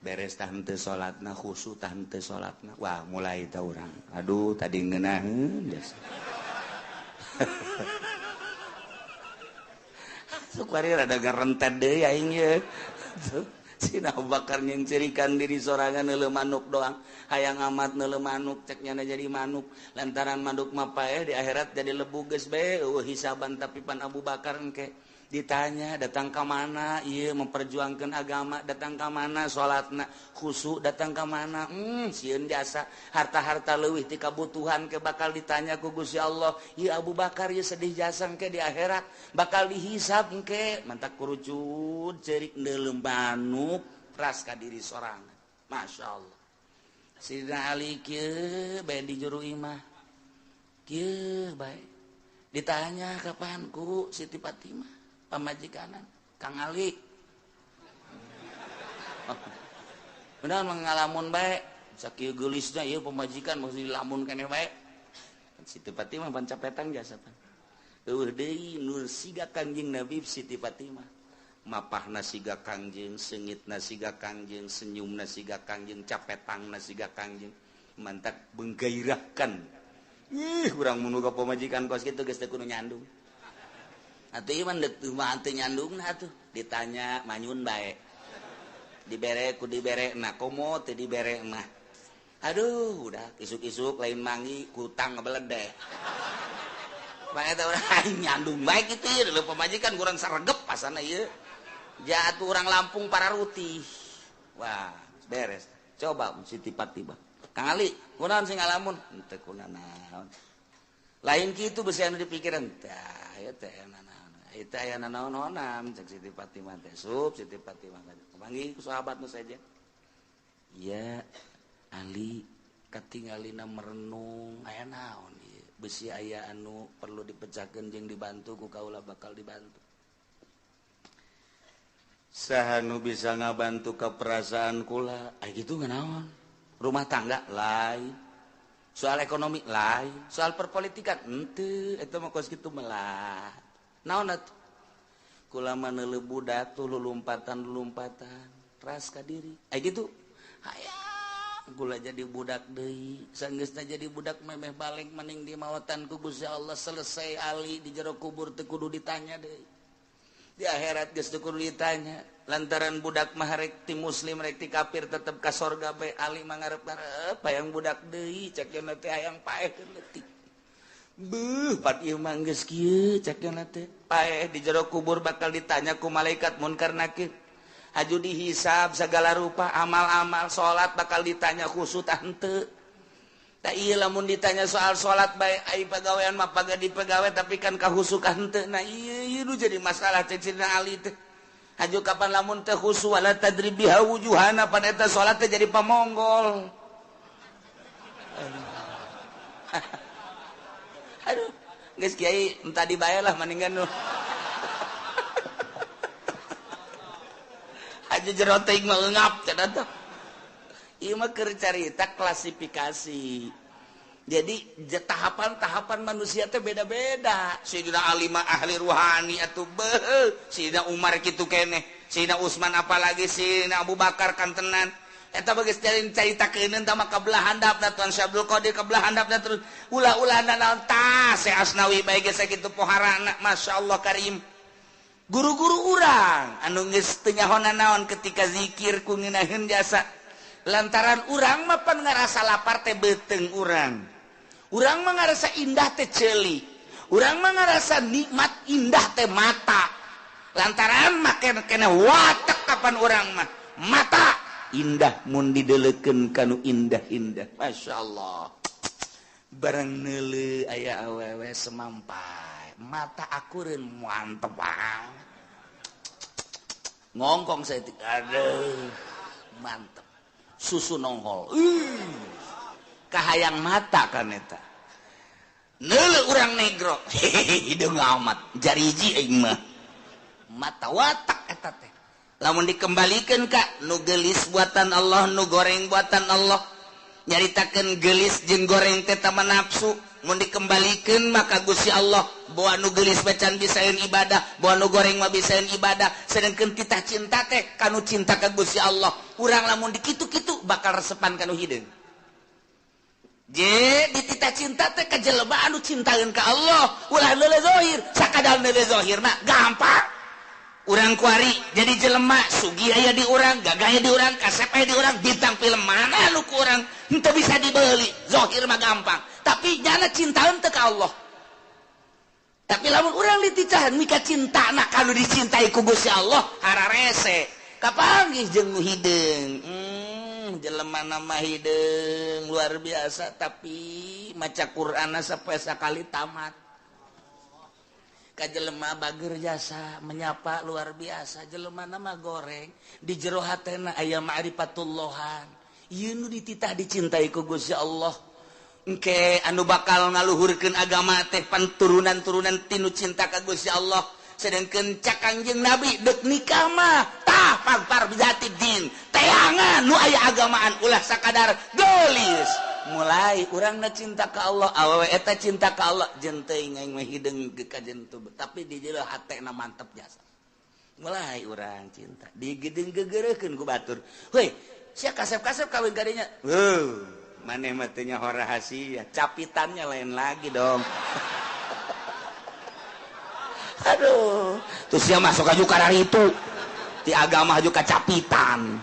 beres tah henteu salatna khusyuk tah henteu salatna. Wah mulai tah urang aduh tadi ngeunaheun geus. Sukwari rada garentet deui aing ye. Sina Abu Bakar nyengcerikan diri sorangan neuleuh manuk doang. Hayang amat neuleuh manuk cek nyana jadi manuk. Lantaran manuk mah paeh di akhirat jadi lebu geus bae eueuh hisaban tapi pan Abu Bakar engke ditanya datang ka mana ieu memperjuangkan agama, datang ka mana salatna khusyuk, datang ka mana sieun jasa harta-harta leuwih ti kabutuhan ke bakal ditanya ku Gusti Allah. Ieu Abu Bakar ieu sedih jasa engke di akhirat bakal dihisab engke. Mantak kurucut ceurik neuleuh manuk ras ka diri sorangan. Masya Allah. Sidina Ali kieu bae di juru imah kieu bae ditanya kapan ku Siti Fatimah pamajikanan Kang Ali. Benar mengalamun bae sakieu geulisna ieu pamajikan mesti dilamun keneh bae. Siti Fatimah pancapetan jasa pan. Eueuh deui nur siga Kangjeng Nabi Siti Fatimah. Mapahna siga Kangjeng, seungitna siga Kangjeng, senyumna siga Kangjeng, capetangna siga Kangjeng. Mantak menggairahkan. Ih, urang mun boga pamajikan kos kitu geus teu kudu nyandung. Atuh ieu mah deuk mah teu nyandungna atuh. Ditanya manyun bae. Dibere ku dibere na komo teu dibere mah. Aduh, udah isuk-isuk lain mangi kutang ngebeledeh. Bae eta urang aing nyandung bae kitu ieu leuh pamajikan kurang saregep pasana ieu. Jatuh urang Lampung pararutih. Wah, beres. Coba Siti Fatimah. Kang Ali, kunaon sing ngalamun? Henteu kunanaon. Lain kitu beusi anu dipikiran. Tah, ieu teh nanaon. Itu aya nanaon-naonan cek Siti Fatimah teh. Sup Siti Fatimah panggil ku sahabat nu saja. Ya Ali katingalina merenung aya naon ieu? Besi aya anu perlu dipecahkeun jeung dibantu ku kaula bakal dibantu. Saha nu bisa ngabantu ka perasaan kula? Aya kitu naon? Rumah tangga lain, soal ekonomi lain, soal perpolitikan henteu, eta mah kos kitu melah. Naon atuh? Kula mah neuleuh budak tuh lulumpatan-lulumpatan ras ka diri. Aya kitu. Hayang kula jadi budak deui. Sanggeusna jadi budak memeh balik maning di mawatan ku Gusti Allah selesai ali di jero kubur teu kudu ditanya deui. Di akhirat geus teu kudu ditanya. Lantaran budak mah rek ti muslim rek ti kafir tetep ka sorga bae ali mah ngarep-ngarep hayang budak deui cek yeuna teh hayang paeh leutik. Beuh, pat ieu mah geus kieu cek yeuna teh. Paeh di jero kubur bakal ditanya ku malaikat munkar nakir. Haju dihisab segala rupa amal-amal salat bakal ditanya khusyuk tah henteu. Tak iya lamun ditanya soal salat bae ai pagawean mah pagadi pagawe tapi kan kahusukan henteu. Nah ieu ieu nu jadi masalah cek Sidina Ali teh. Haju kapan lamun teh khusyuk wala tadrib biha wujuhana pan eta salat teh jadi pamonggol. Aduh, geus kiai entah dibayar lah mendingan nu. Aja jero teuing mah eungap cenah teh. Ieu mah keur carita klasifikasi. Jadi tahapan-tahapan manusia teh beda-beda. Sayyidina Ali mah ahli ruhani atuh beuh, Sayyidina Umar kitu keneh, Sayyidina Utsman apalagi Sayyidina Abu Bakar kantenan. Eta bageus caritakeun tah mah kabelah handapna Tuan Syekh Abdul Qadir kabelah handapna terus ulah-ulah naon tah Syekh Asnawi bae geus sakitu poharana masyaallah karim. Guru-guru urang anu geus teu nyaho nanaon ketika zikir ku ngeunaheun jasa lantaran urang mah pan ngarasa lapar teh beuteung urang. Urang mah ngarasa indah teh ceuli. Urang mah ngarasa nikmat indah teh mata. Lantaran mah kena watek kapan urang mah mata indah mun didelekeun kanu indah-indah. Masyaallah. Barang neuleuh aya awewe semampai. Mata akureun mantep banget. Ngongkong saya aduh mantep. Susu nongol. Kahayang mata kan eta. Neuleuh urang negro. Hideung amat jariji aing mah. Mata watak eta teh. Lamun dikembalikeun ka nu geulis buatan Allah, nu goreng buatan Allah. Nyaritakeun geulis jeung goreng teh tama nafsu. Mun dikembalikeun maka Gusti Allah bawa nu geulis bacan bisaeun ibadah, bawa nu goreng mah bisaeun ibadah. Sedengkeun titah cinta teh kanu cinta ka Gusti Allah. Urang lamun dikitu-kitu bakal resepan kanu hideung. Je dititah cinta teh ka jelema anu cintaeun ka Allah, ulah neuleuh zahir, sakadar neuleuh zahir mah gampang. Urang kuari jadi jelema sugih aya di urang, gagah aya di urang, kasep aya di urang, bintang film mana nu ku urang henteu bisa dibeli. Zahir mah gampang, tapi nyana cintaeun teu ka Allah. Tapi lamun urang diticahan mika cintana kanu dicintai ku Gusti Allah, hararese. Kapanggih jeung nu hideung. Jelema nama hideung luar biasa tapi maca Qur'anna sapoe sakali tamat. Ka jelema bager jasa menyapa luar biasa, jelema nama goreng di jero hatena aya ma'rifatullahan. Ieu nu dititah dicintai ku Gusti Allah. Engke anu bakal ngaluhurkeun agama teh pan turunan-turunan tinu cinta ka Gusti Allah. Sedengkeun cak Kangjeng Nabi deuk nikah mah tah pagpar bizati din. Teangan nu aya agamaan ulah sakadar geulis. Mulai urangna cinta ka Allah, awewe eta cinta ka Allah, jeung teuing aing mah hideung ge ka jentu, tapi di jero hatena mantep jasa. Mulai urang cinta, digedeung gegereukeun ku batur. Heuy, sia kasep-kasep kawin kadinya. Heuh, maneh mah teu nyaho rahasia, capitannya lain lagi dong. Aduh, terus sia masuk aju ka itu. Di agama aju ka capitan.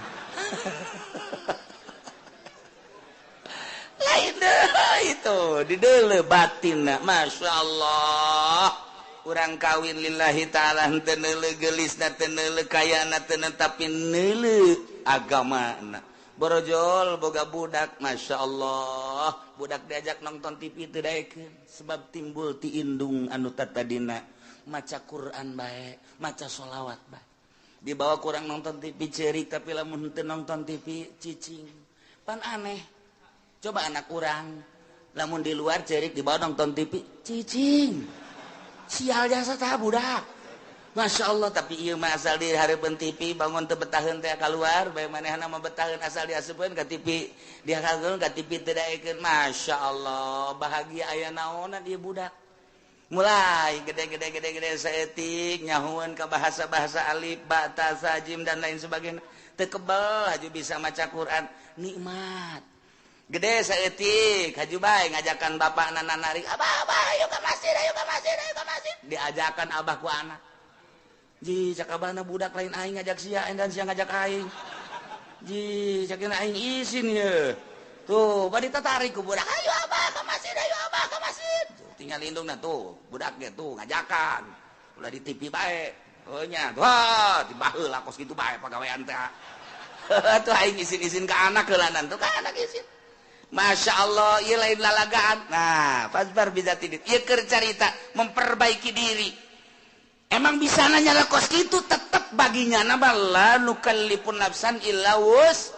Lain deh itu di deuleu batinna Masya Allah. Urang kawin lillahi ta'ala henteu neuleuh geulisna, teu neuleuh kayana, teu tapi neuleuh agamana. Borojol boga budak Masya Allah, budak diajak nonton TV teu daekeun sebab timbul ti indung anu tatadina maca Quran bae, maca sholawat bae. Dibawa kurang nonton TV ceurik tapi lamun henteu nonton TV cicing. Pan aneh. Coba anak urang lamun di luar cerik dibawa nonton TV cicing. Sial jasa tah budak. Masya Allah, tapi ieu mah asal di hareupeun TV bangun teu betaheun teh kaluar bae manehna mah betaheun asal diasupkeun ka TV, dihakeun ka TV teu daekeun. Masya Allah, bahagia aya naonan ieu budak. Mulai gede-gede saeutik nyahueun ka bahasa-bahasa alif, ba, ta, sa, jim dan lain sebagainya. Teu kebel haju bisa maca Quran, nikmat. Gede saeutik haju bae ngajakan bapakna narik, "Abah, abah, ayo ka masjid, ayo ka masjid, ayo ka masjid." Diajakan abah ku anak. Ji, cak abahna budak lain aing ngajak sia, dan sia ngajak aing. Ji, cak aing isin ye. Tuh, bari tatarik ku budak, "Ayo abah ka masjid, ayo abah ka masjid." Tuh, tinggal indungna tuh, budak ge tuh ngajakan. Ulah di TV bae. Oh nya, wah, dibaheula kos kitu bae pagawean teh. Tuh aing izin-izin ke anak heulanan tuh ka anak izin. Masya Allah, ieu lain lalagaan. Nah, fasbar bizati ieu keur carita memperbaiki diri. Emang bisa nanya lah kos kitu tetep baginya nama la nukallifun nafsan illa wus.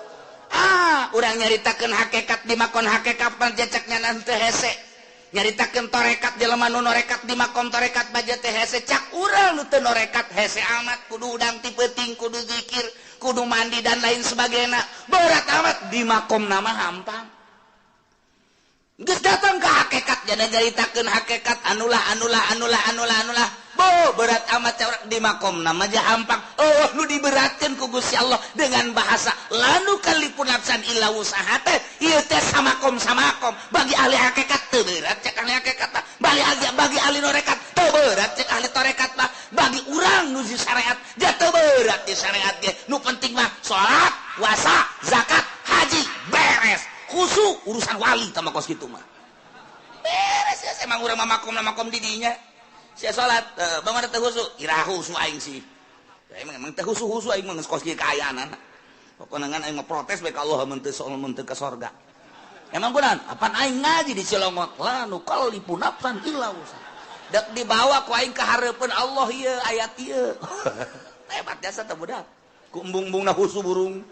Ah, urang nyaritakeun hakikat di makon hakikat panjacaknya nanti hese. Nyaritakeun torekat jelema nu norekat di makom torekat baja teh hese cak urang nu teu norekat hese amat kudu udang ti peuting kudu zikir kudu mandi dan lain sebagainya. Berat amat di makom nama hampang. Geus datang ke hakikat jana nyaritakeun hakikat anulah anulah anulah anulah anulah. Bo berat amat cak di makom nama aja hampang. Oh nu diberatkeun ku Gusti Allah dengan bahasa lanu kalipun nafsan illa wusaha teh ieu teh samakom samakom bagi ahli hakikat teu berat cek ahli hakikat mah bagi ahli norekat teu berat cek ahli torekat mah bagi urang nu di syariat ja teu berat di syariat ge nu penting mah salat puasa zakat haji beres khusu urusan wali tama kos kitu mah beres ya emang urang mah makom makom di dinya. Sia salat, bang ada teu husu, ira husu aing sih. Emang emang teu husu-husu aing mah geus kos kieu kaayaan. Pokona ngan aing mah protes bae ka Allah mun teu mun teu ka sorga. Emang kunaon? Apan aing ngaji di Cilongok, la nukallifu nafsan illa wusaha. Dek dibawa ku aing ka hareupeun Allah ieu ayat ieu. Hebat jasa teh budak. Ku embung-embungna husu burung.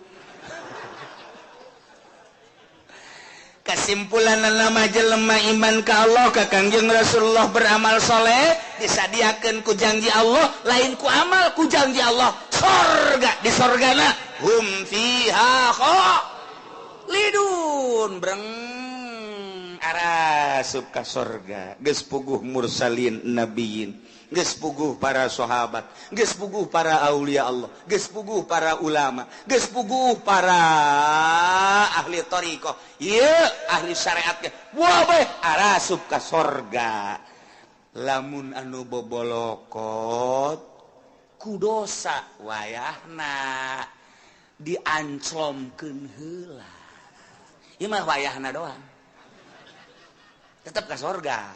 Kesimpulan nama jelema iman ka Allah ka Kangjeng Rasulullah beramal soleh disadiakeun ku janji Allah lain ku amal ku janji Allah sorga di sorgana hum fiha khalidun breng arasup ka sorga geus puguh mursalin nabiyin geus puguh para sahabat geus puguh para aulia Allah geus puguh para ulama geus puguh para ahli thariqah ieu ahli syariat ge wah bae arasup ka sorga lamun anu bobolokot ku dosa wayahna dianclomkeun heula ieu mah wayahna doang tetep ka sorga.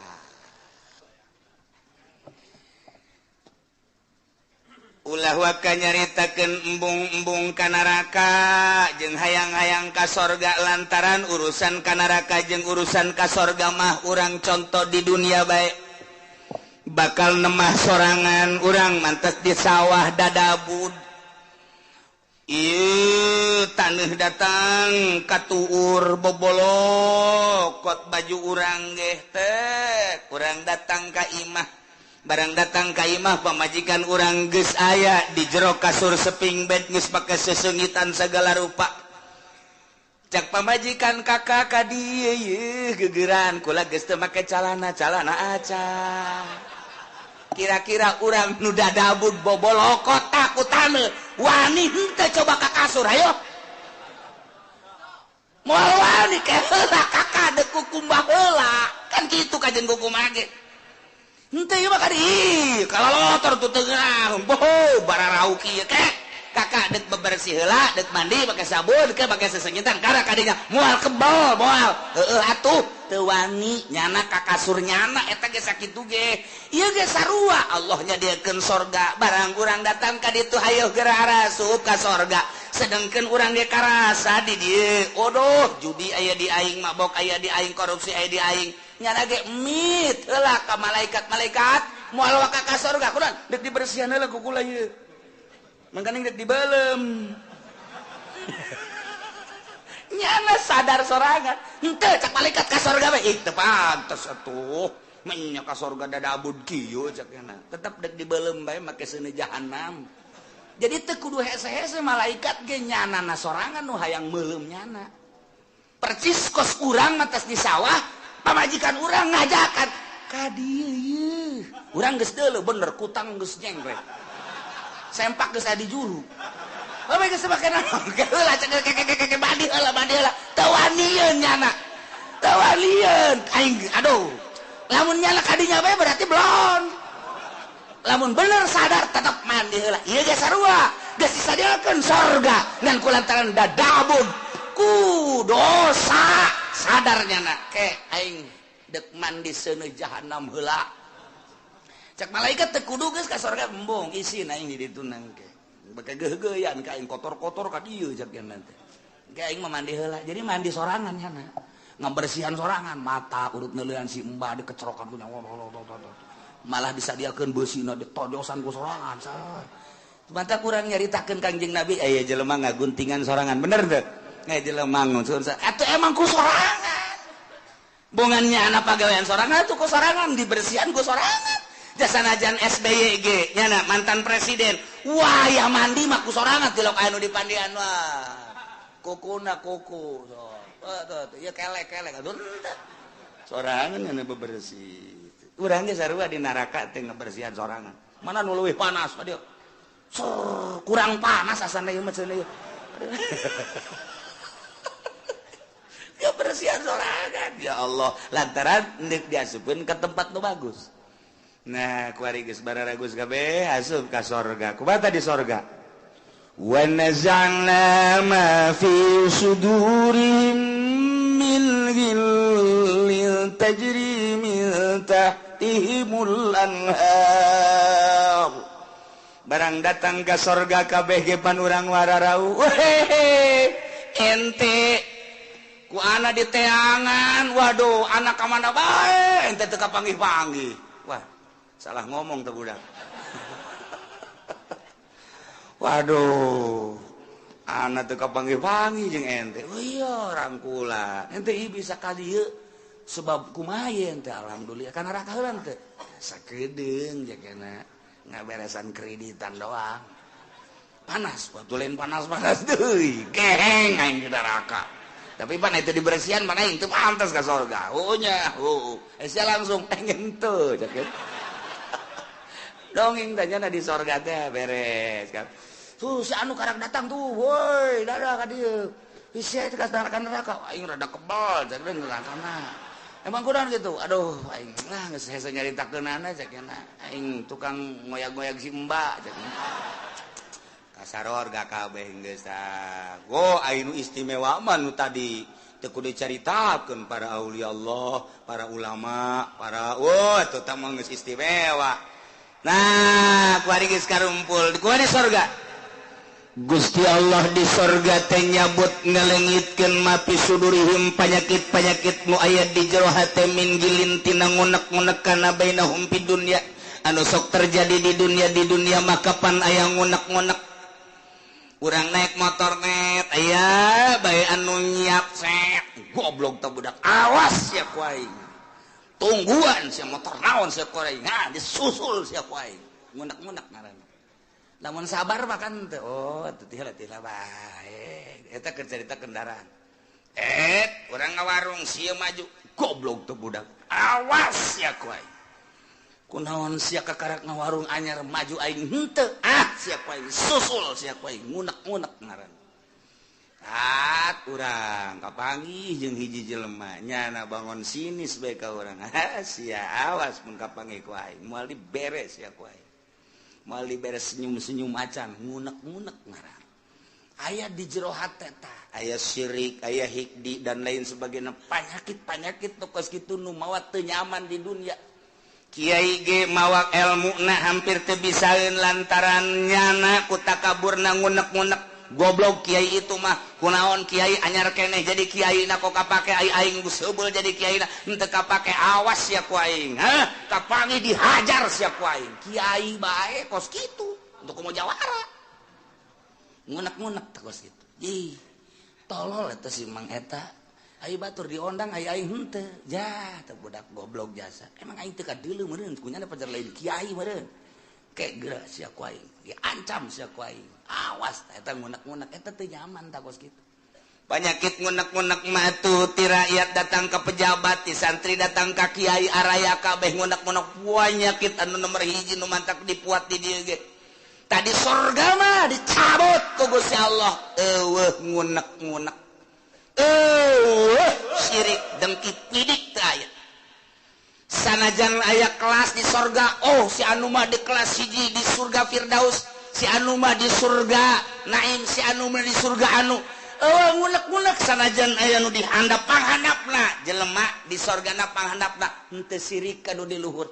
Ulah waka nyaritakeun embung-embung ka neraka jeung hayang-hayang ka sorga lantaran urusan ka neraka jeung urusan ka sorga mah urang contoh di dunia bae bakal nemah sorangan urang mantes di sawah dadabud ieu taneuh datang katuur bobolokot baju urang geh teh urang datang ka imah barang datang ka imah pamajikan urang geus aya di jero kasur seping bed geus pake seseungitan segala rupa cak pamajikan kakak ka dieu yeuh gegeran kula geus teu make calana calana aca kira-kira urang nu dadabud bobolokot ku taneuh wani henteu coba ka kasur hayo moal wani ke heula kakak deuk kukumbah heula kan kitu kajen kukumbah ge henteu ieu mah ka dieu kalalotor tuh tengah boho bararauki ieu kek kakak dek bebersih heula dek mandi make sabun ke make sesengitan kana kadinya moal kebal moal heueuh atuh teu wani nyana ka kasur nyana eta ge sakitu ge ieu ge sarua Allah nyadiakeun sorga barang urang datang ka ditu hayoh geura arasup ka sorga sedengkeun urang ge karasa di dieu odoh judi aya di aing mabok aya di aing korupsi aya di aing nyana ge mit heula ka malaikat-malaikat moal waka ka sorga kunaon deuk dibersihan heula ku kula ieu mangkaning deuk dibeuleum nyana sadar sorangan henteu cak malaikat ka sorga bae ih teu pantes atuh menya ka sorga dadabud kieu cak nyana tetep deuk dibeuleum bae make seuneu jahanam jadi teu kudu hese-hese malaikat ge nyanana sorangan nu hayang meuleum nyana percis kos urang matas di sawah pamajikan urang ngajakan ka dieu ieu urang geus deuleu bener kutang geus nyengkrek sempak geus aya di juru bae geus make naon heula cek kek mandi heula teu wanieun nyana teu wanieun aing aduh lamun nyana kadinya bae berarti belon lamun bener sadar tetep mandi heula ieu ge sarua geus disadiakeun sorga ngan kulantaran dadabud ku dosa sadar nyana ke aing dek mandi seuneu jahanam heula Cek malaikat teu kudu geus ka sorga embung isin aing di ditu nangke. Bake geugeuyan ka aing kotor-kotor ka dieu cek nya teh. Ke aing mah mandi heula. Jadi mandi sorangan nya. Ngabersihan sorangan, mata urut neuleuan si embah dikecerokan ku nya. Malah disadiakeun beusina ditojosan ku sorangan. Mata kurang nyaritakeun Kangjeng Nabi aya jelema ngaguntingan sorangan. Bener teu? Aya jelema ngusun atuh emang ku sorangan. Bongannya anak pagawean sorangan tuh ku sorangan, dibersihan ku sorangan. Jasanajan SBY ge nyana mantan presiden. Wah, ya mandi mah ku sorangan tilok anu dipandian wah. Kukuna kuku. So, tuh, ya kelek-kelek atuh. Sorangan nya bebersih. Urang ge sarua di neraka teh ngebersihan sorangan. Mana nu leuwih panas dieu? Kurang panas asana ieu mah cenah ieu. Ya bersihan sorangan. Ya Allah, lantaran deuk diasupkeun ka tempat nu bagus. Nah, kuari geus bararagus kabeh asup ka sorga. Kumaha di sorga? Wa naza'na ma fi sudurihim min ghillin tajri min tahtihimul anhar. Barang datang ka sorga kabeh ge pan urang wararau. Wehehe, ente ku ana di teangan, waduh, anak ka mana bae, ente teu kapanggih-panggih. Wah, salah ngomong tuh budak. Waduh, anak teu kapanggih-panggih jeung ente. Oh iya, rangkula. Ente ieu bisa ka dieu sebab kumaha ente alhamdulillah kana neraka heula teh. Sakedeung jakena ngaberesan kreditan doang. Panas, waktu lain panas-panas deui. Geheng aing di neraka. Tapi pan itu dibersihan mana aing teu pantas ka sorga. Oh nya, oh. Sia langsung pengen teu jaket. Dongeng tanya di sorga teh beres kan. Tuh si anu karang datang tuh, woi, dadah ka dieu. Sia itu ka neraka, aing rada kebal cek nerakana. Emang kurang gitu. Aduh, aing lah geus hese nyaritakeunana cek aing tukang ngoyag-ngoyag si Mbak cek. Kasaror ga kabeh geus tah. Go aing nu istimewa mah nu tadi teu kudu dicaritakeun para aulia Allah, para ulama, para wah eta tah mah geus istimewa. Nah, kuari geus karumpul. Kuari sorga. Gusti Allah di sorga teh nyabut ngalengitkeun mapi sudurihim panyakit-panyakit nu aya di jero hate min gilin tina ngunek-ngunek kana bainahum fid dunya anu sok terjadi di dunia maka pan aya ngunek-ngunek. Urang naik motor net aya bae anu nyiap set goblok teh budak awas sia ku aing. Tungguan sia motor naon sia ku aing. Nah, disusul sia ku aing. Ngunek-ngunek ngaranna. Lamun sabar mah kan teh oh teu teh bae. Eta keur carita kendaraan. Urang ngawarung sia maju goblok teh budak. Awas sia ku aing. Kunaon sia kakarak ngawarung anyar maju aing henteu. Ah sia ku aing susul sia ku aing ngunek-ngunek ngaranna. Tat urang kapanggih jeung hiji jelema nyana bangun sinis bae ka urang. Ha sia awas mun kapanggih ku aing moal diberes sia ku aing. Moal diberes senyum-senyum acan ngunek-ngunek ngaran. Aya di jero hate tah, aya syirik, aya hikdi dan lain sebagainya, panyakit-panyakit nu kos kitu nu mawa teu nyaman di dunia. Kiai ge mawa elmuna hampir teu bisaeun lantaran nyana ku takaburna ngunek-ngunek. Goblok kiai itu mah kunaon kiai anyar keneh jadi kiai na kok kapake aing geus heubeul jadi kiai na henteu kapake awas sia ku aing. Hah, kapangi dihajar sia ku aing. Kiai bae kos kitu untuk komo jawara. Ngunek-ngunek teh kos kitu. Ih, tolol eta si Mang eta. Ayo batur diondang ayo aing henteu. Ja, teh budak goblok jasa. Emang aing teu kadeuleu meureun kunyana pajar lain kiai meureun. Kayak geura sia ku aing, diancam sia ku aing. Awas eta ngunek-ngunek eta teu nyaman tah kos kitu. Panyakit ngunek-ngunek mah tuh ti rakyat datang ke pejabat, ti santri datang ka kiai araya kabeh ngunek-ngunek panyakit anu nomor hiji nu mantak dipuat di dieu ge. Tadi sorga mah dicabut ku Gusti Allah. Eueuh ngunek-ngunek. Eueuh syirik dengki pidik teu aya. Sanajan aya kelas di sorga, oh si anu mah di kelas hiji di surga Firdaus, si anu mah di surga Naim, si anu mah di surga anu. Eueuh ngunek-ngunek sanajan aya nu dihandap panghandapna, jelema di sorgana panghandapna henteu sirik ka nu di luhur.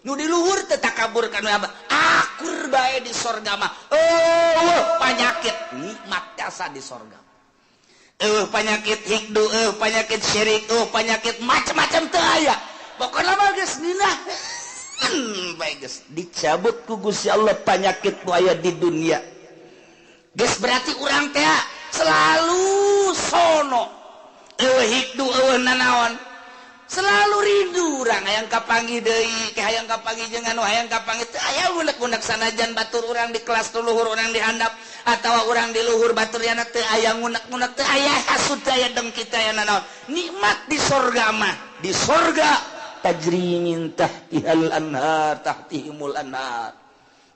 Nu di luhur teu takabur ka nu akur bae di sorga mah. Eueuh panyakit nikmat jasa di sorga. Eueuh panyakit hikdu, eueuh panyakit syirik, eueuh panyakit macam-macam teu aya. Pokona mah geus ngeunah. Bae geus dicabut ku Gusti Allah panyakit nu aya di dunia. Geus berarti urang teh selalu sono. Eueuh hikdu, eueuh nanaon. Selalu rindu urang hayang kapanggih deui, ke hayang kapanggih jeung anu hayang kapanggih teu aya unek-unek sanajan batur urang di kelas luhur urang di handap atawa urang di luhur batur yana teu aya ngunek-ngunek, teu aya hasud, teu aya dengki, teu aya nanaon. Nikmat di sorga mah, di sorga tajri min tahtihal anhar, tahtihimul anhar.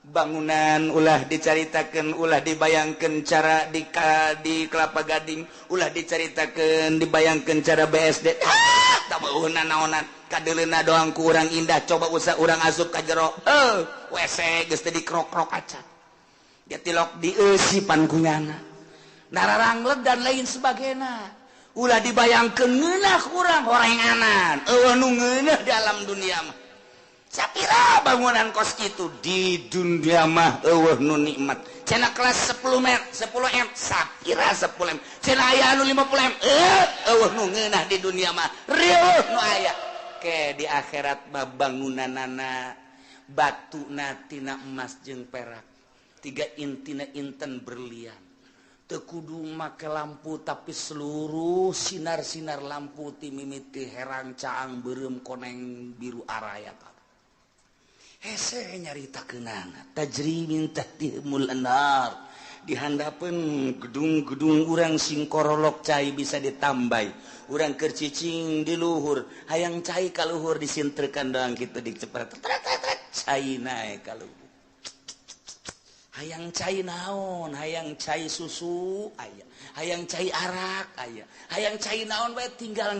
Bangunan ulah dicaritakeun, ulah dibayangkeun cara di Kelapa Gading, ulah dicaritakeun dibayangkeun cara BSD. Ah, tak beuh naonan, kadeuleuna doang ku urang indah, coba usah urang asup ka jero. WC geus teh dikrok-krok acan. Dia tilok dieusipan ku nyana. Nararangleg dan lain sebagainya. Ulah dibayangkeun ngeunah urang horenganan. Eueuh nu ngeunah di alam dunia mah. Sapira bangunan kos kitu di dunia mah eueuh nu nikmat. Cenah kelas 10 m, 10 m, sapira 10 m. Cenah aya anu 50 m, eueuh nu ngeunah di dunia mah. Rieuh nu aya. Ke di akhirat mah bangunanana batuna tina emas jeung perak. Tiga intina inten berlian. Teu kudu make lampu tapi seluruh sinar-sinar lampu ti mimiti herang caang beureum koneng biru araya. Hese nyarita kenangan tajri min tahtihimul anhar. Di handapeun gedung-gedung urang sing korolok cai bisa ditambai. Urang keur cicing di luhur, hayang cai ka luhur disintrekan doang kitu dicepret. Cai naek ka luhur. Hayang cai naon, hayang cai susu aya, hayang cai arak aya, hayang cai naon bae tinggal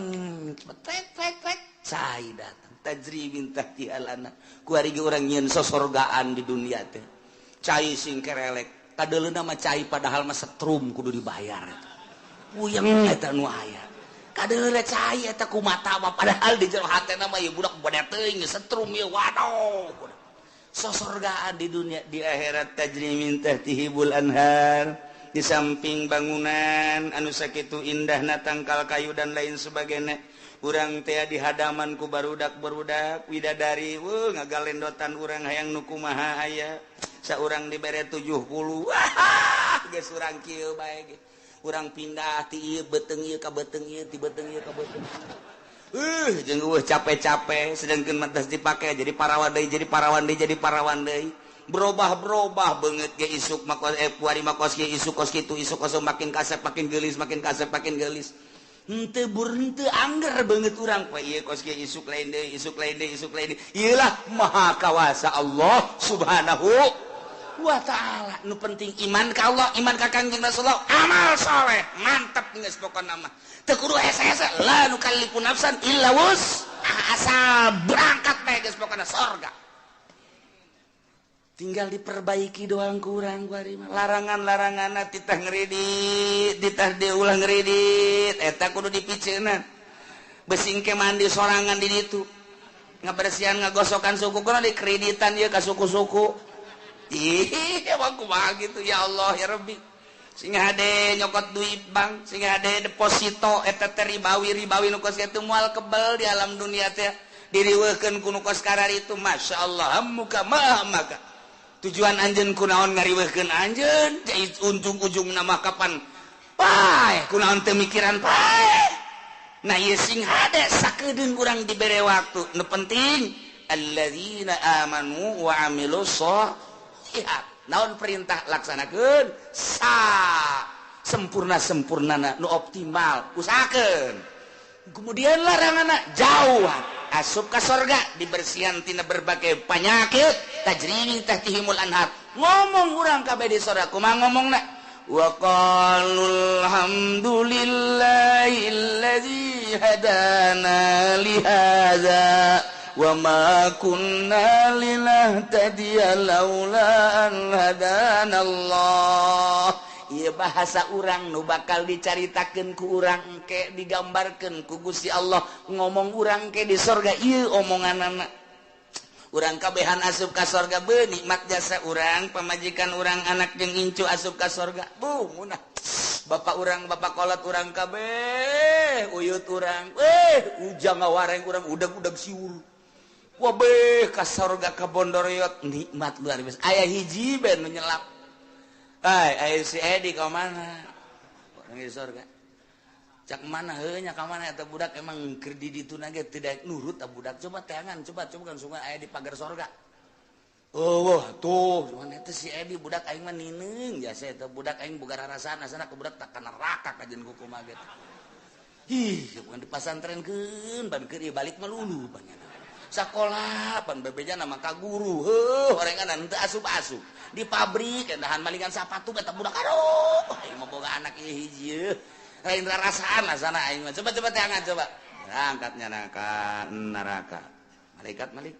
tet tet tet cai datang. Tajri min tahtihal anhar. Kuari ge urang nyieun sosorgaan di dunia teh. Cai sing kerelek, kadeuleuna mah cai padahal mah setrum kudu dibayar eta. Puyeng eta nu aya. Kadeuleuna cai eta ku mata mah padahal di jero hatena mah ieu budak bade teuing setrum ieu waduh. Sosorgaan di dunia, di akhirat tajri min tahtihimul anhar. Di samping bangunan anu sakitu indahna tangkal kayu dan lain sebagainya. Urang teh di hadaman ku barudak-barudak widadari, ngagalendotan urang hayang nu kumaha aya. Saurang dibere 70. Wah, geus urang kieu bae ge. Urang pindah ti ieu beuteung ieu ka beuteung ieu, ti beuteung ieu ka beuteung. Jeung eueuh capek-capek sedangkeun mah geus dipake jadi parawan deui, jadi parawan deui, jadi parawan deui. Berubah-berubah beungeut ge isuk mah kuari mah kos kieu, isuk kos kitu, isuk kos makin kasep makin geulis, makin kasep makin geulis. Henteu bur henteu angger beungeut urang poe ieu kos kieu isuk lain deui, isuk lain deui, isuk lain deui. Ieu lah maha kawasa Allah Subhanahu wa ta'ala. Nu penting iman ka Allah, iman ka Kangjeng Rasulullah, amal soleh, mantep geus pokona mah. Teu kudu hese-hese, la nukallifu nafsan illa wus'aha, asal berangkat bae geus pokona sorga. Tinggal diperbaiki doang kurang kuari mah. Larangan-laranganna titah ngredit, titah diulah ngredit, eta kudu dipiceunan. Besing ke mandi sorangan di ditu. Ngabersihan ngagosokan suku kudu dikreditan ieu ka suku-suku. Ih, emang kumaha gitu ya Allah ya Rabbi. Sing hade nyokot duit bank, sing hade deposito eta teh ribawi-ribawi nu kos kitu moal kebel di alam dunia teh. Diriweuhkeun ku nu kos kararitu masyaallah muka maha maka. Tujuan anjeun kunaon ngariweuhkeun anjeun, ujung-ujung nama kapan paeh kunaon teu mikiran paeh. Nah ieu sing hade sakedeung urang dibere waktu. Nu penting alladzina amanu wa amilus sholihat. Naon perintah laksanakeun sa sempurna-sempurnana nu optimal usahakeun. Kemudian laranganna jauhan asup ka sorga dibersihan tina berbagai penyakit tajri min tahtihimul anhar. Ngomong urang kabeh di sorga kumaha ngomongna? Wa qalu alhamdulillahillazi hadana li hadza wa ma kunna linahtadiya laula an hadana Allah. Ieu bahasa urang nu bakal dicaritakeun ku urang engke digambarkeun ku Gusti Allah ngomong urang ke di sorga ieu omonganana. Urang kabehan asup ka sorga, be nikmat jasa urang, pamajikan urang, anak jeung incu asup ka sorga. Bu, munah. Bapak urang, bapak kolot urang kabeh, uyut urang, ujang ngawareng urang udag-udag siur. Wabeh ka sorga ka Bondoroyot, nikmat luar biasa. Aya hiji ben nu nyelap. Ai, aya si Edi ka mana? Orang di sorga. Cak mana heuh nya ka mana eta budak emang keur di ditu ge tidak nurut eta budak. Coba teangan, coba coba kan sungai aya di pagar sorga. Oh, wah, tuh, cuman eta si Edi budak aing mah nineung jasa eta budak aing boga rarasaan asana ke budak tak ka neraka kajeun kumaha ge. Ih, bukan dipasantrenkeun ban keur ieu balik mah lulu pan nya. Sakola pan bebejana mah ka guru, heuh orengan teu asup-asup. Di pabrik endahan malingan sapatu eta budak aduh, aing mah boga anak ieu hiji eueuh. Lain rarasaan asana aing mah. Coba coba teangan coba. Angkatnya neraka neraka. Malaikat malik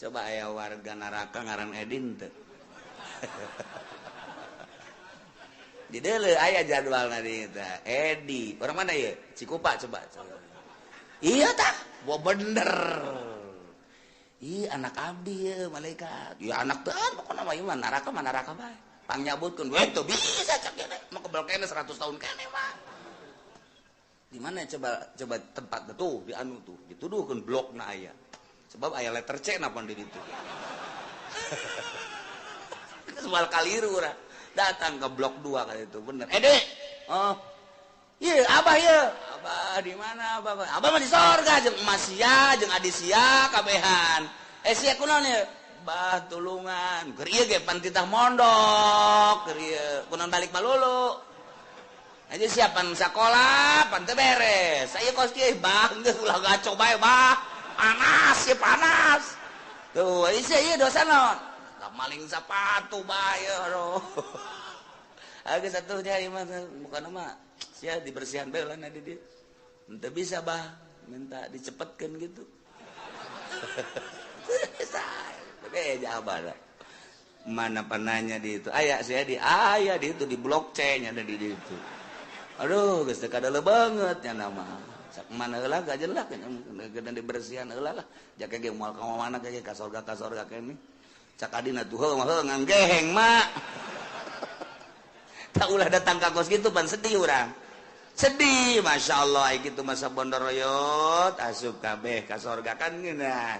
coba aya warga neraka ngaran Edin teu. Di deuleu aya jadwalna di eta. Edi, orang mana ieu? Cikupa coba. Coba. Iya tah, wah bener. Ih, anak abdi ye malaikat. Ya anak teh pokona mah ieu mah neraka bae. Pangnyabutkeun we teu bisa cak ieu teh. Mah kebel keneh 100 tahun keneh mah. Di mana coba coba tempat tuh di anu tuh dituduhkeun blokna aya. Sebab aya letter C napa di ditu. Soal kaliru urang. Datang ke blok 2 kali itu bener. Ede. Oh. Iya, abah ieu. Abah di mana abah? Abah mah di sorga jeung emas sia, jeung adi sia kabehan. Sia kunaon ieu? Bah tulungan. Keur ieu ge pan titah mondok, keur ieu kunaon balik malulu. Aja siapan sakola, pan teu beres. Saya kos kieu bah geus ulah gaco bae bah. Panas ya panas. Tuh, sia ieu dosa naon? Maling sepatu bae aduh. Geus atuh nya ieu mah bukan mah sia dibersihan bae lah di dieu. Henteu bisa bah, minta dicepetkeun gitu. Tapi abah mana penanya di itu. Aya sia di aya di itu di blok C nya ada di itu. Aduh, geus teu kadeuleung banget nya nama. Sak mana heula gajelak nya dibersihan heula lah. Jake ge moal ka mana ge ka sorga keneh. Cak adina tuh heuh mah heuh nganggeheng mak. Tak ulah datang ka kos kitu pan sedih urang. Sedih, Masya Allah, gitu masa bondoroyot asup kabeh ka sorga kan ngeunah.